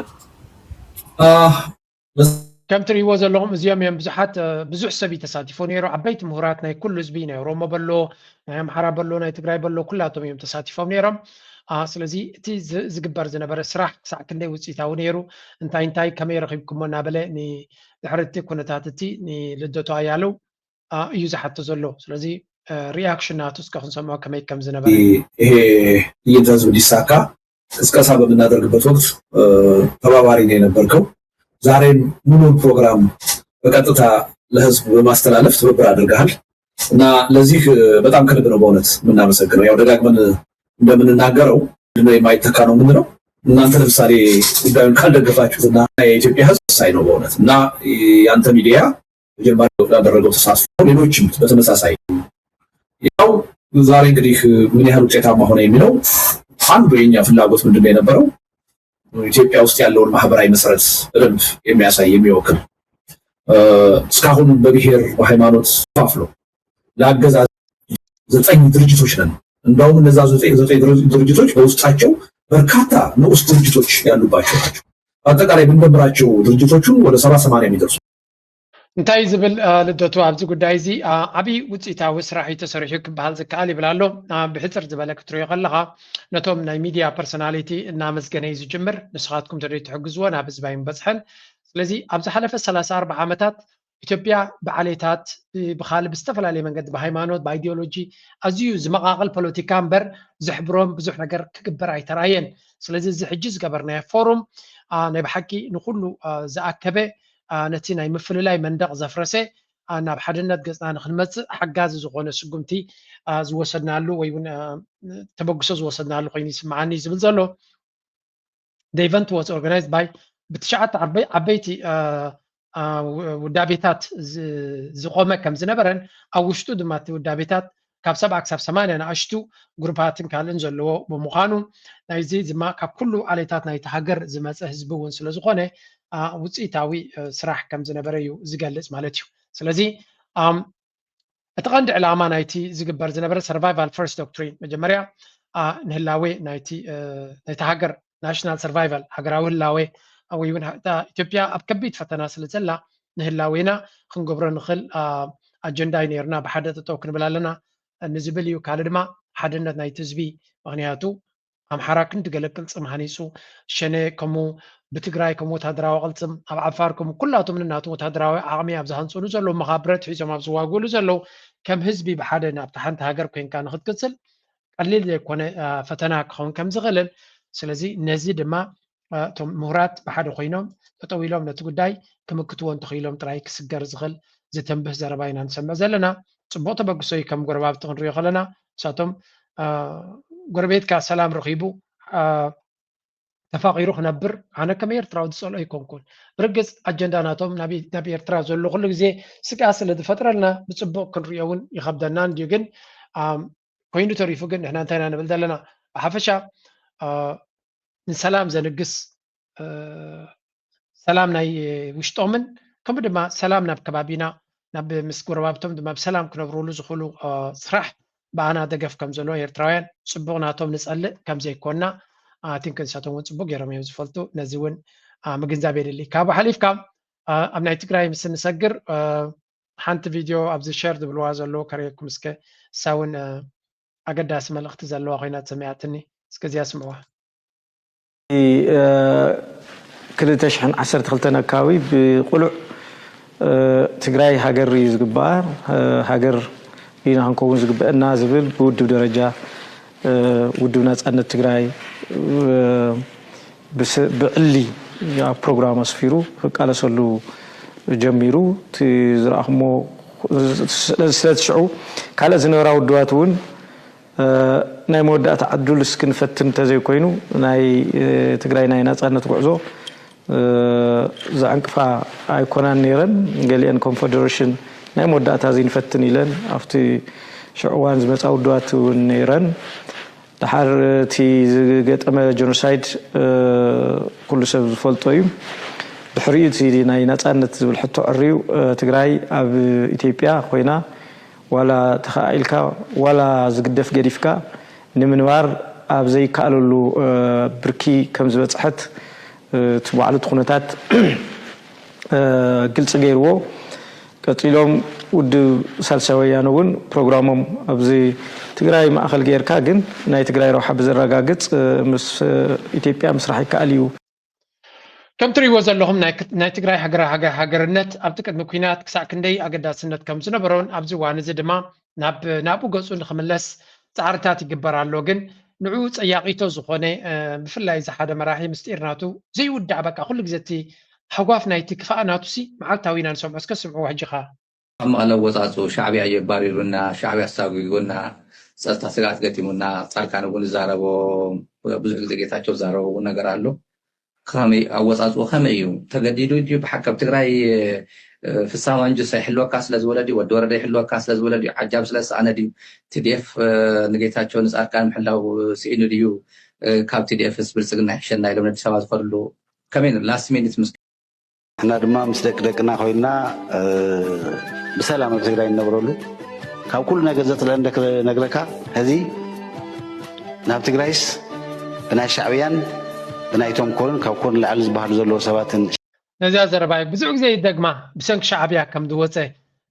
ከም ትርእይዎ ዘለኹም እዚኦም እዮም ብዙሓት ብዙሕ ሰብ እዩ ተሳቲፎ ነይሩ። ዓበይቲ ምሁራት ናይ ኩሉ ህዝቢ ናይ ኦሮሞ በሎ ናይ ኣምሓራ በሎ ናይ ትግራይ በሎ ኩላቶም እዮም ተሳቲፎም ነይሮም። ስለዚ እቲ ዝግበር ዝነበረ ስራሕ ክሳዕ ክንደይ ውፅኢታዊ ነይሩ፣ እንታይ እንታይ ከመይ ረኺብኩሞ እናበለ ድሕሪ እቲ ኩነታት እቲ ንልደቱ ኣያለው እዩ ዝሓቶ ዘሎ። ስለዚ ሪኣክሽን ናቱ እስከ ክንሰምዖ ከመይ ከም ዝነበረ። ይሄ ትዕይንተ ህዝብ እንዲሳካ ቅስቀሳ በምናደርግበት ወቅት ተባባሪ ነው የነበርከው። ዛሬም ሙሉውን ፕሮግራም በቀጥታ ለህዝብ በማስተላለፍ ትብብር አድርገሃል እና ለዚህ በጣም ከልብ ነው በእውነት የምናመሰግነው። ያው ደጋግመን እንደምንናገረው ምንድነው የማይተካ ነው የምንለው። እናንተ ለምሳሌ ጉዳዩን ካልደገፋችሁትና የኢትዮጵያ ህዝብ ሳይ ነው በእውነት እና ያንተ ሚዲያ መጀመሪያ ላደረገው ተሳትፎ ሌሎችም በተመሳሳይ ያው ዛሬ እንግዲህ ምን ያህል ውጤታማ ሆነ የሚለው አንዱ የኛ ፍላጎት ምንድነው የነበረው ኢትዮጵያ ውስጥ ያለውን ማህበራዊ መሰረት በደንብ የሚያሳይ የሚወክል እስካሁን በብሔር በሃይማኖት ከፋፍሎ ለአገዛዝ ዘጠኝ ድርጅቶች ነን። እንደውም እነዛ ዘጠኝ ድርጅቶች በውስጣቸው በርካታ ንዑስ ድርጅቶች ያሉባቸው ናቸው። በአጠቃላይ ብንደምራቸው ድርጅቶቹ ወደ ሰባ ሰማንያ የሚደርሱ እንታይ ዝብል ልደቱ ኣብዚ ጉዳይ እዚ ዓብዪ ውፅኢታዊ ስራሕ እዩ ተሰሪሑ ክበሃል ዝከኣል ይብል ኣሎ። ብሕፅር ዝበለ ክትሪኦ ከለኻ ነቶም ናይ ሚድያ ፐርሶናሊቲ እናመስገነ እዩ ዝጅምር። ንስኻትኩም ተደይ ትሕግዝዎ ናብ ህዝቢ ኣይምበፅሐን። ስለዚ ኣብ ዝሓለፈ ሰላሳ ኣርባዓ ዓመታት ኢትዮጵያ ብዓሌታት ብካልእ ብዝተፈላለየ መንገዲ ብሃይማኖት ብኣይዲዮሎጂ ኣዝዩ ዝመቓቐል ፖለቲካ እምበር ዝሕብሮም ብዙሕ ነገር ክግበር ኣይተራእየን። ስለዚ እዚ ሕጂ ዝገበርናዮ ፎሩም ናይ ብሓቂ ንኩሉ ዝኣከበ ነቲ ናይ ምፍልላይ መንደቕ ዘፍረሰ ናብ ሓድነት ገፅና ንክንመፅእ ሓጋዚ ዝኾነ ስጉምቲ ዝወሰድናሉ ወይ እውን ተበግሶ ዝወሰድናሉ ኮይኑ ይስምዓኒ ዝብል ዘሎ። The event was organized by ብትሽዓተ ዓበይቲ ውዳቤታት ዝቆመ ከም ዝነበረን ኣብ ውሽጡ ድማ እቲ ውዳቤታት ካብ ሰብዓ ክሳብ ሰማንያ ንኣሽቱ ግሩፓትን ካልእን ዘለዎ ብምዃኑ ናይዚ ድማ ካብ ኩሉ ዓሌታት ናይቲ ሃገር ዝመፀ ህዝቢ እውን ስለ ዝኾነ ውፅኢታዊ ስራሕ ከም ዝነበረ እዩ ዝገልፅ ማለት እዩ። ስለዚ እቲ ቀንዲ ዕላማ ናይቲ ዝግበር ዝነበረ survival first doctrine መጀመርያ ንህላዌ ናይቲ ናይቲ ሃገር ናሽናል ሰርቫይቫል፣ ሃገራዊ ህላዌ፣ ወይ እውን እታ ኢትዮጵያ ኣብ ከቢድ ፈተና ስለ ዘላ ንህላዌና ክንገብሮ ንኽእል ኣጀንዳ እዩ ነይሩና፣ ብሓደ ጠጠው ክንብል ኣለና ንዝብል እዩ። ካልእ ድማ ሓድነት ናይቲ ህዝቢ፣ ምክንያቱ ኣምሓራ ክንዲ ገለ ቅልጽም ሃኒጹ፣ ሸኔ ከምኡ፣ ብትግራይ ከም ወታደራዊ ቅልጽም፣ ኣብ ዓፋር ከም ኩላቶም ነናቶም ወታደራዊ ዓቕሚ ኣብ ዝሃንጽሉ ዘለዉ፣ መኻብረት ሒዞም ኣብ ዝዋግእሉ ዘለዉ፣ ከም ህዝቢ ብሓደ ናብታ ሓንቲ ሃገር ኮይንካ ንክትቅጽል ቀሊል ዘይኮነ ፈተና ክኸውን ከም ዝኽእልን፣ ስለዚ ነዚ ድማ እቶም ምሁራት ብሓደ ኮይኖም ጠጠው ኢሎም ነቲ ጉዳይ ክምክትዎ እንተኽኢሎም ጥራይ ክስገር ዝኽእል ዝተንብህ ዘረባ ኢና ንሰምዕ ዘለና። ፅቡቕ ተበግሶ እዩ። ከም ጎረባብቲ ክንሪኦ ከለና ንሳቶም ጎረቤትካ ሰላም ረኺቡ ተፋቒሩ ክነብር ኣነ ከም ኤርትራዊ ዝጸልኦ ኣይኮንኩን። ብርግጽ ኣጀንዳ ናቶም ናብ ኤርትራ ዘሎ ኩሉ ግዜ ስግኣት ስለ ዝፈጥረልና ብጽቡቕ ክንሪኦ እውን ይኸብደና እንድዩ። ግን ኮይኑ ተሪፉ ግን ንሕና እንታይ ኢና ንብል ዘለና? ብሓፈሻ ንሰላም ዘንግስ ሰላም ናይ ውሽጦምን ከምኡ ድማ ሰላም ናብ ከባቢና ናብ ምስ ጎረባብቶም ድማ ብሰላም ክነብሩሉ ዝኽእሉ ስራሕ ብኣና ደገፍ ከም ዘለዎ ኤርትራውያን ጽቡቕ ናቶም ንጸልእ ከም ዘይኮንና ኣቲንክ ንሳቶም እውን ጽቡቕ ገይሮም እዮም ዝፈልጡ። ነዚ እውን ምግንዛብ የድሊ። ካብኡ ሓሊፍካ ኣብ ናይ ትግራይ ምስ እንሰግር ሓንቲ ቪድዮ ኣብዚ ሸር ዝብልዋ ዘለዉ ከርእየኩም እስከ እሳ እውን ኣገዳሲ መልእኽቲ ዘለዋ ኮይና ተሰሚዓትኒ። እስከ እዚኣ ስምዕዋ። ክልተ ሽሕን ዓሰርተ ክልተን ኣካባቢ ብቁሉዕ ትግራይ ሃገር እዩ ዝግባኣ፣ ሃገር ኢና ክንከውን ዝግበአና ዝብል ብውድብ ደረጃ ውድብ ናፃነት ትግራይ ብዕሊ ኣብ ፕሮግራም ኣስፊሩ ክቃለሰሉ ጀሚሩ። እቲ ዝረኣኹሞ ስለቲ ሽዑ ካልኦት ዝነበራ ውድባት እውን ናይ መወዳእታ ዕድል እስኪ ንፈትን እንተዘይኮይኑ ናይ ትግራይ ናይ ናፃነት ጉዕዞ ዘዕንቅፋ ኣይኮናን ነይረን። ገሊአን ኮንፈደሬሽን ናይ መወዳእታ እዚ ንፈትን ኢለን ኣብቲ ሽዑ እዋን ዝመፃ ውድባት እውን ነይረን። ደሓር እቲ ዝገጠመ ጀኖሳይድ ኩሉ ሰብ ዝፈልጦ እዩ። ድሕሪኡ እቲ ናይ ናፃነት ዝብል ሕቶ ዕርዩ ትግራይ ኣብ ኢትዮጵያ ኮይና ዋላ ተኸኣኢልካ ዋላ ዝግደፍ ገዲፍካ ንምንባር ኣብ ዘይከኣለሉ ብርኪ ከም ዝበፅሐት እቲ ባዕሉ እቲ ኩነታት ግልፂ ገይርዎ። ቀፂሎም ውድብ ሳልሳይ ወያነ እውን ፕሮግራሞም ኣብዚ ትግራይ ማእኸል ገይርካ ግን ናይ ትግራይ ረብሓ ብዘረጋግፅ ምስ ኢትዮጵያ ምስራሕ ይከኣል እዩ። ከም ትሪእዎ ዘለኹም ናይ ትግራይ ሃገር ሃገርነት ኣብቲ ቅድሚ ኩናት ክሳዕ ክንደይ ኣገዳስነት ከም ዝነበሮን ኣብዚ እዋን እዚ ድማ ናብ ናብኡ ገፁ ንክምለስ ፃዕርታት ይግበር ኣሎ። ግን ንዕኡ ፀያቒቶ ዝኾነ ብፍላይ እዚ ሓደ መራሒ ምስጢር ናቱ ዘይውዳእ በቃ ኩሉ ግዜ እቲ ሃጓፍ ናይቲ ክፋእ ናቱ ሲ መዓልታዊ ኢና ንሰምዖ። እስከ ስምዕዎ ሕጂ ኸዓ። ኣብ መቐለ ኣወፃፅኡ ሻዕብያ እዩ ኣባሪሩና፣ ሻዕብያ ኣሳጒጉና፣ ፀጥታ ስግኣት ገጢሙና፣ ፃድቃን እውን ዝዛረቦ ብዙሕ ግዜ ጌታቸው ዝዛረቦ እውን ነገር ኣሎ። ከመይ ኣወፃፅኡ ከመይ እዩ ተገዲዱ ድዩ ብሓቂ ኣብ ትግራይ ፍሳ ማንጁስ ኣይሕልወካ ስለ ዝበለ ድዩ ወዲ ወረደ ይሕልወካ ስለ ዝበለ ድዩ ዓጃብ ስለ ዝሰኣነ ድዩ ቲዲኤፍ ንጌታቸው ንፃድቃን ምሕላው ስኢኑ ድዩ ካብ ቲዲኤፍስ ብልፅግና ይሕሸና ኢሎም ነዲስ ኣበባ ዝኸድሉ ከመይ ላስት ሚኒት ምስ ንሕና ድማ ምስ ደቂ ደቅና ኮይንና ብሰላም ኣብ ትግራይ ንነብረሉ ካብ ኩሉ ነገር ዘጥልለን ነግረካ ሕዚ ናብ ትግራይስ ብናይ ሻዕብያን ብናይ ተንኮልን ካብ ኮር ንላዕሊ ዝበሃሉ ዘለዉ ሰባትን ነዚኣ ዘረባይ ብዙሕ ግዜ ይደግማ ብሰንኪ ሻዕብያ ከም ዝወፀ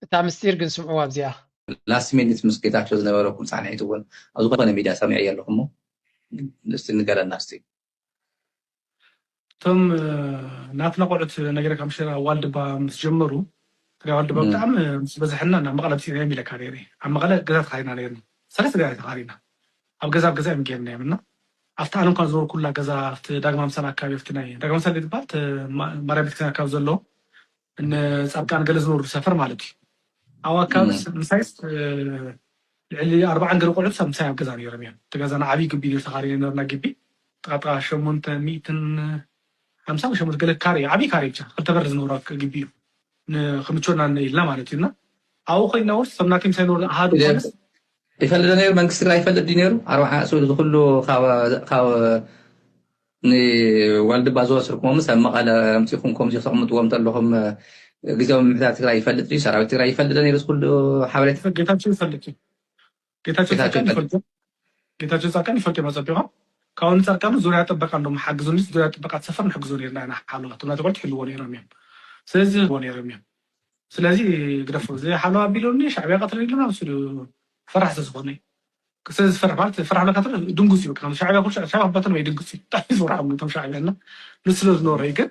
እታ ምስጢር ግን ስምዕዋ ኣብዚኣ። ላስት ሚኒት ምስ ጌታቸው ዝነበረኩም ፃንሒት እውን ኣብ ዝኾነ ሚድያ ሰሚዐ ኣለኹ እሞ እስቲ ንገረና እስቲ። እቶም ናትና ቆልዑት ነገረ ካብ ሽረ ኣብ ዋልድባ ምስ ጀመሩ ትግራይ ዋልድባ ብጣዕሚ ምስ በዝሐና ናብ መቐለ ብፅዕና እዮም ኢለካ ነይረ ኣብ መቐለ ገዛ ተኻሪና ነይርና ሰለስተ ገዛ ተኻሪና ኣብ ገዛ ኣብ ገዛ እዮም ገይርና እዮም እና ኣብቲ ኣነ እንኳን ዝነበርኩላ ገዛ ኣብቲ ዳግማ ምሳና ኣካባቢ ኣብቲ ናይ ዳግማ ምሳና ዝበሃል ማርያም ቤተክርስትያን ኣካባቢ ዘሎ እነ ፃድቃን ገለ ዝነብሩ ሰፈር ማለት እዩ ኣብ ኣካባቢ ምሳይስ ልዕሊ ኣርባዓን ገለ ቆልዑት ምሳይ ኣብ ገዛ ነይሮም እዮም እቲ ገዛ ንዓብዪ ግቢ ነይሩ ተኻሪና ነርና ግቢ ጥቓጥቓ ሸሞንተ ሚእትን ሓምሳ ሸሞንተ ገለ ካሬ ዓብዪ ካሬ ብቻ ክልተ በር ዝነብሩ ግቢ እዩ ንክምችወና ኢልና ማለት እዩ እና ኣብኡ ኮይና ውስ ሰብ ናተይ ምሳይ ነብሩ ኣሃዱ ይፈልጥ ዶ ነይሩ መንግስቲ ትግራይ ይፈልጥ ድዩ ነይሩ ኣርባዓ እዚ ኩሉ ካብ ንዋልድባ ዝወሰድኩሞምስ ኣብ መቐለ ኣምፂኹም ከምዚ ተቕምጥዎም ዘለኹም ግዜያዊ ምምሕዳር ትግራይ ይፈልጥ ድዩ ሰራዊት ትግራይ ይፈልጥ ዶ ነይሩ እዚ ኩሉ ሓበሬታ ጌታቸው ይፈልጥ እዩ ጌታቸው ጌታቸው ፃድቃን ይፈልጥ ይፈልጥ ጌታቸው ጻድቃን ይፈልጡ እዮም ኣጸቢቖም። ካብኡ ንጻድቃን ዙርያ ጥበቃ እንዶ መሓግዙ እንጂ ዙርያ ጥበቃ ትሰፈር ንሕግዞ ነርና ኢና ሓለዋ እቶም ናቲ ቆልት ይሕልዎ ነይሮም እዮም። ስለዚ ይሕልዎ ነይሮም እዮም። ስለዚ ግደፎ እዚ ሓለዋ ኣቢሎኒ ሻዕብያ ቀትሪ ኢሉና ምስሉ ፈራሕ ስለ ዝኾነ እዩ። ስለዚ ዝፈርሕ ማለት ፈራሕ ብለካ ተሎ ድንጉስ እዩ። ከም ሻዕብያ ኩሉ ሻዕብያ ክባተል ወይ ድንጉስ እዩ። ብጣዕሚ ዝፈርሖም እቶም ሻዕብያ እና ንሱ ስለ ዝነበረ እዩ። ግን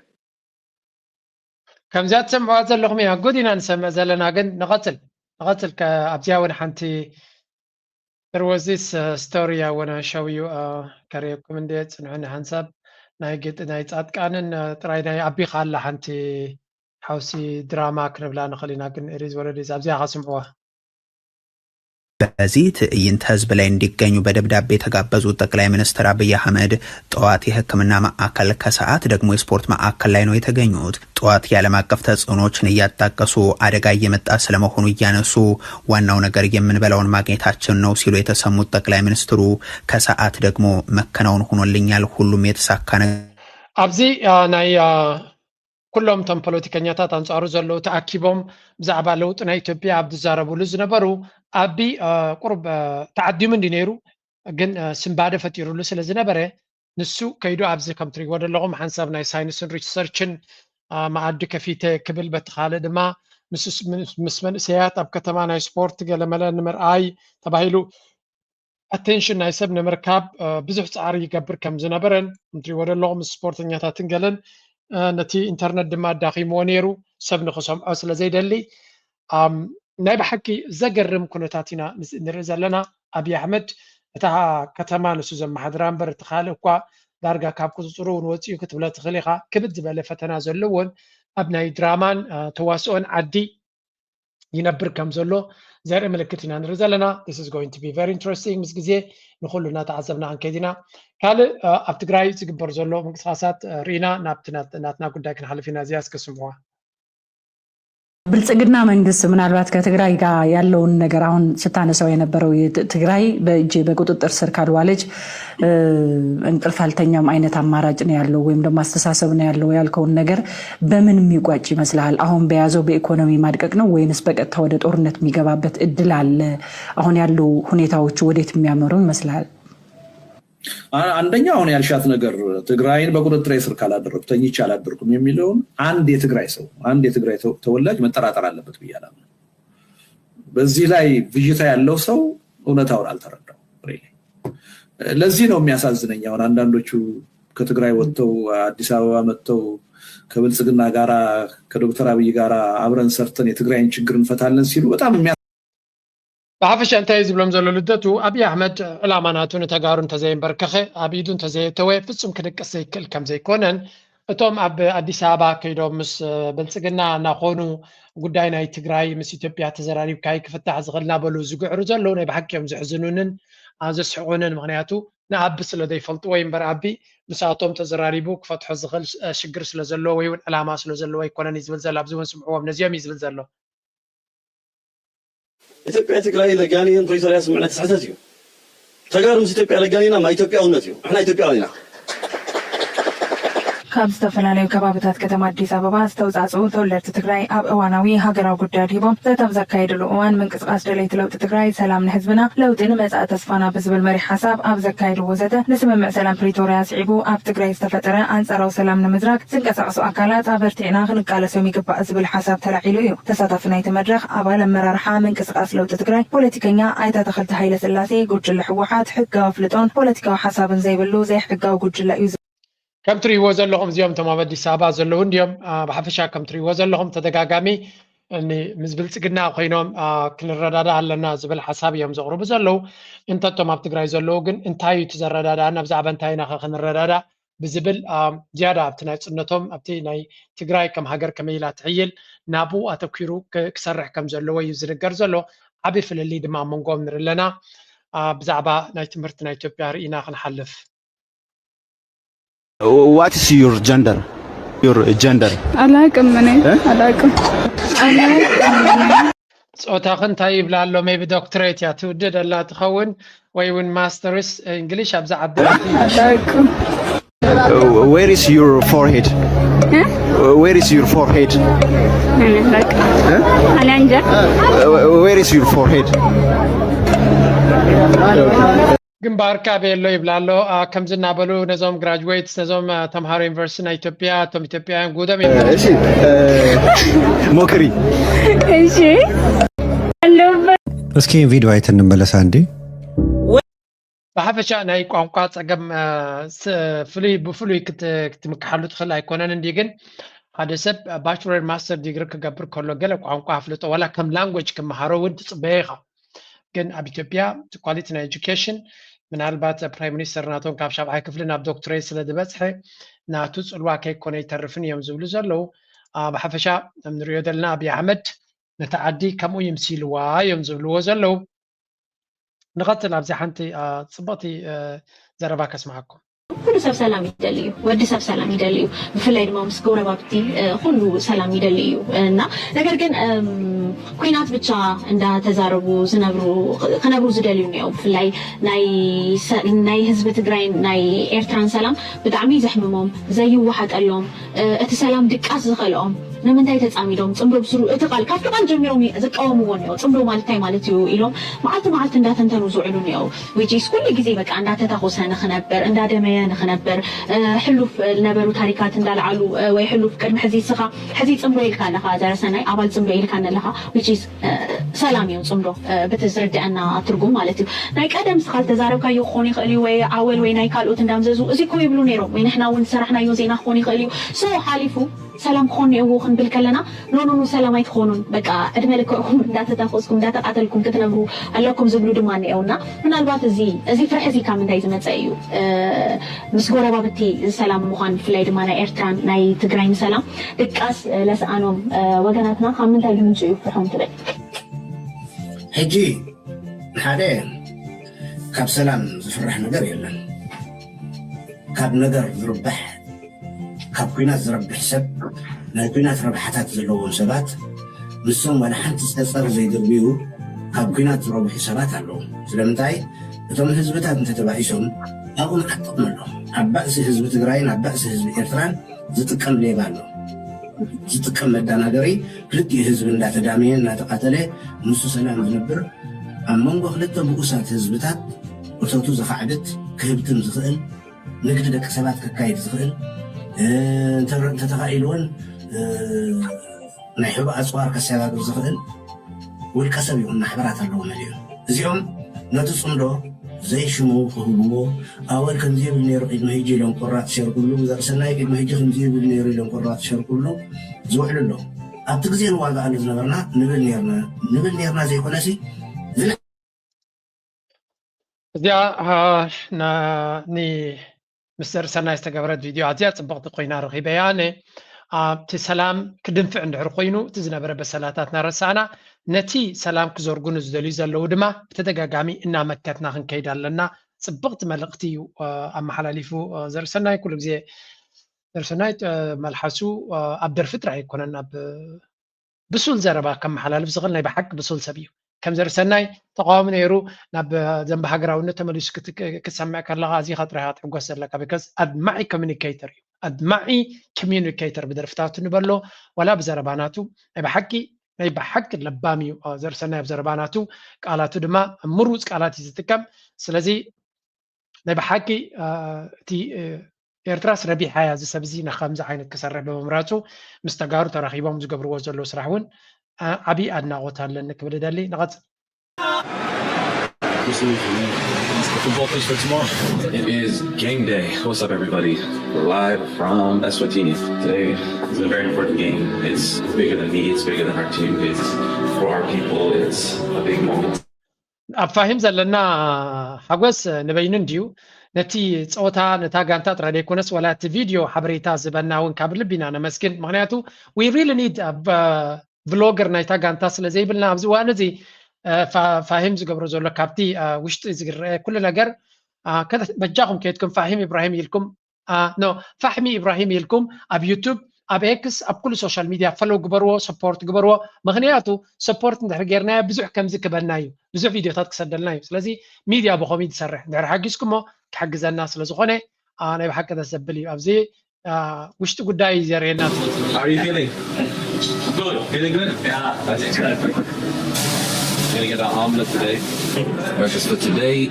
ከምዚኣ ትሰምዕዋ ዘለኹም ኢና ጉድ ኢና ንሰምዕ ዘለና። ግን ንቐጽል ንቐጽል ከ ኣብዚኣ እውን ሓንቲ There was this uh, story I want to show you. Uh, ከርእየኩም እንደ ጽንዑኒ ሓንሳብ ናይ ግጥ ናይ ጻድቃንን uh, ጥራይ ናይ ኣቢኻ ኣላ ሓንቲ ሓውሲ ድራማ ክንብላ ንኽእል ኢና። ግን it is what it is። ኣብዚኣ ከስምዕዋ። በዚህ ትዕይንት ህዝብ ላይ እንዲገኙ በደብዳቤ የተጋበዙት ጠቅላይ ሚኒስትር አብይ አህመድ ጠዋት የሕክምና ማዕከል፣ ከሰዓት ደግሞ የስፖርት ማዕከል ላይ ነው የተገኙት። ጠዋት የዓለም አቀፍ ተጽዕኖዎችን እያጣቀሱ አደጋ እየመጣ ስለመሆኑ እያነሱ ዋናው ነገር የምንበላውን ማግኘታችን ነው ሲሉ የተሰሙት ጠቅላይ ሚኒስትሩ ከሰዓት ደግሞ መከናወን ሆኖልኛል፣ ሁሉም የተሳካ ነገር ኣብዚ አ፣ ናይ አ፣ ኩሎም እቶም ፖለቲከኛታት ኣንጻሩ ዘለዉ ተኣኪቦም ብዛዕባ ለውጢ ናይ ኢትዮጵያ ኣብ ዝዛረብሉ ዝነበሩ ኣቢ አ፣ ቁሩብ አ፣ ተዓዲሙ እንዲ ነይሩ ግን አ፣ ስንባደ ፈጢሩሉ ስለ ዝነበረ ንሱ ከይዱ ኣብዚ ከም ትሪእዎ ዘለኹም ሓንሳብ ናይ ሳይንስን ሪሰርችን አ፣ መኣዲ ከፊተ ክብል በቲ ካልእ ድማ ምስ ምስ መንእሰያት ኣብ ከተማ ናይ ስፖርት ገለመለ ንምርኣይ ተባሂሉ ኣቴንሽን ናይ ሰብ ንምርካብ ብዙሕ ፃዕሪ ይገብር ከም ዝነበረን እንትሪዎ ዘለኹም ምስ ስፖርተኛታትን ገለን ነቲ ኢንተርነት ድማ ኣዳኺምዎ ነይሩ ሰብ ንክሰምዖ ስለ ዘይደሊ ናይ ብሓቂ ዘገርም ኩነታት ኢና ንርኢ ዘለና። ኣብይ ኣሕመድ እታ ከተማ ንሱ ዘመሓድራ እምበር እቲ ካልእ እኳ ዳርጋ ካብ ቁፅፅሩ እውን ወፂኡ ክትብሎ ትኽእል ኢኻ። ክብድ ዝበለ ፈተና ዘለዎን ኣብ ናይ ድራማን ተዋስኦን ዓዲ ይነብር ከም ዘሎ ዘርኢ ምልክት ኢና ንርኢ ዘለና። This is going to be very interesting ምስ ግዜ ንኩሉ እናተዓዘብና ክንከይድ ኢና። ካልእ ኣብ ትግራይ ዝግበር ዘሎ ምንቅስቃሳት ርኢና ናብቲ ናትና ጉዳይ ክንሓልፍ ኢና። እዚኣ እስከ ስምዕዋ። ብልጽግና መንግስት ምናልባት ከትግራይ ጋር ያለውን ነገር አሁን ስታነሳው የነበረው ትግራይ በእጄ በቁጥጥር ስር ካልዋለች እንቅልፍ አልተኛም አይነት አማራጭ ነው ያለው ወይም ደግሞ አስተሳሰብ ነው ያለው ያልከውን ነገር በምን የሚቋጭ ይመስልሃል? አሁን በያዘው በኢኮኖሚ ማድቀቅ ነው ወይንስ በቀጥታ ወደ ጦርነት የሚገባበት እድል አለ? አሁን ያሉ ሁኔታዎች ወዴት የሚያመሩ ይመስልሃል? አንደኛ አሁን ያልሻት ነገር ትግራይን በቁጥጥሬ ስር ካላደረኩ ተኝቼ አላደርኩም የሚለውን አንድ የትግራይ ሰው አንድ የትግራይ ተወላጅ መጠራጠር አለበት ብዬ አላምንም። በዚህ ላይ ብዥታ ያለው ሰው እውነታውን አልተረዳው። ለዚህ ነው የሚያሳዝነኝ። አሁን አንዳንዶቹ ከትግራይ ወጥተው አዲስ አበባ መጥተው ከብልጽግና ጋራ ከዶክተር አብይ ጋራ አብረን ሰርተን የትግራይን ችግር እንፈታለን ሲሉ በጣም ብሓፈሻ እንታይ እዩ ዝብሎም ዘሎ ልደቱ ኣብይ ኣሕመድ ዕላማ ናቱ ንተጋሩ እንተዘየንበርከኸ ኣብ ኢዱ እንተዘየተወ ፍጹም ክድቅስ ዘይክእል ከም ዘይኮነን እቶም ኣብ ኣዲስ ኣበባ ከይዶም ምስ ብልጽግና እናኾኑ ጉዳይ ናይ ትግራይ ምስ ኢትዮጵያ ተዘራሪብካ ክፍታሕ ዝኽእል እናበሉ ዝግዕሩ ዘለዉ ናይ ብሓቂ እዮም ዘሕዝኑንን ዘስሕቑንን። ምኽንያቱ ንኣቢ ስለ ዘይፈልጥዎ እዩ እምበር ኣቢ ምስኣቶም ተዘራሪቡ ክፈትሖ ዝኽእል ሽግር ስለ ዘለዎ ወይ እውን ዕላማ ስለ ዘለዎ ኣይኮነን እዩ ዝብል ዘሎ። ኣብዚ እውን ስምዕዎም ነዚኦም እዩ ዝብል ዘሎ። ኢትዮጵያ ትግራይ ለጋኒን ፕሪቶርያ ስምምዕነት ስሕተት እዩ። ተጋሩ ምስ ኢትዮጵያ ለጋኒና ማ ኢትዮጵያውነት እዩ። ንሕና ኢትዮጵያውያን ኢና። ካብ ዝተፈላለዩ ከባብታት ከተማ ኣዲስ ኣበባ ዝተውፃፅኡ ተወለድቲ ትግራይ ኣብ እዋናዊ ሃገራዊ ጉዳያት ዲቦም ዘተ ኣብ ዘካየድሉ እዋን ምንቅስቃስ ደለይቲ ለውጢ ትግራይ ሰላም ንህዝብና ለውጢ ንመፃኢ ተስፋና ብዝብል መሪሕ ሓሳብ ኣብ ዘካየድዎ ዘተ ንስምምዕ ሰላም ፕሪቶርያ ስዒቡ ኣብ ትግራይ ዝተፈጠረ ኣንፃራዊ ሰላም ንምዝራግ ዝንቀሳቀሱ ኣካላት ኣበርቲዕና ክንቃለሶም ይግባእ ዝብል ሓሳብ ተላዒሉ እዩ። ተሳታፊ ናይቲ መድረኽ ኣባል ኣመራርሓ ምንቅስቃስ ለውጢ ትግራይ ፖለቲከኛ ኣይተ ኣታኽልቲ ሃይለስላሴ ጉጅለ ህወሓት ሕጋዊ ኣፍልጦን ፖለቲካዊ ሓሳብን ዘይብሉ ዘይሕጋዊ ጉጅለ እዩ። ከም ትሪእዎ ዘለኹም እዚኦም እቶም ኣብ ኣዲስ ኣበባ ዘለዉ እንዲዮም። ብሓፈሻ ከም ትሪእዎ ዘለኹም ተደጋጋሚ ምስ ብልፅግና ኮይኖም ክንረዳዳ ኣለና ዝብል ሓሳብ እዮም ዘቕርቡ ዘለዉ። እንተቶም ኣብ ትግራይ ዘለዉ ግን እንታይ እዩ እቲ ዘረዳዳና ብዛዕባ እንታይ ኢና ክንረዳዳ ብዝብል ዝያዳ ኣብቲ ናይ ፅነቶም ኣብቲ ናይ ትግራይ ከም ሃገር ከመይ ኢላ ትሕይል ናብኡ ኣተኪሩ ክሰርሕ ከም ዘለዎ እዩ ዝንገር ዘሎ። ዓብዪ ፍልልይ ድማ ኣብ መንጎኦም ንርኢ ኣለና። ብዛዕባ ናይ ትምህርቲ ናይ ኢትዮጵያ ርኢና ክንሓልፍ። What is your gender? Your gender? አላውቅም እኔ አላውቅም። ፆታኺ እንታይ ይብላ ኣሎ? ሜቢ ዶክትሬት እያ ትውድድ ኣላ ትኸውን ወይ እውን ማስተርስ እንግሊሽ ኣብዛ ዓዲ። አላውቅም። Where is your forehead? Where is your forehead? አላውቅም። አላንጃ። Where is your forehead? ግንባርካ ቤሎ ይብላ ኣሎ። አ፣ ከምዚ እናበሉ ነዞም ግራጅዌትስ፣ ነዞም፣ አ፣ ተምሃሮ ዩኒቨርሲቲ ናይ ኢትዮጵያ፣ እቶም ኢትዮጵያውያን ጉዶም እዮም። እሺ እ፣ ሞክሪ። እሺ ኣለሁበት። እስኪ ቪዲዮ ኣይተን እንመለስ አንዴ። ብሓፈሻ ናይ ቋንቋ ጸገም፣ አ፣ ስ-፣ ፍሉይ፣ ብፍሉይ ክት-፣ ክትምክሓሉ ትኽእል ኣይኮነን። እንዲ ግን ሓደ ሰብ ባችለር ማስተር ዲግሪ ክገብር ከሎ ገለ ቋንቋ ኣፍልጦ ዋላ ከም ላንጉጅ ክመሃሮ እውን ትጽበዮ ኢኻ። ግን ኣብ ኢትዮጵያ ኳሊቲ ናይ ኤጁኬሽን ምናልባት ፕራይም ሚኒስተር ናቶም ካብ ሻብዓይ ክፍሊ ናብ ዶክትሬት ስለ ዝበጽሐ ናቱ ጽልዋ ከይኮነ ይተርፍን እዮም ዝብሉ ዘለዉ። አ፣ ብሓፈሻ ከም ንሪኦ ዘለና ኣብይ ኣሕመድ ነታ ዓዲ ከምኡ ይምሲልዋ እዮም ዝብልዎ ዘለዉ። ንቐጽል ኣብዚ ሓንቲ አ፣ ጽብቕቲ አ፣ ዘረባ ከስምዓኩም። ኩሉ ሰብ ሰላም ይደሊ እዩ። ወዲ ሰብ ሰላም ይደሊ እዩ። ብፍላይ ድማ ምስ ጎረባብቲ እ፣ ኩሉ ሰላም ይደሊ እዩ እና ነገር ግን እም፣ ኲናት ብቻ እንዳተዛረቡ ዝነብሩ ክነብሩ ዝደልዩ እኒአው። ብፍላይ ናይ ሰ- ናይ ህዝቢ ትግራይን ናይ ኤርትራን ሰላም ብጣዕሚ ዘሕምሞም ዘይወሓጠሎም እ፣ እቲ ሰላም ድቃስ ዝኸልኦም ንምንታይ ተፃሚዶም ፅምዶ ብስሩ እቲ ቃል ካብቲ ቃል ጀሚሮም ዝቃወምዎ እኒአው። ፅምዶ ማለት እንታይ ማለት እዩ ኢሎም መዓልቲ መዓልቲ እንዳተንተኑ ዝውዕሉ እኒአው። Which is ኩሉ ግዜ በቃ እንዳተታኮሰ ንክነብር እንዳደመየ ንክነብር እ፣ ሕሉፍ ነበሩ ታሪካት እንዳልዓሉ እ፣ ወይ ሕሉፍ ቅድሚ ሕዚ ስኻ ሕዚ ፅምዶ ኢልካ ኣለኻ ዘረሰናይ ኣባል ፅምዶ ኢልካ ኣለኻ which is እ፣ ሰላም እዩ ፅምዶ እ፣ ብቲ ዝርድአና ትርጉም ማለት እዩ። ናይ ቀደም ስኻ ዝተዛረብካዮ ክኾን ይኽእል እዩ ወይ ዓወል ወይ ናይ ካልኦት እንዳምዘዙ እዚ እኮ ይብሉ ነይሮም ወይ ንሕና እውን ዝሰራሕናዮ ዜና ክኾን ይኽእል እዩ so ሓሊፉ ሰላም ክኾን ነይዎ ክንብል ከለና ኖ ኖ ኖ ሰላም ኣይትኾኑን በቃ ዕድመ ልክዕኩም እንዳተታኮስኩም እንዳተቃተልኩም ክትነብሩ ኣለኩም ዝብሉ ድማ እኒአውና ምናልባት እዚ እዚ ፍርሒ እዚ ካብ ምንታይ ዝመፀ እዩ እ፣ ምስ ጎረባብቲ ሰላም ምዃን ብፍላይ ድማ ናይ ኤርትራን ናይ ትግራይን ሰላም ድቃስ እ፣ ለስኣኖም እ፣ ወገናትና ካብ ምንታይ ዝምንጩ እዩ ፍርሖም ትብል ሕጂ ሓደ ካብ ሰላም ዝፍራሕ ነገር የለን። ካብ ነገር ዝርብሕ ካብ ኲናት ዝረብሕ ሰብ ናይ ኲናት ረብሓታት ዘለዎም ሰባት ንሶም ዋላ ሓንቲ ፀፀር ዘይድርብዩ ካብ ኲናት ዝረብሑ ሰባት ኣለዉ። ስለምንታይ እቶም ህዝብታት እንተተባኢሶም ኣብኡ መዓት ጥቕሚ ኣሎ። ኣብ ባእሲ ህዝቢ ትግራይን ኣብ ባእሲ ህዝቢ ኤርትራን ዝጥቀም ሌባ ኣሎ። ዝጥቀም መዳናገሪ ክልቲኡ ህዝቢ እንዳተዳመየ እናተቃተለ ንሱ ሰላም ዝነብር ኣብ መንጎ ክልተ ብኡሳት ህዝብታት እቶቱ ዘኻዕብት ክህብትም ዝኽእል ንግዲ ደቂ ሰባት ከካይድ ዝኽእል እ፣ እንተ- እንተተኻኢሉ እውን እ፣ ናይ ሕቡእ ኣፅዋር ከሰጋግር ዝኽእል ውልቀ ሰብ ይኹን ማሕበራት ኣለዎ መሊኡ እዚኦም ነቲ ፅምዶ ዘይሽሙ ክህብዎ ኣወል ከምዚ ይብል ነይሩ ቅድሚ ሕጂ ኢሎም ቆራፅ ሸር ክብሉ ዘርእሰናይ ቅድሚ ሕጂ ከምዚ ይብል ነይሩ ኢሎም ቆራፅ ሸር ክብሉ ዝውዕሉ ኣለዉ ኣብቲ ግዜ ንዋጋኣሉ ዝነበርና ንብል ነርና ንብል ነርና ዘይኮነሲ እዚኣ አ፣ ና- ኒ ምስ ዘርሰናይ ዝተገበረት ቪድዮ ኣዝያ ፅብቕቲ ኮይና ረኺበያ ኣነ ኣብቲ ሰላም ክድንፍዕ እንድሕር ኮይኑ እቲ ዝነበረ በሰላታት እናረሳዕና ነቲ ሰላም ክዘርጉ ንዝደልዩ ዘለዉ ድማ ብተደጋጋሚ እናመከትና ክንከይድ ኣለና ፅብቕቲ መልእኽቲ እዩ አ፣ ኣመሓላሊፉ አ፣ ዘርሰናይ ኩሉ ግዜ ዘርሰናይ አ፣ መልሓሱ አ፣ ኣብ ደርፊ ጥራይ ኣይኮነን ኣብ ብሱል ዘረባ ከመሓላልፍ ዝኽእል ናይ ብሓቂ ብሱል ሰብ እዩ። ከም ዘርሰናይ ተቃዋሚ ነይሩ ናብ ዘንባ ሃገራውነት ተመሊሱ ክት- ክሰምዕ ከለኻ ኣዚኻ ጥራይ ኢኻ ትሕጎስ ዘለካ because ኣድማዒ communicator እዩ። ኣድማዒ communicator ብደርፍታቱ ንበሎ ዋላ ብዘረባ ናቱ ናይ ብሓቂ ናይ ብሓቂ ለባም እዩ አ፣ ዘርሰናይ ኣብ ዘረባ ናቱ ቃላቱ ድማ ምሩፅ ቃላት እዩ ዝጥቀም። ስለዚ ናይ ብሓቂ አ፣ እቲ እ፣ ኤርትራስ ረቢሓ እያ እዚ ሰብ እዚ ንከምዚ ዓይነት ክሰርሕ ብምምራፁ ምስ ተጋሩ ተራኺቦም ዝገብርዎ ዘለዉ ስራሕ እውን አ፣ ዓብዪ ኣድናቖት ኣለኒ ክብል እደሊ። ንቐፅል። This is the football pitch for tomorrow. It is game day. What's up, everybody? Live from Eswatini. Today is a very important game. It's bigger than me. It's bigger than our team. It's for our people. It's a big moment. ኣብ ፋሂም ዘለና ሓጎስ ንበይኑ እንድዩ። ነቲ ፀወታ ነታ ጋንታ ጥራይ ዘይኮነስ ዋላ እቲ ቪድዮ ሓበሬታ ዝበና እውን ካብ ልቢ ኢና ነመስግን። ምክንያቱ we really need ቭሎገር ናይታ ጋንታ ስለ ዘይብልና ኣብዚ እዋን እዚ እ፣ ፋ- ፋሂም ዝገብሮ ዘሎ ካብቲ እ፣ ውሽጢ ዝረአ ኩሉ ነገር እ፣ ከተ- በጃኹም ከይድኩም ፋሂም ኢብራሂም ኢልኩም ኖ ፋሕሚ ኢብራሂም ኢልኩም ኣብ ዩቱብ ኣብ ኤክስ ኣብ ኩሉ ሶሻል ሚድያ ፈለው ግበርዎ ሰፖርት ግበርዎ ምክንያቱ ሰፖርት እንድሕር ጌርናዮ ብዙሕ ከምዚ ክበና እዩ ብዙሕ ቪድዮታት ክሰደልና እዩ ስለዚ ሚድያ ብኸምኡ ዝሰርሕ እንድሕር ሓጊዝኩሞ ክሕግዘና ስለዝኾነ አ፣ ናይ ብሓቂ ደስ ዘብል እዩ ኣብዚ አ፣ ውሽጢ ጉዳይ እዩ ዘርእየና How are you feeling? Good. Feeling good? Yeah, that's exactly. Gonna get an omelet today. Breakfast for today.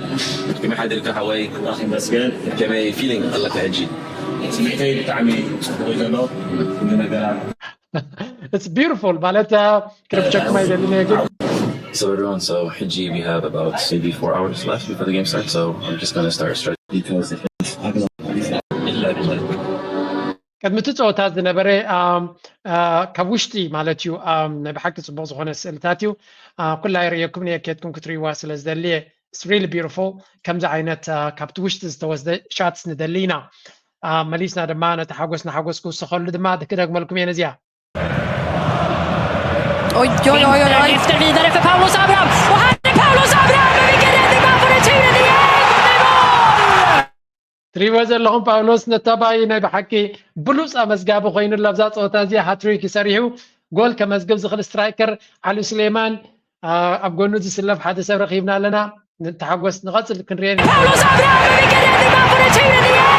Give me حد القهوة. That's good. Give me feeling. I like the energy. ስሚዕተይ ብጣዕሚ ጽቡቕ ዘሎ ኩሉ ነገራት። It's beautiful ማለት ክረብቸኩም ኣይደልን ግን So everyone, so ሕጂ we have about maybe four hours left before the game starts, so I'm just gonna start stretching because it's ቅድሚ እቲ ፀወታ ዝነበረ ካብ ውሽጢ ማለት እዩ። ናይ ብሓቂ ፅቡቅ ዝኮነ ስእልታት እዩ። ኩላ ይርእየኩም እየ፣ ኬድኩም ክትርእይዋ ስለ ዝደሊ። It's really beautiful። ከምዚ ዓይነት ካብቲ ውሽጢ ዝተወስደ shots ንደሊ ኢና። መሊስና ድማ ነቲ ሓጎስ ንሓጎስ ክውስኸሉ ድማ ክደግመልኩም እየ ነዚኣ። Oj, oj, oj, oj, oj. Lyfter vidare för Paulus Abraham. Och här är Paulus Abraham med vilken räddning! Han får ett huvud igen! ትሪእዎ ዘለኹም ፓውሎስ ነታባይ ናይ ብሓቂ ብሉፅ ኣመዝጋቢ ኮይኑ ኣብዛ ፀወታ እዚኣ ሃትሪክ ሰሪሑ ጎል ከመዝግብ ዝኽእል ስትራይከር ዓሊ ሱሌማን ኣብ ጎኑ ዝስለፍ ሓደ ሰብ ረኺብና ኣለና። ንተሓጎስ ንቐፅል ክንሪኦ Paulus Abraham med vilken räddning! Han får ett huvud igen!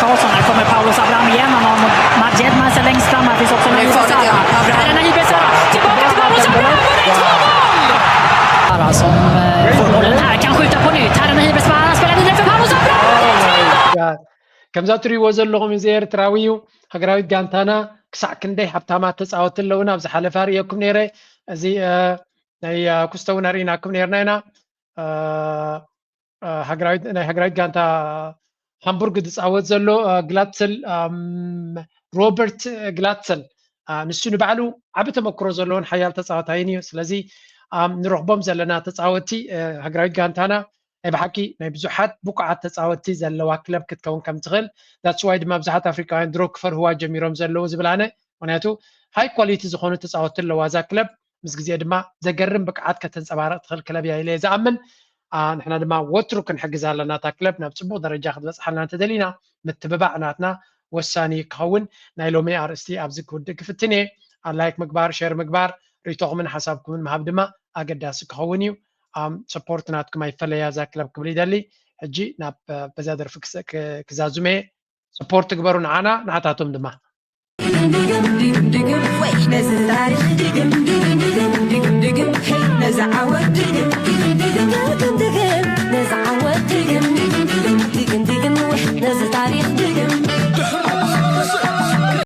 Karlsson, här kommer Paulus Abraham igen. Han har Majed med sig längst fram. Här finns också Nahibe Sarah. Här är Nahibe Sarah. Tillbaka till Paulus Abraham. Och det är två mål! Sarah som eh, får bollen här. Kan skjuta på nytt. Här är Nahibe Sarah. Han spelar vidare för Paulus Abraham. Och det är tre mål! ከምዛ ትሪእዎ ዘለኹም እዚ ኤርትራዊ እዩ። ሃገራዊት ጋንታና ክሳዕ ክንደይ ሃብታማት ተፃወቲ ኣለውና። ኣብ ዝሓለፈ ርእየኩም ነይረ። እዚ ናይ ኩስተ እውን ኣርኢናኩም ነይርና ኢና። ናይ ሃገራዊት ጋንታ ሃምቡርግ ዝፃወት ዘሎ ግላትሰል ሮበርት ግላትሰል ንሱ ንባዕሉ ዓቢ ተመክሮ ዘለዎን ሓያል ተፃዋታይን እዩ። ስለዚ ንረኽቦም ዘለና ተፃወቲ ሃገራዊት ጋንታና ናይ ብሓቂ ናይ ብዙሓት ብቁዓት ተፃወቲ ዘለዋ ክለብ ክትከውን ከም ትኽእል that's why ድማ ብዙሓት ኣፍሪካውያን ድሮ ክፈርህዋ ጀሚሮም ዘለዉ ዝብል ኣነ። ምክንያቱ ሃይ ኳሊቲ ዝኾኑ ተፃወቲ ኣለዋ እዛ ክለብ። ምስ ግዜ ድማ ዘገርም ብቅዓት ከተንፀባርቕ ትኽእል ክለብ እያ ኢለ እየ ዝኣምን። ንሕና ድማ ወትሩ ክንሕግዝ ኣለና እታ ክለብ ናብ ፅቡቅ ደረጃ ክትበፅሓልና እንተደሊና ምትብባዕ ናትና ወሳኒ ክኸውን። ናይ ሎሚ ኣርእስቲ ኣብዚ ክውድእ ክፍትን እየ። ላይክ ምግባር፣ ሼር ምግባር፣ ርእቶኹምን ሓሳብኩምን ምሃብ ድማ ኣገዳሲ ክኸውን እዩ። ሰፖርት ናትኩም ኣይፈለያ እዛ ክለብ ክብል ይደሊ። ሕጂ ናብ በዛ ደርፊ ክዛዙም እየ። ሰፖርት ግበሩ ንዓና ንዓታቶም ድማ። ነዚ ታሪኽ